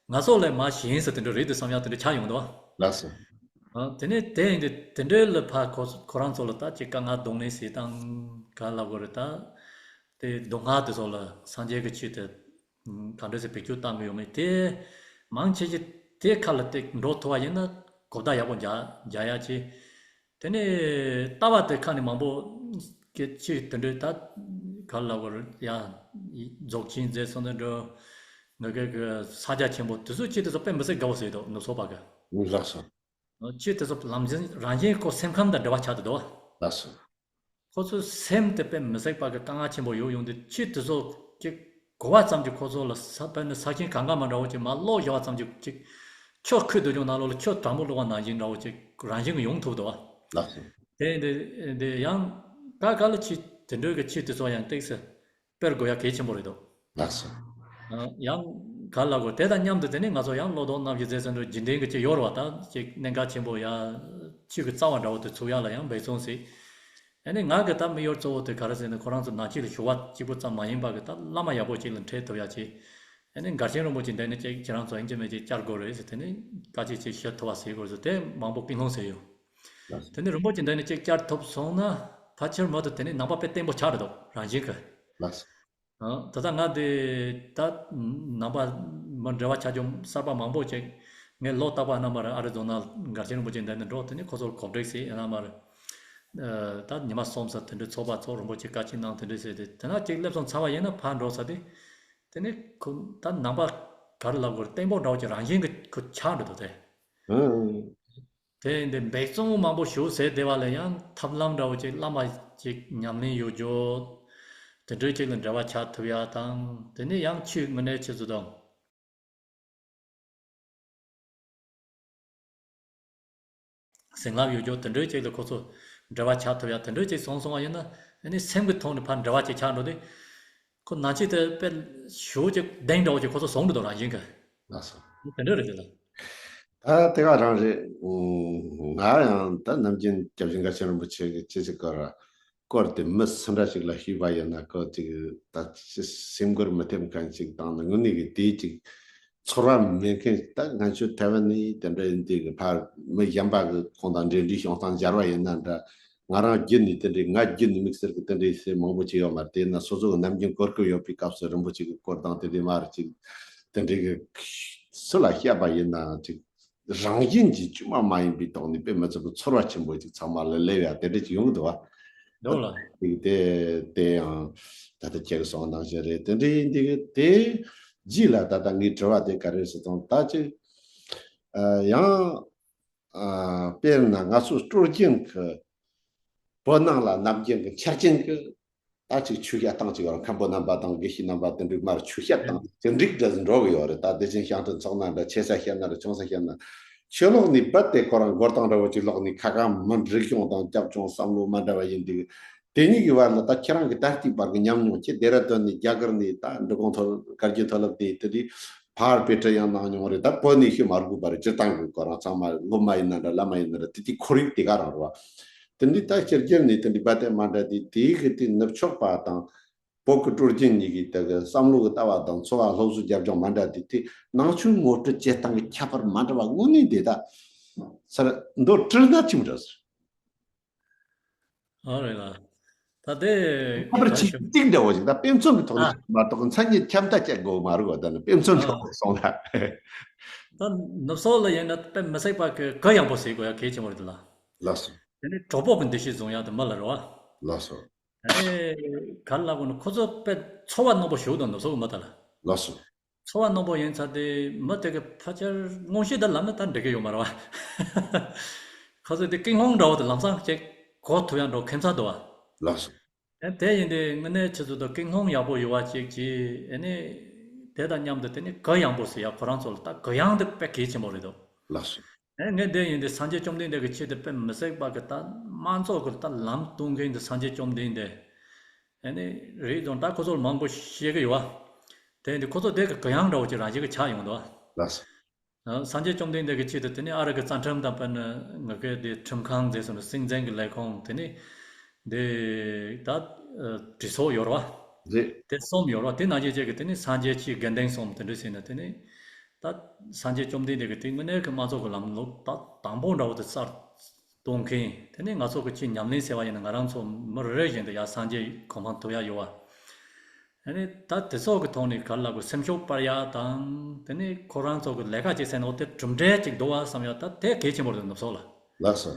ང་ཚོ་ལས་མ་ཞན་ཟེར་དེ་འདྲ་རེད་དེ་བསམ་ཡག་དེ་འདྲ་ཆགས་ཡོང་འདུག་ལགས་སོ། ཨ་དེ་ནས་དེ་ཡིན་དུས་དེ་འདྲའི་ལ་ཕ་ཁོ་ཁོ་རང་ཚོ་ལ་ད་ཅིག་དཀའ་ངལ་གདོང་ལེན་བྱེད་སྟངས་ག་ལབ་དགོས་རེད། ད་དེ་སྡུག་བསྔལ་དེ་ཚོ་ལ་སངས་རྒྱས་ཀྱི་ཆོས་དེ་ག་འདྲ་ཞིག་བེད་སྤྱོད་བཏང་གི་ཡོད་མེད་དེ་མང་ཆེ་ཤོས་དེ་ཁ་ལ་དེ་འགྲོ་ཐུབ་པ་ཡིན་ན་གོ་བརྡ་ཡག་པོ་འཇགས་འཇགས་ཡག་ཅིག་དེ་ནས་ལྟ་བ་དེ་ཁ་ནས་མང་པོ་སྐད་ཆ་དེ་འདྲའི་ད་ག་ལ་བར་ཡ་རྫོགས་ཆེན་མཛད་སོང་དེ་འདྲ་ངེད་ཀྱི་ས་རྒྱ་ཆེན་པོ་དེ་ཚོ་ཆོས་དེ་ཚོ་དཔེ་མི་སྲིད་དགའ་བོ་ཟེར་འདུག་ནུབ་ཕྱོགས་པ་གི། ལགས་སོ། ཆོས་དེ་ཚོ་ལམ་སེང་རང་བཞིན་ཁོ་སེམས་ཁམས་དང་འབྲེལ་བ་ཆགས་བསྡད་འདུག་ལགས་སོ། ཁོ་ཚོའི་སེམས་དེ་དཔེ་མི་སྲིད་པ་གི་དཀའ་ངལ་ཆེན་པོ་ཡོད་ཡོང་དུས་ཆོས་དེ་ཚོ་ཅིག་གོ་བ་ཙམ་གྱིས་ཁོ་ཚོ་ལ་ས་དཔེར་ན་ས་ཆེན་གངས་དཀར་མ་འདྲ་བོ་ཅིག་མར་ཀློག་བཞག་པ་ཙམ་གྱིས་ཅིག་ཆུ་ཁོལ་སྡོད་ཀྱང་ནང་ལོགས་ལ་ཆུ་དྲང་པོ་བླུགས་པ་ནང་བཞིན་འདྲ་བོ་ཅིག་རང་བཞིན་གྱིས་ཡོང་ཐུབ་འདུག་བ། ལགས་སོ། དེ་འདི་འདི་ཡང་ག་ག་ལ་ཆོས་དེ་འདྲའི་གི་ཆོས་དེ་ཚོ་ཡང་ཏོག་ཙམ་སྤེལ་དགོས་ཡ་གལ་ཆེན་པོ་རེད་འདུག་ལགས་སོ། ཡང་ག་ལ་གོ་དེ་དང་མཉམ་དུ་དེ་ནས་ང་ཚོ་ཡང་བློ་ལྡོག་རྣམ་བཞི་མཛད་ཟེར་འདྲ་རྒྱུན་ལྡན་གྱི་ཅིག་ཡོད་རེད་བ། ད་ཅིག་གནད་འགག་ཆེན་པོ་ཡ་ཆོས་ཀྱི་རྩ་བ་འདྲ་བོ་དེ་ཚུགས་ཡ་ལ་ཡང་འབད་བརྩོན་བྱེད། ཨ་ནི་ང་གི་ད་དམིགས་ཡུལ་གཙོ་བོ་དེ་ག་རེ་ཟེར་ན་ཁོ་རང་ཚོ་ནང་ཆོས་ལ་ཞུགས་པ་གཅིག་པུ་ཙམ་མ་ཡིན་པ་གི་ད་བླ་མ་ཡག་པོ་ཅིག་ལ་འཕྲད་ཐུབ་ཡ་ཅིག་ཨ་ནི་མགར་ཆེན་རིན་པོ་ཆེ་འདི་ནས་ཅིག་ཁྱེད་རང་ཚོ་ཡིན་གཅིག་མིན་གཅིག་བཅར་དགོས་རེད་ཟེར་དེ་ནས་དཀའ་སྤྱད་ཅིག་ཞུ་ཐུབ་པ་བྱེད་དགོས་ཟེར་དེ་མང་པོ་ཀུན་སློང་བྱས་ཡོད། ལགས་སོ། དེ་ནས་རིན་པོ་ཆེ་འདི་ནས་ཅིག་བཅར་ཐུབ་སོང་ན་ཕལ་ཆེར་མ་གཏོགས་དེ་ནས་ནང་པ་དཔེ་བརྟན་པོ་ཆགས་རེད་འདུག་རང་བཞིན་གི། ལགས་སོ། ཨ། ད་ལྟ་ང་དེ་ད་ནང་པ་ མ་འབྲེལ་བ་ཆགས་རྒྱུ་གསར་པ་མང་པོ་ཅིག་ངས་ལོ་རྟག་པར་ན་མར་ཨ་རི་ཛོ་ན་མགར་ཆེན་རིན་པོ་ཆེ་འདི་ནས་འགྲོ། དེ་ནས་ཁོ་ཚོར་གོ་སྒྲིག་ཟེར་ཡིན་ན་མར། ད་ཉི་མ་གསུམ་ཙམ་དེ་འདྲའི་ཚོགས་པ་ཚོགས། རིན་པོ་ཆེ་བཀའ་ཆད་གནང་དེ་འདྲ་ཟེར་ཏེ། དེ་ན་ཅིག་སླེབས་སོང་ཚར་བ་ཡིན་ན་ཕར་འགྲོ་ས་དེ། དེ་ནས་ཁོ་ད་ནང་པ་ག་རེ་ལབ་དགོས་རེད། བརྟན་པོ་འདྲ་བོ་ཅིག་རང་བཞིན་གྱིས་ཁོ་ཆགས་འགྲོ་འདུག་སྟེ། ཨང་། དེ་ཡིན་དུས་འབད་བརྩོན་མང་པོ་ཞིག་བྱས་བསྡད་པ་ལས་ཡང་ཐབས་ལམ་འདྲ་བོ་ཅིག་བླ་མ་ཅིག་ཉམས་ལེན་ཡོད་རྒྱུ། དེ་འདྲའི་ཅིག་ལ་འབྲེལ་བ་ཆགས་ཐུབ་ཡ་དང་། དེ་ནས་ཡང་ཆོས་དངོས་གནས་ཆོས་ཚུལ་དང་། བྱིན་རླབས་ཡོད་རྒྱུ་དེ་འདྲའི་ཅིག་ལ་ཁོ་ཚོ་འབྲེལ་བ་ཆགས་ཐུབ་ཡ་དེ་འདྲའི་ཅིག་སོང་སོང་བ་ཡིན་ན། ཨ་ནི་སེམས་ཀྱི་ཐོག་ནས་ཕར་འབྲེལ་བ་ཅིག་ཆགས་འགྲོ་དུས། ཁོ་ནང་ཆོས་དེ་དཔེ་ཞེ་པོ་ཅིག་གདེང་འདྲ་བོ་ཅིག་ཁོ་ཚོ་བཟུང་འགྲོ་འདུག་རང་བཞིན་གྱིས། ལགས་སོ། དེ་འདྲ་རེད་དེ་ལ། ད་དེ་ག་རང་རེད། ང་ཡང་ད་ནམ་རྒྱུན་སྐྱབས་རྗེ་མགར་ཆེན་རིན་པོ་ཆེ་གི་ཅི་ཞིག་སྐོར་སྐོར་དེ་མི་སུ་འདྲ་ཞིག་ལ་ཞུས་པ་ཡིན་ན། ཁོ་ཅིག་ད་ཅི་སེམས་འགུལ་མི་ཐེབས་མཁན་ཅིག་དང་། དངོས་གནས་ཀྱི་དེའི་ཅིག་ཚོར་བ་མེད་མཁན། ད་ང་ཚོ་ཐའེ་ཝན་ནས་དེ་འདྲ་ཡིན་དུས་ཀྱི་ཕར་མི་གཞན་པ་གི་ཁོང་དང་འབྲེལ་འདྲིས་བྱུང་སྟངས་སྦྱར་བ་ཡིན་ན་འདྲ། ང་རང་བརྒྱུད་ནས་དེ་འདྲའི་ང་བརྒྱུད་ནས་དམིགས་བསལ་གྱི་དེ་འདྲའི་སེམས་མང་པོ་ཅིག་ཡོད་མ་རེད། དེས་ན་སོ་སོ་གི་ནམ་རྒྱུན་གོ་སྐབས་ཡོད་པའི་སྐབས་སུ་རིན་པོ་ཆེ་གི་སྐོར་དང་དེ་འདྲའི་མར་ཅིག་དེ་འདྲའི་གི་སུ་ལ་བཤད་པ་ཡིན་ན་ཅིག་རང་བཞིན་གྱིས་བཅོས་མ་མ་ཡིན་པའི་ཐོག་ནས་དཔེ་མི་སྲིད་པའི་ཚོར་བ་ཆེན་པོ་ཅིག་ཚང་མ་ལ་སླེབས་ཡ་དེ་འདྲ་ཅིག་ཡོང་གི་འདུག་བ། འདུག་ལ། ཅིག་དེ་དེ་ཡང་ད་ལྟ་ཁྱེད་ཀྱི་གསུངས་ནང་བཞིན་རེད། དེ་འདྲ་ཡིན་དུས་དེ་རྗེས་ལ་ད་ལྟ་ངའི་དྲི་བ་དེ་ག་རེ་ཟེར་དང་། ད་ཅིག་ཡང་དཔེར་ན་ང་ཚོ་སྲོལ་རྒྱུན་གྱི་བོད་ནང་ལ་ནམ་རྒྱུན་གྱི་འཆར་ཅན་གྱི་ད་ཅིག་ཆོས་བཤད་སྟངས་ཅིག་ཡོད་རེད། མཁན་པོ་རྣམ་པ་དང་དགེ་བཤེས་རྣམ་པ་དེ་འདྲའི་མར་ཆོས་བཤད་སྟངས་ཅིག་འགྲིག་འདྲ་ཟིག་འགྲོ་གི་ཡོད་རེད། ད་དེ་བཞིན་ཞང་བྲན་ཚོགས་ན་འདྲ་ཆེ་ས་བཤད་ན་རེད། ཆུང་ས་བཤད་ན། ཕྱི་ལོགས་ནས་རྦད་དེ་ཁོ་རང་འགོར་སྟངས་འདྲ་བོ་ཅིག་ལོགས་ནས་ཁ་ཁ་མི་འགྲིག་སྐྱོང་དང་རྒྱབ་ལྗོངས་བསམ་བློ་མ་འདྲ་བ་ཡིན་དུས། དེ་གཉིས་ཀྱི་བར་ལ་ད་ཁྱེད་རང་གི་ད་ལྟའི་བར་གྱི་ཉམས་མྱོང་། ཁྱེད་ལྡེ་ར་ལྡུན་ནས་རྒྱ་གར་ནས་ད་འབྲི་གུང་མཐོ་སློབ་དགའ་སྐྱིད་མཐོ་སློབ་དེ་དེ་དུས་ཕར་དཔེ་ཁྲིད་ཡང་གནང་མྱོང་རེད། ད་བོད་ནས་ཤི་མ་དགོས་པ་རེད། སྤྱིར་བཏང་གི་ཁོ་རང་ཚང་མ་སློབ་མ་ཡིན་ན་འདྲ་བླ་མ་ཡིན་ན་འདྲ་དེ་དུས་ཁོར་ཡུག་དེ་ག་རང་རེད་བ། དེ་འདི་ད་སྤྱིར་རྒྱལ་ནས་དེ་འདི་བ་དེ་མ་འདྲ་དེ་དེའི་གི་དེ་ནུབ་ཕྱོགས་པ་དང་བོད་ཀྱི་སྲོལ་རྒྱུན་གཉིས་ཀྱི་དེ་གི་བསམ་བློ་གི་ལྟ་བ་དང་འཚོ་བ་སློབ་གསོ་རྒྱབ་ལྗོངས་མ་འདྲ་དེ་དེ་ནང་ཆོས་ངོ་སྤྲོད་བྱེད་སྟངས་ཀྱི་ཁྱད་པར་མ་འདྲ་བ་དངོས་གནས་དེ་ད་སར་མདོར་བསྡུས་ན་ཅི་འདྲ་ཟེར། ཨ་རེད་ལ། ད་དེ་ཁྱད་པར་ཆེ་ག་ཞུ། གཅིག་འདྲ་བོ་ཞིག་ད་དཔེ་མཚོན་གྱི་ཐོག་ནས་ཨ། མ་གཏོགས་མཚན་ཉིད་ཁྱབ་མཐའ་བཅད་དགོས་མ་རེད་བ། ད་ནི་དཔེ་མཚོན་ཨ། ཐོག་ནས་སོང་ལ། ད་ནུབ་སོག་ལ་ཡིན་ན་དཔེ་མི་སྲིད་པ་གི་གུ་ཡངས་པོ་ཟེར་དགོས་ཡ་གལ་ཆེན་པོ་རེད་ལ། ལགས་སོ། དེ་ནི་གྲོགས་པོ་གི་འདུ་ཤེས་བཟུང་ཡ་དེ་མི་ལ་རེད་བ། ལགས་སོ། ཨ་ནི། ག་རེ་ལབ་དགོས་ན། ཁོ་ཚོ་དཔེ་ཚོར་བ་རྣོན་པོ་ཞིག་འདུག་ནུབ་སོག་གི་མི་དག་ལ། ལགས་སོ། ཚོར་བ་རྣོན་པོ་ཡིན་ཙང་དེ་མི་དེ་གི་ཕལ་ཆེར་མངོན་ཤེས་དང་ལབ་ན་ད་འགྲིག་གི་ཡོད་མ་རེད་བ། ཁོ་ཚོ་དེ་ཀུན་སློང་འདྲ་བོ་དེ་ལམ་སང་ཅིག་གོ་ཐུབ་ཡ་འདྲ་བོ་ཁྱད་མཚར་འདུག་བ། ལགས་སོ། ཨ་དེ་ཡིན་དུས་དངོས་གནས་ཆུ་ཚོད་དུ་ཀུན་སློང་ཡག་པོ་ཡོད་པ་ཅིག་གིས། ཨ་ནི་དེ་དང་མཉམ་དུ་དེ་ནི་གུ་ཡངས་པོ་ཟེར་ཡ། ཁོ་རང་ཚོ་ལ་ད་གུ་ཡངས་དེ་དཔེ་གལ་ཆེན་པོ་རེད་འདུག་ལགས་སོ། ཨེ་ངས་འདི་ཡིན་དུས་སངས་རྒྱས་བཅོམ་ལྡན་འདས་ཀྱི་ཆེད་དུ་དཔེ་མི་སྲིད་པ་གི་ད་དམངས་གཙོ་གི་ད་ལམ་སྟོན་མཁན་དེ་སངས་རྒྱས་བཅོམ་ལྡན་འདས། ཨེ་ནི་རེད་དང་ད་ཁོ་ཚོར་མང་པོ་བཤད་གི་ཡོད་བ། དེ་ཡིན་དུས་ཁོ་ཚོ་དེ་གི་གུ་ཡངས་འདྲ་བོ་ཅིག་རང་བཞིན་གི་ཆགས་ཡོང་འདུག་བ། ལགས་སོ། ཨ་སངས་རྒྱས་བཅོམ་ལྡན་འདས་ཀྱི་ཆེད་དུ་དེ་ནི་ཨ་རི་གི་རྩ་ཁྲིམས་དང་། དཔེར་ན་ང་གི་དེ་ཁྲིམས་ཁང་ཟེར་སོང་ན་སྲིད་འཛིན་གྱི་ལས་ཁུངས་དེ་ནི། འདི་ད་ཨ་གྲོས་ཚོགས་ཡོད་རེད་བ། རེད། དེ་གསུམ་ཡོད་རེད་བ། དེ་ནང་བཞིན་བྱས་ཀྱི་དེ་ནི་སངས་རྒྱས་ཀྱི་དགེ་འདུན་གསུམ་དེ་འདྲ་ཟེར་ན། དེ་ནི་ད་སངས་རྒྱས་བཅོམ་ལྡན་འདས་ཀྱི་དེ་དངོས་གནས་ཀྱི་དམངས་གཙོ་གི་ལམ་ལུགས་ད་དང་པོ་འདྲ་བོ་དེ་གསར་གཏོང་མཁན། དེ་ནི་ང་ཚོ་གི་ཅིག་ཉམས་ལེན་ཟེར་བ་ཡིན་ན། ང་རང་ཚོ་མི་རེ་རེ་བཞིན་དུ་ཡ་སངས་རྒྱས་གོ་འཕང་ཐོབ་ཡ་ཡོད་བ། དེ་ནི་ད་དེ་ཚོ་གི་ཐོག་ནས་ག་རེ་ལབ་དགོས། སེམས་ཤུགས་སྤར་ཡ་དང་། དེ་ནི་ཁོ་རང་ཚོ་གི་ལས་ཀ་བྱེད་སའི་ནང་དེ་གྲུབ་འབྲས་ཅིག་འདུག་བ་བསམ་ཡ་ད་དེ་གལ་ཆེན་པོ་རེད་འདུག་སོགས་ལ། ལགས་སོ།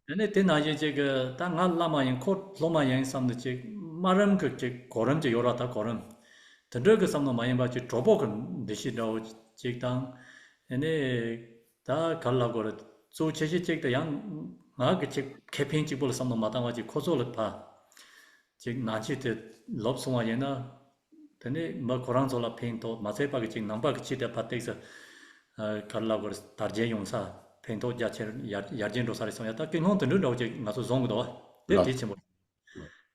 དེ་ནས་དེ་ནང་བཞིན་ཅིག་གི་ད་ང་བླ་མ་ཡིན། ཁོ་སློབ་མ་ཡིན་བསམ་ནས་ཅིག་དམའ་རིམ་གྱི་ཅིག་གོ་རིམ་ཅིག་ཡོད་ར། ད་གོ་རིམ་དེ་འདྲ་གི་བསམ་བློ་མ་ཡིན་པ། ཅིག་གྲོགས་པོ་གི་འདུ་ཤེས་འདྲ་བོ་ཅིག་དང་། ཨ་ནི་ད་ག་རེ་ལབ་དགོས་རེད། གཙོ་ཆེ་ཤོས་ཅིག་དེ་ཡང་ང་གི་ཅིག་ཁེ་ཕན་གཅིག་པོ་ལ་བསམ་བློ་མ་བཏང་བ་ཅིག་ཁོ་ཚོ་ལ་ཕར་ཅིག་ནང་ཆོས་དེ་ལོབས་སོང་བ་ཡིན་ན། དེ་ནས་མི་ཁོ་རང་ཚོ་ལ་ཕན་ཐོགས་མ་ཚད་པ་གི་ཅིག་ནང་པ་གི་ཆོས་དེ་ཕར་ཏོག་ཙམ་ཨ་ག་རེ་ལབ་དགོས་རེད། དར་རྒྱས་ཡོང་ས། ཕན་ཐོགས་རྒྱ་ཆེར་ཡར་ཡར་རྒྱས་འགྲོ་ས་རེད་བསམ་ཡ། ད་ཀུན་སློང་དེ་འདྲ་འདྲ་བོ་ཅིག་ང་ཚོ་བཟུང་གི་འདུག་བ། དེ་ལགས། གལ་ཆེན་པོ་རེད།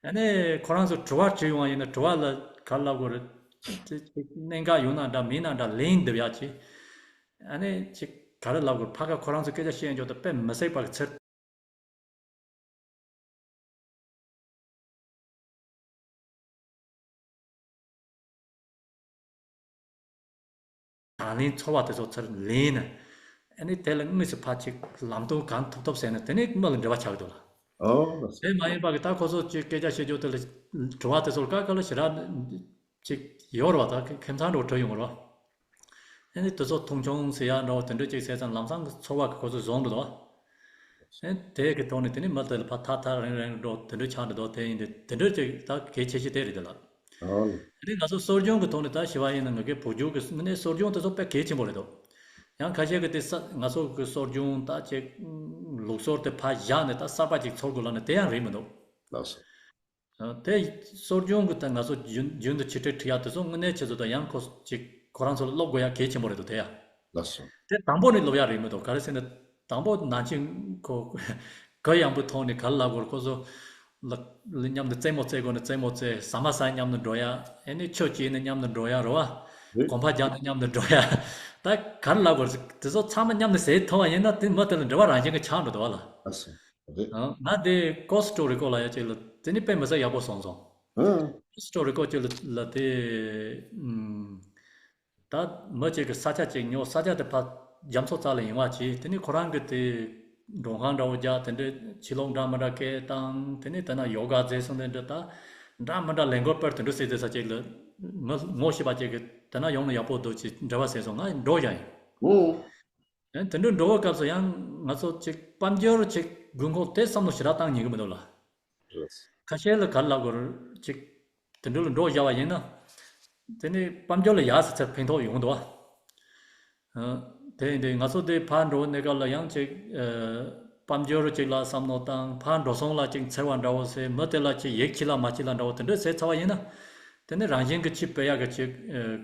ཨ་ནི་ཁོ་རང་ཚོ་དྲི་བ་དྲིས་ཡོང་བ་ཡིན་ན། དྲི་བ་ལ་ག་རེ་ལབ་དགོས་རེད། དེ་ཅིག་གནད་འགག་ཡོད་ན་འདྲ་མེད་ན་འདྲ་ལན་འདེབས་ཡ་ཅིག་ཨ་ནི་ཅིག་ག་རེ་ལབ་དགོས། ཕ་ག་ཁོ་རང་ཚོ་སྐད་ཆ་བཤད་འཇོག་དེ་དཔེ་མི་སྲིད་པ་གི་ཚེར། དང་ལེན་ཚོར་བ་དེ་ཚོ་ཚུར་ལེན་ནས། ཨ་ནི་དེ་ལ་དངོས་སུ་ཕར་ཅིག་ལམ་སྟོན་གང་ཐུབ་ཐུབ་བྱས་ནས། དེ་ནས་མི་ལ་འབྲེལ་བ་ཆགས་འདུག་ལ། ཨོ། དེ་མ་ཡིན་པ་གི་ད་ཁོ་ཚོ་ཅིག་སྐད་ཆ་བཤད་རྒྱུ་དེ་ལ་དྲི་བ་དེ་ཚོར་ཀ་ཀ་ལ་ཞེ་དྲག་ཅིག་ཡོད་རེད་བ། ད་ཁྱིམ་ཚང་འདྲ་བོ་གྲོལ་ཡོང་གི་རེད་བ། ཨ་ནི་དེ་ཚོ་མཐོང་ཆུང་ཟེར་ཡག་འདྲ་བོ་དེ་འདྲ་ཅིག་བྱས་ཙང་ལམ་སང་གི་ཚོར་བ་གི་ཁོ་ཚོས་བཟུང་འགྲོ་འདུག་བ། ཨ་ནི་དེ་གི་ཐོག་ནས་དེ་ནི་མི་དེ་ལ་ཕར་ཐག་ཐག་རིང་རིང་འགྲོ་དེ་འདྲ་ཆགས་འགྲོ་འདུག་དེ་ཡིན་དུས་དེ་འདྲ་ཅིག་ད་གལ་ཆེ་ཤོས་དེ་རེད་དེ་ལ། ཨོ། དེ་ནི་ང་ཚོ་གསོ་སྦྱོང་གི་ཐོག་ནས་ད་ཞི་བ་ཡིན་ན་ང་གི་བུ་རྒྱུད་ཀྱི་ནི་གསོ་སྦྱོང་དེ་ཚོ་དཔེ་གལ་ཆེན་པོ་རེད་འདུག་ཡང་ཁ་ཤས་ཀྱི་དེ་ས་ང་ཚོ་གི་གསོ་སྦྱོང་ད་ཅིག་ལུགས་སྲོལ་དེ་ཕར་བཞག་ནས་ད་གསར་པ་ཅིག་འཚོལ་དགོས་ལབ་ན་དེ་ཡང་རེད་མི་འདུག་ལགས་སོ། དེ་གསོ་སྦྱོང་གི་ད་ང་ཚོ་རྒྱུན་རྒྱུན་དུ་ཆེ་ཕྲད་ཁྲིད་ཡག་དེ་ཚོ་དངོས་གནས་ཆེད་དུ་ད་ཡང་ཁོ་ཅིག་ཁོ་རང་ཚོ་ལ་སློབ་དགོས་ཡག་གལ་ཆེན་པོ་རེད་འདུག་དེ་ཡ། ལགས་སོ། དེ་དང་པོ་ནས་སློབ་ཡག་རེད་མི་འདུག་ག་རེ་ཟེར་ན། དང་པོ་ནང་ཆེན་ཁོ་གུ་ཡངས་པོའི་ཐོག་ནས་ག་རེ་ལབ་དགོས་རེད། ཁོ་ཚོ་ལ་མཉམ་དུ་རྩེད་མོ་རྩེ་དགོས་ན་རྩེད་མོ་རྩེ། ཟ་མ་ཟ་མཉམ་དུ་འགྲོ་ཡག་ཨ་ནི་ཆོས་བྱེད་ན་མཉམ་དུ་འགྲོ་ཡག་རེད་བ། རེད། གོམ་པ་རྒྱག་ན་མཉམ་དུ་འགྲོ་ཡག་ད་ག་རེ་ལབ་དགོས་རེད། དེ་ཚོ་ཚང་མ་མཉམ་དུ་ཟེར་ཐུབ་པ་ཡིན་ན་དེ་མི་དེ་ལ་འབྲེལ་བ་རང་བཞིན་གྱི་ཆགས་འགྲོ་འདུག་བ་ལ། ལགས་སོ། རེད། ང་དེ་ཀོ་སི་ཊོ་རི་ཀོ་ལ་ཡ་ཅིག་ལ་དེ་ནི་དཔེ་མི་སྲིད་ཡག་པོ་སོང་སོང་། ཨང་། ཀོ་སི་ཊོ་རི་ཀོ་ཅིག་ལ་ལ་དེ་ཨམ། ད་མི་གཅིག་གི་ས་ཆ་གཅིག་ཉོ། ས་ཆ་དེ་ཕར་རྒྱ་མཚོ་རྩ་ལ་ཡིན་བ་བྱས། དེ་ནི་ཁོ་རང་གི་དེ་མགྲོན་ཁང་འདྲ་བོ་རྒྱག་དེ་འདྲའི་ཕྱི་ལོགས་འདྲ་མི་འདྲ་སྐད་བཏང་། དེ་ནི་དེ་ན་ཡོ་ག་མཛད་སོང་། དེ་འདྲ་ད་འདྲ་མི་འདྲ་ལས་འགུལ་སྤེལ་དེ་འདྲ་ཟེར་དེ་ས་ཅིག་ལ་ངོ་ངོ་ཤེས་པ་ཅིག་གིས་དེ་ན་ཡོང་ན་ཡག་པོ་འདུག་ཅེས་འབྲེལ་བ་བྱས་སོང་། ང་འགྲོ་བཞག་ཡིན། ཨོ། ཡང་དེ་འདྲ་འགྲོ་བའི་སྐབས་སུ་ཡང་ང་ཚོ་ཅིག་དཔལ་འབྱོར་ཅིག་དགོས་མཁོ་དེ་བསམ་བློ་ཞེ་དྲག་བཏང་ཉན་གི་མི་འདུག་ལ། ཁ་ཤས་ལ་ག་རེ་ལབ་དགོས་རེད། ཅིག་དེ་འདྲ་ལ་འགྲོ་བཞག་པ་ཡིན་ན། དེ་ནི་དཔལ་འབྱོར་ལ་ཡག་ཟེར་ཚད་ཕན་ཐོགས་ཡོང་འདུག་བ། དེ་ཡིན་དུས་ང་ཚོ་དེ་ཕར་འགྲོ་གནས་སྐབས་ལ་ཡང་ཅིག་དཔལ་འབྱོར་ཅིག་ལ་བསམ་བློ་བཏང་། ཕར་འགྲོ་སོང་ལ་ཅིག་འཚེར་བ་འདྲ་བོ་ཟེར། མི་དེ་ལ་ཅིག་ཡིད་ཆེས་ལ་མ་ཆེས་ལ་འདྲ་བོ་དེ་འདྲ་ཟེར་ཚར་བ་ཡིན་ན། དེ་ནི་རང་བཞིན་གྱི་ཕྱི་སྤེལ་ཡག་གི་ཅིག་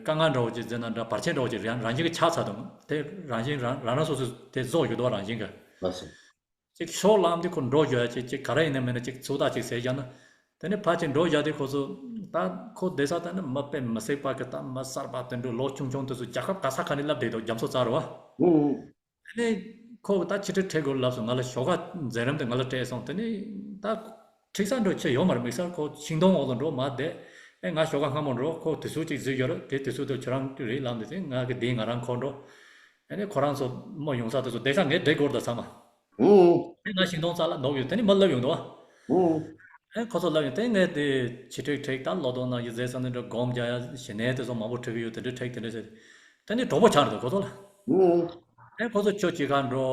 དཀའ་ངལ་འདྲ་བོ་ཅིག་ཟེར་ན་འདྲ། བར་ཆད་འདྲ་བོ་ཅིག་རང་རང་བཞིན་གྱི་ཆགས་ཚར་འདུག་དེ་རང་བཞིན་རང་རང་རང་སོ་སོས་དེ་བཟོ་ཡོད་དོ། རང་བཞིན་གྱི། ལགས་སོ། ཅིག་ཤོག་ལམ་དེ་ཁོ་འགྲོ་བཞག་ཡ་ཅིག་ཅིག་ག་རེ་ཡིན་ན་མིན་ན་ཅིག་ཚུགས་ཐག་ཅིག་ཟེར་བཞག་ན། དེ་ནས་ཕར་ཅིག་འགྲོ་བཞག་དུས་ཁོ་ཚོ་ད་ཁོ་བསྡད་ས་དེ་ནི་མི་དཔེ་མི་སྲིད་པ་གི་ད་མི་གསར་པ་དེ་འདྲ་ལོ་ཆུང་ཆུང་དེ་ཚོ་རྒྱལ་ཁབ་ག་ས་ག་ནས་སླེབས་བསྡད་འདུག་རྒྱ་མཚོ་རྩ་རུ་བ། ཨུ། དེ་ནས་ཁོ་ད་ཕྱི་དྲིལ་ཁྲིད་དགོས་ལབ་སོང་། ང་ལ་ཞོགས་ཀ་མཛད་རིམ་དེ་ང་ལ་སྤྲད་སོང་། དེ་ནས་ད་ཁྲིད་ས་འགྲོ་ཆེ་ཡོད་མ་རེད། དམིགས་བསལ་ཁོ་ཤིང་སྡོང་འོག་ལ་འགྲོ་མ་བསྡད། ཨེ་ང་ཞོགས་ཀ་སྔ་མོ་འགྲོ། ཁོ་དུས་ཚོད་ཅིག་གཟིགས་ཡོད་རེད། དེ་དུས་ཚོད་དུ་ཁྱོད་རང་རེད་ལབ་འདི་དེ་ང་གི་དེ་ང་རང་འཁོར་འགྲོ། ཨ་ནི་ཁོ་རང་ཚོ་མོ་ཡོང་ས་དེ་ཚོ་བསྡད་ས་ངས་བསྡད་དགོས་རེད་ད་ཚང་མ། ཨུ། ཨེ་ང་ཤིང་སྡོང་རྩ་ལ་འདུག་ཡོད། དེ་ནི་མི་ལབ་ཡོང་འདུག་ཨ། ཨུ། ཨེ་ཁོ་ཚོ་ལབ་ཡོང་། དེ་ངས་དེ་ཕྱི་དྲིལ་ཁྲིད། ད་ལོ་ཏོག་ནང་ཡི་ཟས་ཟ་ནི་འདྲ་སྒོམ་རྒྱག་ཡ་ཞེ་ནས་དེ་ཚོ་མང་པོ་ཁྲིད་གི་ཡོད། དེ་འདྲ་ཁྲིད་དེ་འདྲ་ཟེར། དེ་ནི་གྲོགས་པོ་ཆགས་འདུག་ཁོ་ཚོ་ལ། ཨུ། ཨེ་ཁོ་ཚོ་ཁྱོད་ཅི་ག་འགྲོ།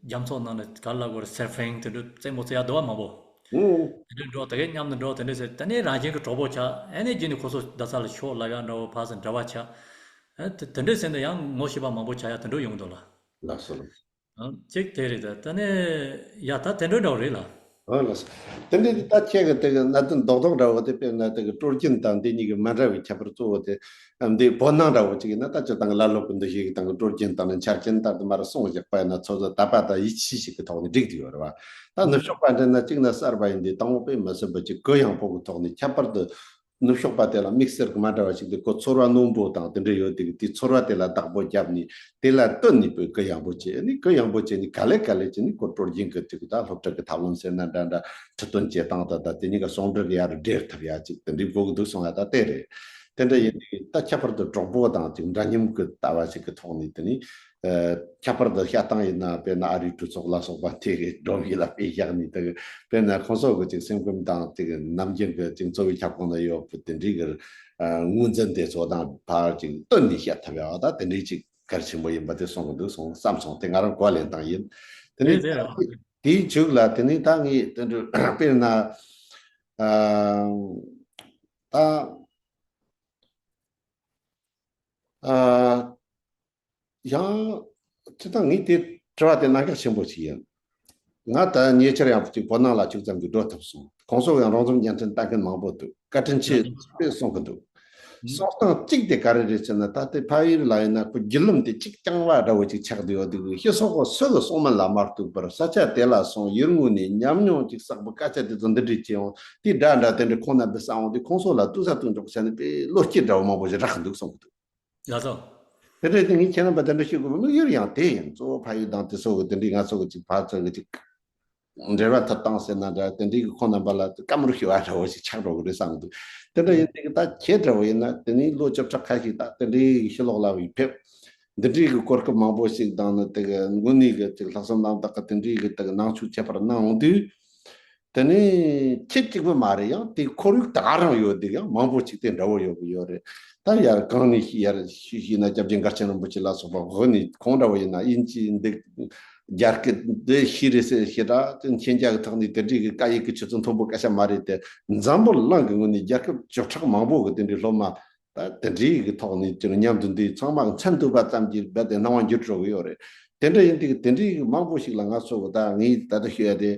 རྒྱ་མཚོ་ནང་ནས་ག་ལ་གོ་སར་ཕིང་དེ་འདྲ་རྩེད་མོ་རྩེ་ཡ་འདུག་བ་མང་པོ། ཨུ། དེ་འདྲ་འགྲོ། དེ་གས་མཉམ་དུ་འགྲོ། དེ་འདྲ་ཟེར། དེ་ནས་རང་བཞིན་གྱི་གྲོགས་པོ་ཆགས། ཨེ་ནས་རྗེས་ནས་ཁོ་ཚོ་རྡ་ས་ལ་ཤོག་ལབ་ཡ་འདྲ་བོ་ཕར་ཚུར་འབྲེལ་བ་ཆགས། ཨེ་དེ་དེ་འདྲ་ཟེར་ནས་ཡང་ངོ་ཤེས་པ་མང་པོ་ཆགས་ཡ་དེ་འདྲ་ཡོང་འདུག་ལ། ལགས་སོ། ཨང་། གཅིག་དེ་རེད། ད་ད་ནས་ཡ་ད་དེ་འདྲ་འདྲ་བོ་རེད་ལ། ཨོ་ལགས་སོ། དེ་འདྲ་དེ་ད་ཁྱེད་ཀྱི་དེ་གི་གནད་དོན་རྡོག་རྡོག་འདྲ་བོ་དེ་དཔེར་ན་དེ་གི་སྲོལ་རྒྱུན་དང་འདི་གཉིས་ཀྱི་མ་འདྲ་བའི་ཁྱད་པར་གཙོ་བོ་དེ། ཨ་འདི་བོད་ནང་འདྲ་བོ་ཅིག་ཡིན་ན། ད་ཅི་དང་གི་བླ་སློབ་ཀྱི་འདུ་ཤེས་ཀྱི་དང་གི་སྲོལ་རྒྱུན་དང་ནི་ཆ་རྐྱེན་ལྟར་དུ་མར་གསུངས་བཞག་པ་ཡིན་ན་ཚོད་ཚོད་དད་པ་དང་ཡིད་ཆེས་ཤིག་གི་ཐོག་ནས་འགྲིག་བསྡད་ཡོད་རེད་བ། ད་ནུབ་ཕྱོགས་པ་འདྲ་ན་གཅིག་ན་གསར་པ་ཡིན་དུས་དང་པོ་དཔེ་མི་སྲིད་པ་ཅིག་གུ་ཡངས་པོ་གི་ཐོག་ནས་ཁྱད་པར་དུ། ནུབ་ཕྱོགས་པ་དེ་ལ་དམིགས་བསལ་གྱི་མ་འདྲ་བ་ཞིག་དེ་ཁོ་ཚོར་བ་རྣོན་པོ་དང་དེ་འདྲ་ཡོད་དེ། དེ་ཚོར་བ་དེ་ལ་བདག་པོ་བརྒྱབ་ནས་དེ་ལ་བསྟུན་ནས་བོད་གུ་ཡངས་པོ་བྱས་ནས། གུ་ཡངས་པོ་བྱས་ནས་ག་ལེ་ག་ལེ་བྱས་ནས་ཁོ་སྲོལ་རྒྱུན་གྱི་ཅིག་ད་སློབ་ཁྲིད་ཀྱི་ཐབས་ལམ་ཟེར་ན་འདྲ་འདྲ། ཁྲིད་སྟོན་བྱེད་སྟངས་དང་། ད་དེ་གཉིས་ཀ་ཟུང་འབྲེལ་གྱི་ཡར་སྦྲེལ་ཐུབ་ཡ་ཅིག་དེ་འདྲའི་དགོས་ཀྱི་འདུག་གསུང་ཡ་ད་དེ་རེད། དེ་འདྲ་ཡིན་དུས་ད་ཁྱད་པར་དུ་གྲོགས་པོ་དང་ཅིག་འདྲ་མཉམ་གྱི་ལྟ་བ་ཞིག་གི་ཐོག་ནས། དེ་ནི། ཨ་ཁྱད་པར་དུ་བཤད་སྟངས་ཡིན་ན། དཔེར་ན་ཨ་རིའི་གྲོས་ཚོགས་ལ་སོགས་པ་དེ་གི་སྒྲོམ་གཞི་ལ་དཔེ་བཞག་ནས། དེ་གི་དཔེར་ན་ཁོང་ཚོ་གི་ཅིག་སེམས་ཁམས་དང་དེ་གི་ནམ་རྒྱུན་གི་ཅིག་འཚོ་བའི་ཁྱབ་ཁོངས་ན་ཡོད་པའི་དེ་འདྲའི་གི་ཨ་ངོས་འཛིན་དེ་ཚོ་དང་ཕར་ཅིག་བསྟུན་ནས་བཤད་ཐུབ་ཡ་བ། ད་དེ་འདྲའི་ཅིག་གལ་ཆེན་པོ་ཡིན་པ་དེ་གསུང་གི་འདུག་གསུངས་བསམ་སོང་། དེ་ང་རང་གོ་ལེན་སྟངས་ཡིན། དེ་ནས་རེད་རེད། དེའི་མཇུག་ལ་དེ་ནས་ད་ངས་དེ་འདྲ་དཔེར་ན་ཨ་ད་ཨ། ཡང་། ཅི་ལྟར་ངས་དེ་དྲི་བ་དེ་གནད་འགག་ཆེན་པོ་ཞིག་ཡིན། ང་ད་ཉེ་ཆར་ཡང་ཅིག་བོད་ནང་ལ་ཅུང་ཙམ་གྱི་འགྲོ་ཐུབ་སོང་། ཁོང་ཚོ་ཡང་རོགས་རམ་བརྙན་འཕྲིན་ལྟ་མཁན་མང་པོ་འདུག་བཀའ་དྲིན་ཆེ་དཔེ་གསུང་གི་འདུག་གསུང་སྟངས་གཅིག་དེ་ག་རེ་རེད་ཟེར་ན། ད་ལྟའི་ཕ་ཡུལ་ལ་ཡིན་ན་ཁོ་བརྒྱུད་ལམ་དེ་གཅིག་རྐྱང་བ་འདྲ་བོ་ཅིག་ཆགས་བསྡད་ཡོད་འདུག་སྤྱི་ཚོགས་སུ་གི་གསུང་མིན་ལ་མ་ལྟོས་པར་ས་ཆ་དེ་ལ་སོང་། ཡུལ་དངོས་ནས་ཉམས་མྱོང་ཅིག་བསགས་པའི་སྐད་ཆ་དེ་ཚོ་འདི་འདྲས་ཅིག་ཡང་དེ་འདྲ་འདྲ་དེ་འདྲ་ཁོང་རྣམ་པས་གསན་འོང་དུས། ཁོང་ཚོ་ལ་ལྟོས་ས་ལྟོས་འཇོག་བྱས་ནས་དཔེ་བློ་སྐྱེད་འདྲ་བོ་མང་པོ་ཞིག་རག་གི་འདུག་གསུང་གི་འདུག་ལགས་སོ། དེ་འདྲ་དེ་ངས་ཁྱེད་རྣམ་པ་དེ་འདྲ་ཤེས་དགོས་པའི་དམིགས་ཡུལ་ཡང་དེ་ཡིན། གཙོ་བོ་ཕ་ཡུལ་དང་དེ་སོགས་ཀྱི་དེ་འདྲའི་ང་ཚོ་གི་ཅིག་ཕར་ཚུར་གི་ཅིག་འབྲེལ་བ་ཐུབ་སྟངས་ཟེར་ན་འདྲ། དེ་འདྲའི་གི་ཁོང་རྣམ་པ་ལ་བཀའ་མོལ་ཞུ་བ་འདྲ་བོ་ཞིག་ཆགས་འགྲོ་གི་རེད་བསམ་གི་འདུག་དེ་འདྲ་ཡིན་དུས་ད་ཁྱེད་འདྲ་བོ་ཡིན་ན་དེ་ནས་ལོ་བཅུ་ཕྲག་ཁ་ཤས་ད་དེ་འདྲའི་གི་ཕྱི་ལོགས་ལ་བའི་ཕེབས། འདི་འདྲའི་གི་གོ་སྐབས་མང་པོ་ཞིག་དང་ནི་དེ་གི་དངོས་གནས་གི་ཅིག་ལྷག་བསམ་རྣམ་དག་གི་དེ་འདྲའི་གི་དེ་གི་གནང་ཤུགས་ཁྱད་པར་གནང་འོང་དུས། དེ་ནས་ཁྱེད་གཅིག་པུ་མ་རེད། ཡང་དེ་ཁོར་ཡུག་ད་ག་རང་ཡོད་འདུག་ཡང་མང་པོ་ཅིག་དེ་འདྲ་བོ་ཡོད་གི་ཡོད་རེད། ད་ཡར་གང་ནས་ཤི་ཡར་ཤི་ཤི་ན་སྐྱབས་རྗེ་མགར་ཆེན་རིན་པོ་ཆེ་ལ་སོགས་པ་འོ་ནི་གང་འདྲ་བོ་ཡིན་ན་ཡིན་གཅིག་འདུག་རྒྱལ་ཁབ་འདི་ཤི་རེད་ཟེར་ཞེ་དྲག་ཅིག་མཁྱེན་རྒྱ་གི་ཐོག་ནས་དེ་འདྲའི་གི་བཀའ་ཡིག་གི་ཆུ་ཚད་མཐོན་པོ་སྐད་ཆ་མ་རེད་དེ། འཛམ་བུ་གླིང་གི་ངོས་ནས་རྒྱལ་ཁབ་བཅུ་ཕྲག་མང་པོ་གི་དེ་འདྲའི་སློབ་མ་ད་དེ་འདྲའི་གི་ཐོག་ནས་ཅིག་མཉམ་དུ་འདུས། ཚང་མ་མཚན་ཐོས་པ་ཙམ་གྱིས་རྦད་དེ་སྣང་བ་འགྱུར་འགྲོ་གི་ཡོད་རེད། དེ་འདྲ་ཡིན་དུས་དེ་འདྲའི་གི་མང་པོ་ཞིག་ལ་ང་ཚོ་གི་ད་ངས་ད་ལྟ་ཤོད་ཡ་དེ་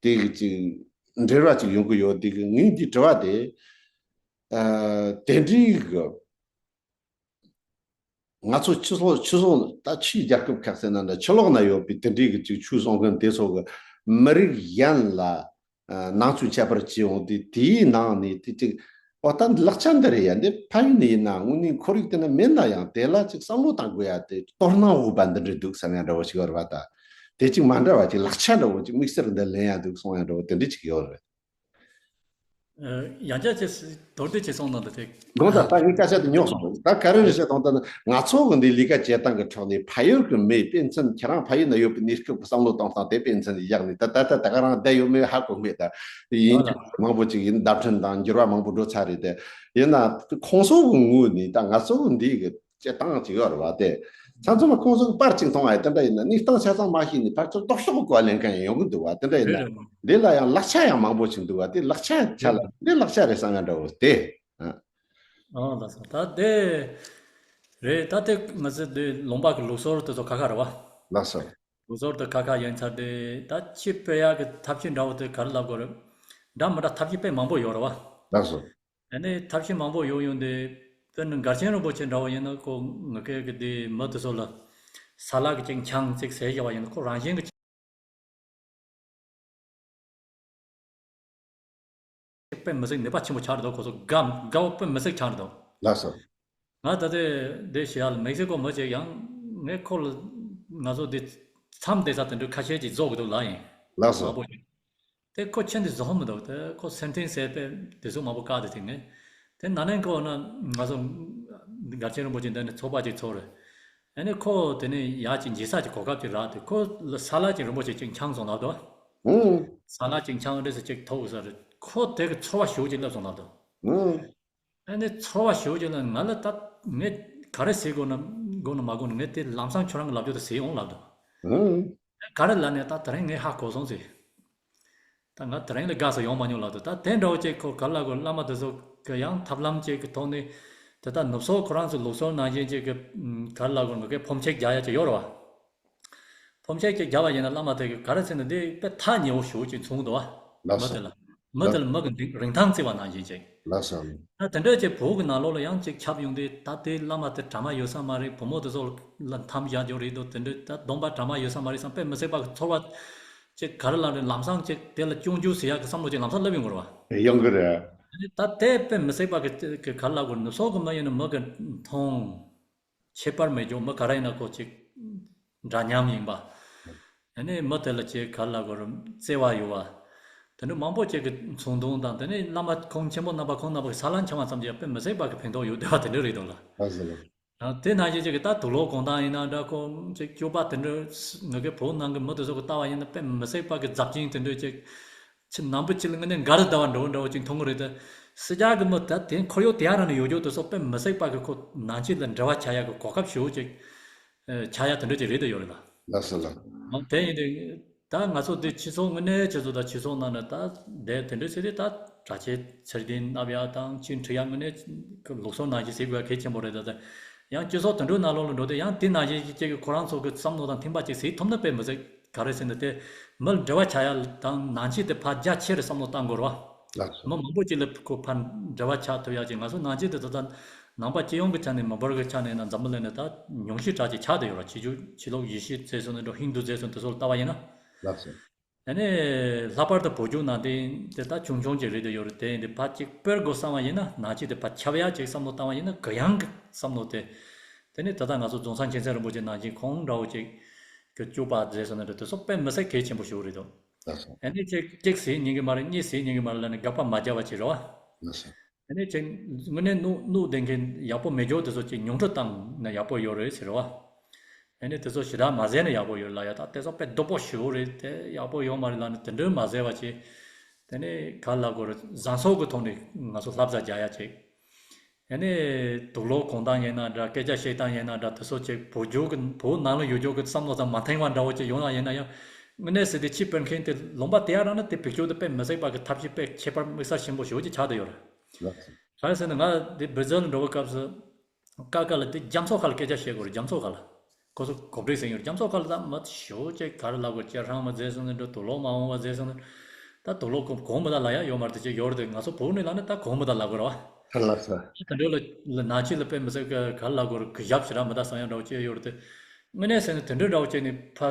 དེ་གི་ཅིག་འབྲེལ་བ་ཅིག་ཡོང་གི་ཡོད། དེ་གི་ངས་འདི་དྲི་བ་དེ་ཨ་དེ་འདྲའི་གི་ང་ཚོ་ཕྱི་སོ་ཕྱི་སོ་ད་ཕྱིའི་རྒྱལ་ཁབ་ཁག་ཟེར་ན་འདྲ་ཕྱི་ལོགས་ན་ཡོད་པའི་དེ་འདྲའི་གི་ཅིག་ཆོས་གསུང་མཁན་དེ་ཚོ་གི་མི་རིགས་གཞན་ལ་ཨ་ནང་ཆོས་ཁྱད་པར་ཅིག་ཡོང་དུས་དེའི་ནང་ནས་དེ་ཅིག་ཨོ་ད་ལག་ཆ་འདི་རེད་ཡ། འདི་ཕ་ཡུལ་ནས་ཡིན་ན་དངོས་གནས་ཁོར་ཡུག་དེ་ན་མེད་ན་ཡང་དེ་ལ་ཅིག་བསམ་བློ་བཏང་དགོས་ཡ་དེ་དོ་སྣང་འོག་པ་འདི་འདྲ་འདུག་བསམ་ཡ་འདྲ་བོ་ཞིག་ཡོད་རེད་པ། ད་དེ་ཅིག་མ་འདྲ་བ་ཅིག་ལག་ཆ་འདྲ་བོ་ཅིག་དམིགས་བསལ་འདི་ལེན་ཡ་འདུག་གསུང་ཡ་འདྲ་བོ་དེ་འདྲ་ཅིག་ཡོད་རེད། ཨ། ཡང་བསྐྱར་ཅིག་མདོར་བསྡུས་ཅིག་གསུངས་གནང་དང་དེ། དགོངས་དག་ད་ངའི་སྐད་ཆ་དེ་ཉོག་སོང་། ད་ག་རེ་རེད་ཟེར་དང་ད་ནི་ང་ཚོ་གི་འདི་ལས་ཀ་བྱེད་སྟངས་ཀྱི་ཕྱོགས་ནས་ཕ་ཡུལ་གྱི་མི་དཔེ་མཚོན་ཁྱེད་རང་ཕ་ཡུལ་ན་ཡོད་པའི་གནས་སྐབས་ཀྱི་བསམ་བློ་གཏོང་སྟངས་དེ་དཔེ་མཚོན་ཡག་ནས་ད་ད་ད་ད་ག་རང་བསྡད་ཡོད་མེད་ཧ་གོ་མེད། ད་ཡིན་རྒྱུ་མང་པོ་ཅིག་ཡིན། བརྡ་འཕྲིན་དང་འགྱུར་བ་མང་པོ་འགྲོ་ཚར་རེད་དེ། ཡིན་ན་ཁོང་ཚོ་གི་ངོས་ནས་ད་ང་ཚོ་གི་འདི་གི་བྱེད་སྟངས་ཅིག་ཡོད་རེད་བ། དེ་ཚང་ཚང་མ་ཁོང་ཚོ་གི་པར་ཅིག་མཐོང་བ་ཡིན་དེ་འདྲ་ཡིན་ན་གནས་སྟངས་ཆ་ཚང་མ་ཤེས་ནས་ཕར་ཚུར་ལྡོག་ཕྱོགས་གི་གོ་བ་ལེན་མཁན་ཡོང་གི་འདུག་བ། དེ་འདྲ་ཡིན་ན་རེད་རེད། འདི་ལ་ཡང་ལག་ཆ་ཡང་མང་པོ་ཞིག་འདུག་བ། དེ་ལག་ཆ་ཆ་ལ་འདི་ལག་ཆ་རེད་བསམ་ཡ་འདྲ་བོ་དེ། ཨ། ཨ་ལགས་སོ། ད་དེ་རེད། ད་དེ་ང་ཚོ་དེ་ལུང་པ་གི་ལུགས་སྲོལ་དེ་ཚོ་ཁ་ཁ་རེད་བ། ལགས་སོ། ལུགས་སྲོལ་དེ་ཁ་ཁ་ཡིན་ཚར་དེ་ད་ཕྱི་སྤེལ་ཡག་གི་ཐབས་ཤེས་འདྲ་བོ་དེ་ག་རེ་ལབ་དགོས་རེད། འདྲ་མི་འདྲ་ཐབས་ཤེས་དཔེ་མང་པོ་ཡོད་རེད་བ། ལགས་སོ། ཨ་ནི་ཐབས་ཤེས་མང་པོ་ཡོང་ཡོང་དེ། དཔེར་ན་མགར་ཆེན་རིན་པོ་ཆེ་འདྲ་བོ་ཡིན་ན་ཁོ་ང་ཁེ་གི་དེ་མི་དེ་ཚོ་ལ་ས་ལ་གི་ཅིག་འཆང་ཅིག་ཟེར་བཞག་པ་ཡིན་ན་ཁོ་རང་བཞིན་གི་དཔེ་མི་སྲིད་ནུས་པ་ཆེན་པོ་ཆགས་རེད་དོ། ཁོ་ཚོ་དགའ་དགའ་བོ་དཔེ་མི་སྲིད་ཆགས་རེད་དོ། ལགས་སོ། ང་ད་ལྟ་འདི་ཞེ་ཡ་ལ་མེག་སི་ཀོ་མི་གཅིག་ཡང་ངས་ཁོ་ལ་ང་ཚོ་འདི་མཚམས་བསྡད་ས་དེ་འདྲ་ཁ་ཤས་ཅིག་རྫོགས་གི་འདུག་ལ་ཡིན། ལགས་སོ། མང་པོ་ཡིན། དེ་ཁོ་ཁྱེད་འདི་བཟོ་མི་འདུག་དེ་ཁོ་སེམས་ཐེངས་ཟེར་པས་དེ་ཚོ་མང་པོ་བཀག་དེ་དེ་ངས་དེ་ན་ནས་ཁོ་ན་ང་ཚོ་མགར་ཆེན་རིན་པོ་ཆེ་འདི་ནས་ཚོགས་པ་ཅིག་ཚོགས་རེད། ཨ་ནི་ཁོ་དེ་ནས་ཡར་ཅིག་འགྱེལ་ས་ཅིག་གོ་སྐབས་ཅིག་རག་དེ་ཁོ་ལ་ས་ལ་ཅིག་རིན་པོ་ཆེ་ཅིག་འཆང་སོང་ལབ་འདུག་ཧུམ། ས་ལ་ཅིག་འཆང་འདྲ་ཟེར་ཅིག་ཐོབ་ས་རེད། ཁོ་དེ་གི་ཚོར་བ་ཞེ་པོ་ཅིག་སླེབས་སོང་ལབ་འདུག་ཧུམ། ཨ་ནི་ཚོར་བ་ཞེ་པོ་ཅིག་ལ་ང་ལ་ད་ངས་ག་རེ་ཟེར་དགོས་ན་དགོས་ན་མ་དགོས་ན་ངས་དེ་ལམ་སང་ཁྱོད་རང་གི་ལབ་རྒྱུ་དེ་ཟེར་ཡོང་ལབ་འདུག་ཧུམ། ག་རེ་ལབ་ནས་ད་དེ་རིང་ངས་ཧ་གོ་སོང་ཟེར། ད་ང་དེ་རིང་ལ་དགའ་ས་ཡོང་མ་མྱོང་ལབ་འདུག་ད་དེ་འདྲ་བོ་ཅིག་ཁོ་ག་རེ་ལབ་དགོས། བླ་མ་དེ་ཚོ་གི་ཡང་ཐབས་ལམ་ཅིག་གི་ཐོག་ནས་དེ་ལྟར་ནུབ་སོག་ཁོ་རང་ཚོ་ལུགས་སྲོལ་ནང་བཞིན་ཅིག་གི་ག་རེ་ལབ་དགོས། ང་གི་ཕོམ་ཆེན་རྒྱག་ཡ་ཅིག་ཡོད་རེད་བ། ཕོམ་ཆེན་ཅིག་རྒྱག་པ་ཡིན་ན་བླ་མ་དེ་གི་ག་རེ་ཟེར་ན་འདི་དཔེ་ཐག་ཉེ་བོ་ཞེ་པོ་ཅིག་མཚོན་གི་འདུག་བ། ལགས་སོ། མི་དེ་ལ་མི་དེ་ལ་མི་གི་འདི་རིན་ཐང་བརྩི་བ་ནང་བཞིན་ཅིག་ལགས་སོ། ད་དེ་འདྲ་ཅིག་བོད་ཀྱི་ནང་ལོགས་ལ་ཡང་ཅིག་ཁྱབ་ཡོང་དུས་ད་དེ་བླ་མ་དེ་གྲ་མ་ཡོད་ས་མ་རེད། བུ་མོ་དེ་ཚོ་ལ་འཐམ་བཞག་རྒྱུ་རེད་འདུག་དེ་འདྲ་ད་སྡོམ་པ་གྲ་མ་ཡོད་ས་མ་རེད་བསམ་དཔེ་མི་སྲིད་པ་གི་ཚོར་བ་ཅིག་ག་རེ་ལབ་རེད། ལམ་སང་ཅིག་དེ་ལ་སྐྱོན་བརྗོད་ཟེར་ཡག་གི་བསམ་བློ་ཅིག་ལམ་སང་སླེབས་ཡོང་གི་རེད་བ། ཡོང་གི་རེད། ད་དེ་དཔེ་མི་སྲིད་པ་གི་གི་ག་རེ་ལབ་དགོས། ནུབ་སོག་གི་མི་ཡིན་ན་མི་གི་མཐོང་ཁྱད་པར་མེད་རྒྱུ། མི་ག་རེ་ཡིན་ན་ཁོ་ཅིག་འདྲ་མཉམ་ཡིན་པ། ཨ་ནི་མི་དེ་ལ་ཅིག་ག་རེ་ལབ་དགོས་རེད། བརྩེ་བ་ཡོད་པ། དེ་འདྲ་མང་པོ་ཅིག་གི་ཚོང་དོན་དང་དེ་ནས་བླ་མ་ཁོང་ཆེན་པོ་རྣམ་པ་ཁོང་རྣམ་པ་གི་ས་ལ་འཆང་བ་ཙམ་གྱིས་དཔེ་མི་སྲིད་པ་གི་ཕན་ཐོགས་ཡོད་བསྡད་པ་དེ་འདྲ་རེད་འདུག་ལ། ལགས་སོ། ཡང་དེ་ནང་བཞིན་ཅིག་གི་ད་དུག་ལོག་གོང་ཐང་ཡིན་ན་འདྲ། ཁོ་ཅིག་སྤྱོད་པ་དེ་འདྲ་ང་གི་བོད་ནང་གི་མི་དེ་ཚོ་གི་ལྟ་བ་ཡིན་ན་དཔེ་མི་སྲིད་པ་གི་འཛབ་ཅིང་དེ་འདྲ་ཅིག་ཕྱི་ནང་པ་ཅིག་ལ་དངོས་གནས་འགལ་ཟླ་བ་འདྲ་བོ་འདྲ་བོ་ཅིག་མཐོང་གི་རེད་དེ། སྲིད་རྒྱ་གི་མི་ད་དེ་ཁོར་ཡུག་དེ་ཡང་རང་ནས་ཡོད་རྒྱུ་དེ་ཚོ་དཔེ་མི་སྲིད་པ་གི་ཁོ་ནང་ཆོས་ལ་འབྲེལ་བ་ཆགས་ཡག་གི་གོ་སྐབས་ཞེ་པོ་ཅིག་ཨ་ཆགས་ཡག་དེ་འདྲ་ཅིག་རེད་དེ་ཡོད་རེད་ལ། ལགས་སོ་ལགས། ཨང་དེ་ཡིན་དུས་ད་ང་ཚོ་འདི་སྤྱི་ཚོགས་དངོས་གནས་སྤྱི་ཚོགས་དང་སྤྱི་ཚོགས་ནང་ནས་ད་དེ་དེ་འདྲ་ཟེར་དུས་ད་གྲྭ་ཆས་ཚུལ་ལྡན་མནབ་ཡག་དང་ཅིག་འཁྲིད་ཡག་དངོས་གནས་ལུགས་སྲོལ་ནང་བཞིན་བྱེད་དགོས་ཡག་གལ་ཆེན་པོ་རེད། ད་ད་ཡང་སྤྱི་ཚོགས་དེ་འདྲའི་ནང་ལོགས་ལ་འགྲོ་དུས་ཡང་དེ་ནང་བཞིན་གྱི་ཁོ་རང་ཚོ་གི་བསམ་བློ་དང་མཐུན་པ་ཅིག་ཟེར་ཐུབ་ན་དཔེ་མི་སྲིད། ག་རེ་ཟེར་ན་དེ་མི་ལ་འབྲེལ་བ་ཆགས་ཡག་དང་ནང་ཆོས་དེ་ཕར་རྒྱ་ཆེ་རུ་བསམ་བློ་བཏང་དགོས་རེད་བ། ལགས་སོ། མི་མང་པོ་ཅིག་ལ་ཁོ་ཕར་འབྲེལ་བ་ཆགས་ཐུབ་ཡག་ཅིག་ང་ཚོ་ནང་ཆོས་དེ་ད་ལྟ་ནང་པ་སྤྱི་ཡོངས་ཀྱི་ཆ་ནས་མི་འབོར་གྱི་ཆ་ནས་ཡིན་ན་འཛམ་བུ་གླིང་ནས་ད་ཉུང་ཤས་དྲག་ཅིག་ཆགས་བསྡད་ཡོད་རེད། ཕྱི་རྒྱལ་ཕྱི་ལོགས་ཡེ་ཤུ་ཟེར་སོང་ན་འགྲོ་ཧིན་དུ་ཟེར་སོང་དེ་ཚོ་ལ་ལྟ་བ་ཡིན་ན། ལགས་སོ། ཨ་ནི་ལྷག་པར་དུ་བོད་བརྒྱུད་ནང་བསྟན་དེ་ད་ཆུང་ཆུང་ཅིག་རེད་དེ་ཡོད་རེད། དེ་ཡིན་དུས་ཕར་ཅིག་སྤེལ་དགོས་བསམ་པ་ཡིན་ན་ནང་ཆོས་དེ་ཕར་ཁྱབ་ཡག་ཅིག་བསམ་བློ་བཏང་བ་ཡིན་ན་གུ་ཡངས་ཀྱི་བསམ་བློ་དེ། དེ་ནས་ད་ལྟ་ང་ཚོ་རྫོང་སར་མཁྱེན་བརྩེ་རིན་པོ་ཆེ་ནང་བཞིན་ཁོང་འདྲ་བོ་ཅིག་གི་སྤྱོད་པ་མཛད་སོང་ན་འདྲ་དེ་ཚོ་དཔེ་མི་སྲིད་གལ་ཆེན་པོ་ཞིག་རེད་དོ། ལགས་སོ། ཨ་ནི་ཅིག་གཅིག་ཟེར་ཉན་གི་མ་རེད། གཉིས་ཟེར་ཉན་གི་མ་རེད་ལབ་ནས་དགག་པ་མ་རྒྱག་པ་ཅིག་རེད་བ། ལགས་སོ། ཨ་ནི་ཅིག་དངོས་གནས་ནུ་ནུ་ལྡན་མཁན་ཡག་པོ་མེད་རྒྱུ་དེ་ཚོ་ཅིག་ཉུང་འཕྲི་བཏང་ན་ཡག་པོ་ཡོད་རེད་ཟེར་བ། ཨ་ནི་དེ་ཚོ་ཞེ་དྲག་མ་ཟེར་ན་ཡག་པོ་ཡོད་ལ་ཡ། ད་དེ་ཚོ་དཔེ་སྡུག་པོ་ཞེ་པོ་རེད། དེ་ཡག་པོ་ཡོད་མ་རེད་ལབ་ནས་དེ་འདྲའི་མ་ཟེར་བ་ཅིག་ དེ་ནས་ག་ལ་གོ་རེད། བཟང་ཕྱོགས་ཀྱི་ཐོག་ནས་ང་ཚོ་བསླབ་བྱ་རྒྱག་ཡ་ཅིག་ཨ་ནི་དུག་ལོག་གོན་སྟངས་ཡིན་ན་འདྲ། སྐད་ཆ་བཤད་སྟངས་ཡིན་ན་འདྲ། དེ་ཚོ་ཅིག་བོད་བརྒྱུད་ཀྱི་བོད་ནང་ལ་ཡོད་རྒྱུ་གི་བསམ་བློ་ཙམ་མ་འཐེན་པ་འདྲ་བོ་ཅིག་ཡོང་ཡ་ཡིན་ན་ཡང་། དངོས་གནས་ཟེར་དེ་ཕྱི་པཎ་མཁན་དེ་ལུང་པ་དེ་ཡ་རང་ན་དེ་བེད་སྤྱོད་དེ་དཔེ་མི་སྲིད་པ་གི་ཐབས་ཤེས་དཔེ་ཁྱད་པར་དམིགས་བསལ་ཆེན་པོ་ཞེ་པོ་ཅིག་ཆགས་བསྡད་ཡོད་རེད། ལགས་སོ། གང་ཡིན་ཟེར་ན་ང་དེ་བི་ཛིལ་འགྲོ་བའི་སྐབས་སུ། ཀ་ཀ་ལ་དེ་རྒྱ་མཚོ་ཁ་ལ་སྐད་ཆ་བཤད་དགོས་རེད། རྒྱ་མཚོ་ཁ་ལ། ཁོ་ཚོ་གོ་སྒྲིག་ཟིན་ཡོད་རེད། རྒྱ་མཚོ་ཁ་ལ་ད་མ་ཞོ་ཅེ་ག་རེ་ལབ་དགོས། ཅེ་ཧྲང་མ་མཛད་སོང་ནས་འགྲོ། དུག་ལོག་མ་འོང་བ་མཛད་སོང་ནས། ད་དུག་ལོག་གོང་གོང་མི་ད་ལ་ཡ་ཡོད་མ་རེད། དེ་ཅེ་ཡོད་རེད། དེ་ང་ཚོ་བོད་ནས་ལ་ནི་ད་གོང་མི་ད་ལ་དགོས་ར་བ། ལགས་སོ། དེ་འདྲ་ལ་ལ་ནང་ཆོས་ལ་དཔེ་མི་སྲིད་ག་ག་ལ་དགོས་རེད། གུས་ཞབས་ཞེ་དྲག་མི་ད་བསམ་ཡ་འདྲ་བོ་ཅེ་ཡོད་རེད། དེ་དངོས་གནས་ཟེར་ན་དེ་འདྲ་འདྲ་བོ་ཅེ་ནི་ཕ་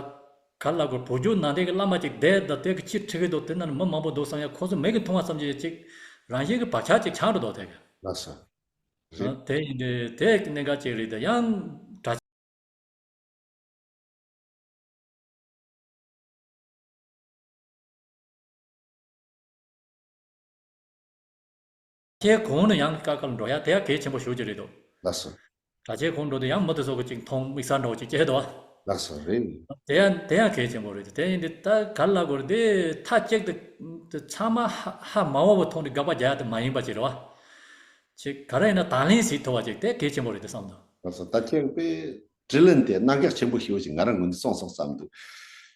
ག་ལ་དགོས། བོད་བརྒྱུད་ནང་བསྟན་གི་བླ་མ་ཅིག་བསྡད་ད་དེ་གི་ཕྱིར་ཁྲིད་གི་འདུག་དེ་ན་ནི་མི་མང་པོ་འདུག་བསམ་ཡ། ཁོ་ཚོ་མིག་གི་མཐོང་བ་ཙམ་ཅིག་ཅིག་རང་བཞིན་གི་བག་ཆགས་ཅིག་ཆགས་འགྲོ་འདུག་དེ་གི། ལགས་སོ། རེད། དེ་ཡིན་དུས་དེ་གནད་འགག་ཅིག་རེད། དེ་ཡང་དྲ་རྒྱའི་གོང་ནས་ཡང་ཀ་ཀ་ལ་འགྲོ་ཡ་དེ་ཡང་གལ་ཆེན་པོ་ཞེ་པོ་ཅིག་རེད་འདུག་ལགས་སོ། དྲ་རྒྱའི་གོང་འགྲོ་དུས་ཡང་མི་དེ་ཚོ་གི་ཅིག་མཐོང་དམིགས་བསལ་འདྲ་བོ་ཅིག་སྐྱེ་འདུག་ལགས་སོ། རེད། དེ་ཡང་དེ་ཡང་གལ་ཆེན་པོ་རེད། དེ་ཡིན་དུས་ད་ག་རེ་ལབ་དགོས་རེད། དེ་མཐའ་གཅིག་ཏུ་དེ་ཚང་མ་ཧ་ཧ་མ་གོ་བའི་ཐོག་ནས་དགག་པ་རྒྱག་ཡ་དེ་མ་ཡིན་པ་ཅིག་རེད་བ། ཅིག་ག་རེ་ཡིན་ན་དང་ལེན་བྱེད་ཐུབ་པ་ཅིག་དེ་གལ་ཆེན་པོ་རེད་དེ་བསམ་འདུག་ལགས་སོ། ད་ཁྱེད་པས་དྲི་ལན་དེ་གནད་འགག་ཆེན་པོ་ཞེ་པོ་ཞིག་ང་རང་ངོས་ནས་གསུངས་སོང་བསམ་འདུག་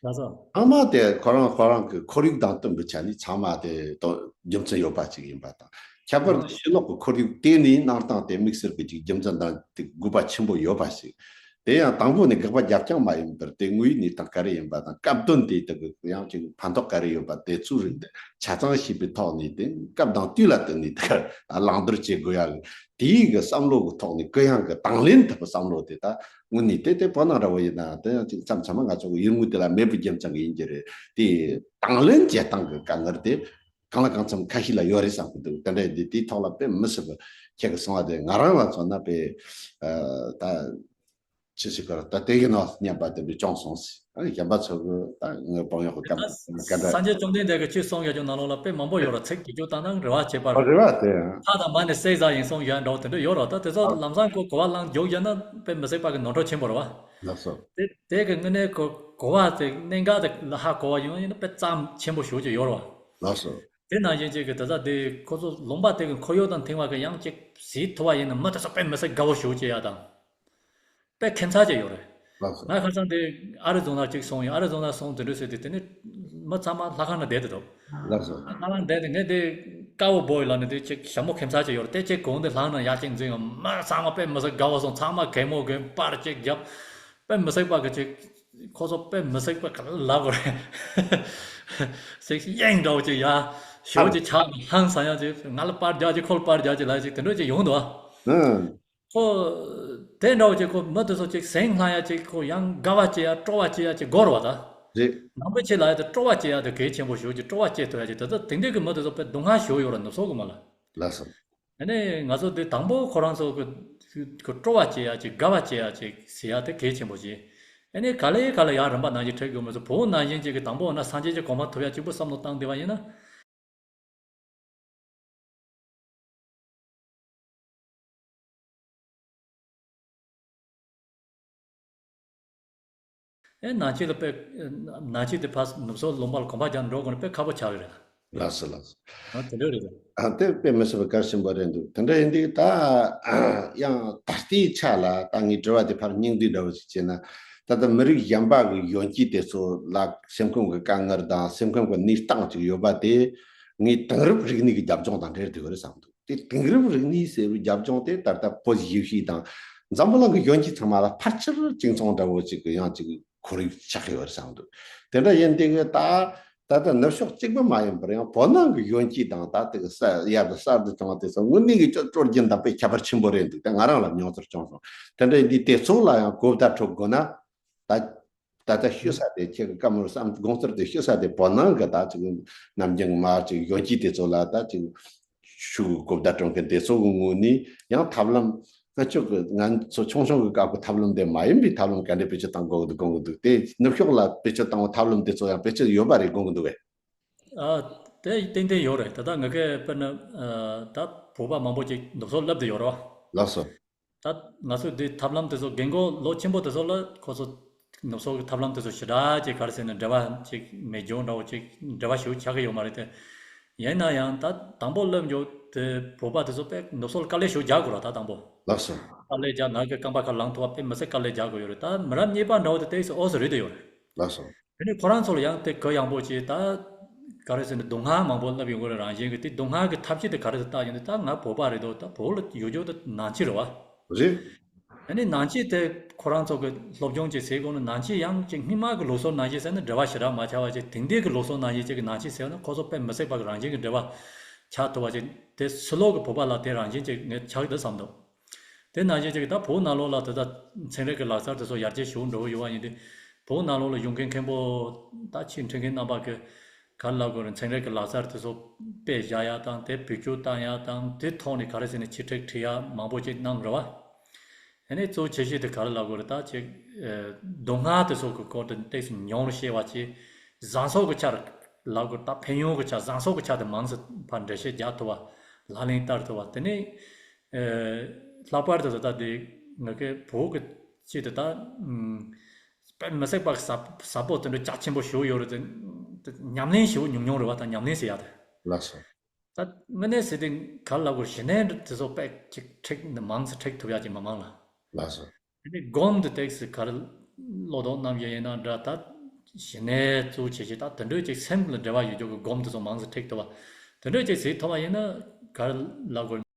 ལགས་སོ། ཚང་མ་དེ་ཁོ་རང་ཁོ་རང་གི་ཁོར་ཡུག་དང་བསྟུན་པའི་ཆ་ནས་ཚང་མ་དེ་དོ་རྒྱུ་མཚན་ཡོད་པ་ཅིག་ཡིན་པ་དང་། ཁྱད་པར་དུ་ཕྱི་ལོགས་ཀྱི་ཁོར་ཡུག་དེ་ནི་གནས་སྟངས་དེ་དམིགས་བསལ་གྱི་ཅིག་རྒྱུ་མཚན་དང་དེ་དགོས་པ་ཆེན་པོ་ཡོད་པ་ཞིག་དེ་ཡང་དང་པོ་ནས་དགག་པ་རྒྱབ་རྐྱང་མ་ཡིན་པར། དེ་དངོས་ཡོད་གནས་སྟངས་ག་རེ་ཡིན་པ་དང་། སྐབས་དོན་དེ་དག་གི་ཡང་ཅིག་ཕན་ཐོགས་ག་རེ་ཡོད་པ་དེ་ཚོའི་རིགས་དེ་ཆ་ཚང་ཤེས་པའི་ཐོག་ནས། དེ་སྐབས་དང་དུས་ལ་བསྟུན་ནས་དེ་གར་བླང་དོར་བྱེད་དགོས་ཡ་གི་དེའི་གི་བསམ་བློ་གི་ཐོག་ནས་གུ་ཡངས་གི་དང་ལེན་ཐུབ་པའི་བསམ་བློ་དེ། ད་དངོས་གནས་དེ་དེ་བོད་ནང་འདྲ་བོ་ཡིན་ན་དེ་ཡང་ཅིག་མཚམས་མཚམས་ང་ཚོ་གི་ཡུལ་དངོས་དེ་ལ་མེད་པའི་རྒྱུ་མཚན་གྱིས་ཡིན་གྱི་རེད། དེ་དང་ལེན་བྱེད་སྟངས་གི་དཀའ་ངལ་དེ་གང་ལ་གང་འཚམ་ཁ་ཤས་ལ་ཡོད་རེད་བསམ་གྱི་འདུག་དེ་འདྲ་ཡིན་དུས་དེའི་ཐོག་ལ་དཔེ་མི་སྲིད་པ་ཁྱེད་ཀྱིས་གསུངས་པ་དེ་ང་རང་ལ་མཚོན་ན་དཔེ་ཨ་ད་ཅི་ཞིག་གར་ད་དེ་གི་ནང་སྙམ་པ་དེ་འདྲ་བྱུང་སོང་ཟེར། ཨ་གཞན་པ་ཚོ་གི་ད་ངའི་དཔང་ཡག་གི་སྐད་ཆ་འདྲ། སངས་རྒྱས་བཅོམ་ལྡན་འདས་ཀྱིས་ཁྱོད་གསུངས་ཡོད་རྒྱུ་ནང་ལོགས་ལ་དཔེ་མང་པོ་ཡོད་ར། ཚིག་གི་རྒྱུ་དང་ནང་རེ་བ་བྱེད་པར། རེ་བ་དེ་ཕ་དང་མ་ནི་བསད་བཟའ་ཡིན་གསུངས་ཡོད་འདྲ་བོ་དེ་འདྲ་ཡོད་ར། ད་དེ་ཚོ་ལམ་སང་ཁོ་གོ་བ་བླངས་རྒྱུགས་ཡོད་ན་དཔེ་མི་སྲིད་པ་གི་ནོར་འཁྲུལ་ཆེན་པོ་རེད་བ། ལགས་སོ། དེ་དེ་གི་དངོས་གནས་གོ་གོ་བ་དེ་གནད་འགག་དེ་ལ་ཧ་གོ་བ་ཡོང་ཡིན་ན་དཔེ་བསམ་ཆེན་པོ་ཞེ་པོ་ཅིག་ཡོད་རེད་བ། ལགས་སོ། དེ་ནང་བཞིན་ཅིག་གི་དེ་ཚ་དེ་ཁོ་ཚོ་ལུང་པ་དེ་གི་ཁོར་ཡུག་དང་མཐུན་པ་གི་ཡང་ཅིག་གཟིགས་ཐུབ་པ་ཡིན་ན་མི་དེ་ཚོ་དཔེ་མི་སྲིད་དགའ་བོ་ཞེ་པོ་ཅིག་ཡ་དང་། དཔེ་ཁྱད་མཚར་ཅིག་ཡོད་རེད། ལགས་སོ། ང་ཁ་སང་དེ་ཨ་རི་ཛོ་ན་ཅིག་སོང་ཡིན། ཨ་རི་ཛོ་ན་སོང་དེ་འདྲ་ཟེར་དུས་དེ་ནི་མི་ཚང་མ་ལྷ་ཁང་ནང་བསྡད་དེ་འདུག་ལགས་སོ། ལྷ་ཁང་བསྡད་དེ་ངས་དེ་ཀ་ཝ་བོའི་ལབ་ནས་དེ་ཅིག་ཞྭ་མོ་ཁྱད་མཚར་ཅིག་ཡོད་རེད། དེ་ཅིག་གོན་དེ་ལྷ་ཁང་ནང་ཡར་ཅིག་འཛུལ་ཡོང་། མི་ཚང་མ་དཔེ་མི་སྲིད་དགའ་བོ་སོང་། ཚང་མ་གད་མོ་གོན། པར་ཅིག་བརྒྱབ། དཔེ་མི་སྲིད་པ་གི་ཅིག་ཁོ་ཚོ་དཔེ་མི་སྲིད་པ་ག་ལ་ལབ་དགོས་རེད། ཅིག་གཡེང་འདྲ་བོ་ཅིག་ཡ་ཞོ་ཅིག་ཆགས་ལྷང་ས་ཡ་ཅིག་ང་ལ་པར་རྒྱག་ཅིག་ཁོ་ལ་པར་རྒྱག་ཅིག་ལབ་ཅིག་དེ་འདྲ་ཅིག་ཡོང་འདུག་ཨ། ཨང་། ཁོ་དེ་འདྲ་བོ་ཅིག་ཁོ་མི་དེ་ཚོ་ཅིག་ཟིང་སླ་ཡ་ཅིག་ཁོ་ཡང་དགའ་བ་སྐྱེ་ཡ་སྤྲོ་བ་སྐྱེ་ཡ་ཅིག་དགོས་རེད་བ་ད། རེད། ནང་པའི་ཆོས་ལ་ཡ་དེ་སྤྲོ་བ་སྐྱེ་ཡ་དེ་གལ་ཆེན་པོ་ཞེ་པོ་ཅིག་སྤྲོ་བ་སྐྱེ་ཐུབ་ཡ་ཅིག་དེ་ཚོ་དེང་དུས་ཀྱི་མི་དེ་ཚོ་དཔེ་སྡུག་བསྔལ་ཞེ་པོ་ཡོད་རེད་ནུབ་སོག་གི་མ་ལ། ལགས་སོ། ཨ་ནི་ང་ཚོ་འདི་དང་པོ་ཁོ་རང་ཚོ་གི་གི་སྤྲོ་བ་སྐྱེ་ཡ་ཅིག་དགའ་བ་སྐྱེ་ཡ་ཅིག་ཟེར་ཡ་དེ་གལ་ཆེན་པོ་ཅིག་ཨ་ནི་ག་ལེ་ག་ལེ་ཡར་རིམ་པ་ནང་བཞིན་འཁྲིད་དགོས་མི་ཚོ་བོད་ནང་བཞིན་ཅིག་གི་དང་པོ་འོ་ན་སངས་རྒྱས་ཀྱི་གོ་འཕང་ཐོབ་ཡ་གཅིག་པུ་བསམ་བློ་བཏང་བསྡད་པ་ཡིན་ན། ཨེ་ནང་ཆོས་ལ་དཔེ་ནང་ཆོས་དེ་ཕར་ནུབ་སོག་ལུང་པ་ལ་གོམ་པ་རྒྱག་འགྲོ་དགོས་ན་དཔེ་ཁག་པོ་ཆགས་ཀྱི་རེད། ལགས་སོ་ལགས་སོ། ཨ་དེ་འདྲ་རེད། ཨ་དེ་དཔེ་མི་སྲིད་པའི་གལ་ཆེན་པོ་རེད་འདུག་དེ་འདྲ་ཡིན་དུས་ད་ཡང་ད་ལྟའི་ཆ་ལ་ད་ངའི་དྲི་བ་དེ་ཕར་སྙིང་བསྡུས་འདྲ་བོ་ཞིག་བྱས་ན། ད་ལྟ་མི་རིགས་གཞན་པ་གི་གཞོན་སྐྱེས་དེ་ཚོ་ལ་སེམས་ཁམས་ཀྱི་དཀའ་ངལ་དང་སེམས་ཁམས་ཀྱི་གནས་སྟངས་ཅིག་ཡོད་པ་དེ་ངས་དེང་རབས་རིག་གནས་ཀྱི་རྒྱབ་ལྗོངས་དང་འབྲེལ་བསྡད་ཡོད་རེད་བསམ་འདུག་དེ་དེང་རབས་རིག་གནས་ཟེར་བའི་རྒྱབ་ལྗོངས་དེ་ད་ལྟ་བོད་གཞིས་བྱེས་དང་འཛམ་བུ་གླིང་གི་གཞོན་སྐྱེས་ཚང་མ་ལ་ཕལ་ཆེར་གཅིག་མཚུངས་འདྲ་བོ་ཅིག་གི་ཡང་ཅིག་ཁོར་ཡུག་ཆགས་ཡོད་རེད་བསམ་འདུག་དེ་འདྲ་ཡིན་དུས་ད་ད་ལྟ་ནུབ་ཕྱོགས་གཅིག་པུ་མ་ཡིན་པར་ཡང་བོད་ནང་གི་གཞོན་སྐྱེས་དང་ད་ལྟ་གི་གསར་ཡར་དུ་གསར་དུ་བྱུང་བ་དེ་ཚོ་དངོས་གནས་ཀྱི་སྤྲོ་སྤྲོ་རྒྱུན་དང་དཔེ་ཁྱད་པར་ཆེན་པོ་རེད་འདུག་ད་ང་རང་ལ་མྱོང་ཚོར་བྱུང་སོང་། དེ་འདྲ་ཡིན་དུས་དེ་ཚོ་ལ་ཡང་གོ་བརྡ་འཕྲོད་དགོས་ན་ད། ད་ལྟ་ཤོད་ས་དེ་ཁྱེད་ཀྱི་བཀའ་མོལ་བསམ་དགོངས་ཚུལ་དེ་ཤོད་ས་དེ་བོད་ནང་གི་ད་ཅིག་ནམ་རྒྱུན་མ་ཅིག་གཞོན་སྐྱེས་དེ་ཚོ་ལ་ད་ཅིག་ཤུགས་གོ་བརྡ་སྤྲོད་མཁན་དེ་ཚོ་གི་ངོས་ནས་ཡང་ཐབས་ལམ་སྔ་ཕྱོགས་ཀྱི་ང་ཚོ་ཆུང་ཆུང་གི་སྐབས་ཀྱི་ཐབས་ལམ་དེ་མ་ཡིན་པའི་ཐབས་ལམ་ག་འདྲ་བེད་སྤྱོད་གཏང་དགོས་ཀྱི་འདུག་དགོངས་ཀྱི་འདུག་དེ་ནུབ་ཕྱོགས་ལ་བེད་སྤྱོད་བཏང་བའི་ཐབས་ལམ་དེ་ཚོ་ཡང་བེད་སྤྱོད་ཡོད་པ་རེད་དགོངས་ཀྱི་འདུག་གས། ཨ། དེ་ཏན་ཏན་ཡོད་རེད། ད་ལྟ་ང་གས་དཔེར་ན་ཨ། ད་བོད་པ་མང་པོ་ཅིག་ནུབ་ཕྱོགས་སླེབས་བསྡད་ཡོད་རེད་བ། ལགས་སོ། ད་ང་ཚོས་འདི་ཐབས་ལམ་དེ་ཚོ་རྒན་གོག་ལོ་ཆེན་པོ་དེ་ཚོ་ལ་ཁོ་ཚོ་ནུབ་ཕྱོགས་ཀྱི་ཐབས་ལམ་དེ་ཚོ་ཞེ་དྲག་ཅིག་ག་རེ་ཟེར་ན་འབྲེལ་བ་ཅིག་མེད་རྒྱུ་འདྲ་བོ་ཅིག་འབྲེལ་བ་ཞེ་པོ་ཆགས་ཀྱི་ཡོད་མ་རེད་དེ། ཡིན་ན་ཡང་ད་དང་པོ་སླེབས་མགྱོགས་དེ་བོད་པ་དེ་ཚོ་དཔེ་ནུབ་ཕྱོགས་ལ་དཀའ་ལས་ཞེ་པོ་རྒྱག་དགོས་རེད། ད་དང་པོ་ལགས་སོ། དཀའ་ལས་རྒྱག། ང་གི་རྐང་པ་ཁ་ལངས་ཐུབ་པ་དཔེ་མི་སྲིད་དཀའ་ལས་རྒྱག་དགོས་ཡོད་རེད། ད་མི་རབས་གཉིས་པ་འདྲ་བོ་དེ་ཏོག་ཙམ་འོས་སུ་རེད་དུ་ཡོད་རེད། ལགས་སོ། དེ་ནས་ཁོ་རང་ཚོ་ལ་ཡང་དེ་གུ་ཡངས་པོ་བྱས། ད་ག་རེ་ཟེར་ན་སྡུག་བསྔལ་མང་པོ་སླེབས་ཡོང་གི་རེད། རང་བཞིན་གྱི་དེ་སྡུག་བསྔལ་གྱི་ཐབས་ཤེས་དེ་ག་རེ་ཟེར་བལྟས་ཡོང་དུས། ད་ང་བོད་པ་རེད་དོ། ད་བོད་ལ་ཡོད་རྒྱུ་དེ་ནང་ཆོས་རེད་བ། རེད། ཨ་ནི་ནང་ཆོས་དེ་ཁོ་རང་ཚོ་གི་སློབ་སྦྱོང་ཅིག་བྱེད་དགོས་ན། ནང་ཆོས་ཡང་ཅིག་སྔོན་མ་གི་ལུགས་སྲོལ་ནང་བཞིན་བྱས་ན་འབྲེལ་བ་ཞེ་དྲག་མ་ཆགས་པ་ཅིག་དེང་དུས་ཀྱི་ལུགས་སྲོལ་ནང་བཞིན་ཅིག་གི་ནང་ཆོས་བྱས་ན་ཁོ་ཚོ་དཔེ་མི་སྲིད་པ་གི་རང་བཞིན་གྱི་འབྲེལ་བ་ཆགས་ཐུབ་པ་ཅིག་དེ་ཕྱི་ལོགས་ཀྱི་བོད་པ་ལ་དེ་རང་བཞིན་ཅིག་ངས་ཆགས་ཀྱི་འདུག་བསམ་འདུག་དེ་ནང་བཞིན་ཅིག་ད་བོད་ནང་ལོགས་ལ་དེ་ད་ཚན་རིག་གི་ལག་རྩལ་དེ་ཚོ་ཡར་རྒྱས་ཞེ་པོ་འགྲོ་གི་ཡོད་པ་ཡིན་དུས། བོད་ནང་ལོགས་ལ་ཡོང་མཁན་མཁན་པོ་ད་ཕྱིར་འཁྲིད་མཁན་རྣམ་པ་གི་ག་རེ་ལབ་དགོས་རེད། ཚན་རིག་གི་ལག་རྩལ་དེ་ཚོ་དཔེ་བཞག་ཡ་དང་། དེ་བེད་སྤྱོད་བཏང་ཡ་དང་། དེ་ཐོག་ནས་ག་རེ་ཟེར་ན་ཆེད་ཁྲིད་ཁྲིད་ཡ་མང་པོ་ཅིག་གནང་རེད་བ། ཨ་ནི་གཙོ་ཆེ་ཤོས་དེ་ག་རེ་ལབ་དགོས་རེད། ད་ཅིག་ཨ་སྡུག་བསྔལ་དེ་ཚོ་གི་སྐོར་དེ་ཏོག་ཙམ་ཉུང་རུ་བཤད་པ་བྱས། བཟང་ཕྱོགས་ཀྱི་ཆ་ལབ་དགོས་རེད། ད་ཕན་ཡོན་གྱི་ཆ། བཟང་ཕྱོགས་ཀྱི་ཆ་དེ་མང་ཙམ་ཕར་འགྲེལ་བཤད་རྒྱག་ཐུབ་པ། ལག་ལེན་བསྟར་ཐུབ་པ། དེ་ནས་ཨ་ལྷག་པར་དུ་ད་ལྟ་དེ་ང་གི་བོད་ཀྱི་ཆེད་དུ་ད་ཨམ་དཔེ་མི་སྲིད་པ་གི་ཟབ་ཟབ་པོ་དེ་འདྲ་རྒྱ་ཆེན་པོ་ཞེ་པོ་ཡོད་རེད་དེ། དེ་ཉམས་ལེན་ཞེ་པོ་ཉུང་ཉུང་རེད་བ། ད་ཉམས་ལེན་ཟེར་ཡ་དེ། ལགས་སོ། ད་དངོས་གནས་ཟེར་དུས་ག་རེ་ལབ་དགོས། གཞི་གནས་དེ་ཚོ་དཔེ་ཅིག་ཁྲིད་མང་ཙམ་ཁྲིད་ཐུབ་ཡ་ཅིག་མི་མང་ལ། ལགས་སོ། དེ་ནས་སྒོམ་དེ་ཏོག་ཙམ་ག་རེ་བློ་ལྡོག་རྣམ་བཞི་ཡིན་ན་འདྲ། ད་གཞི་གནས་གཙོ་ཆེ་ཤོས་ད་དེ་འདྲའི་ཅིག་སེམས་ལ་འབྲེལ་བ་ཡོད་རྒྱུ་གི་སྒོམ་དེ་ཚོ་མང་ཙམ་ཁྲིད་ཐུབ་པ། དེ་འདྲའི་ཅིག་བྱེད་ཐུབ་པ་ཡིན་ན་ག་རེ་ལབ་དགོས།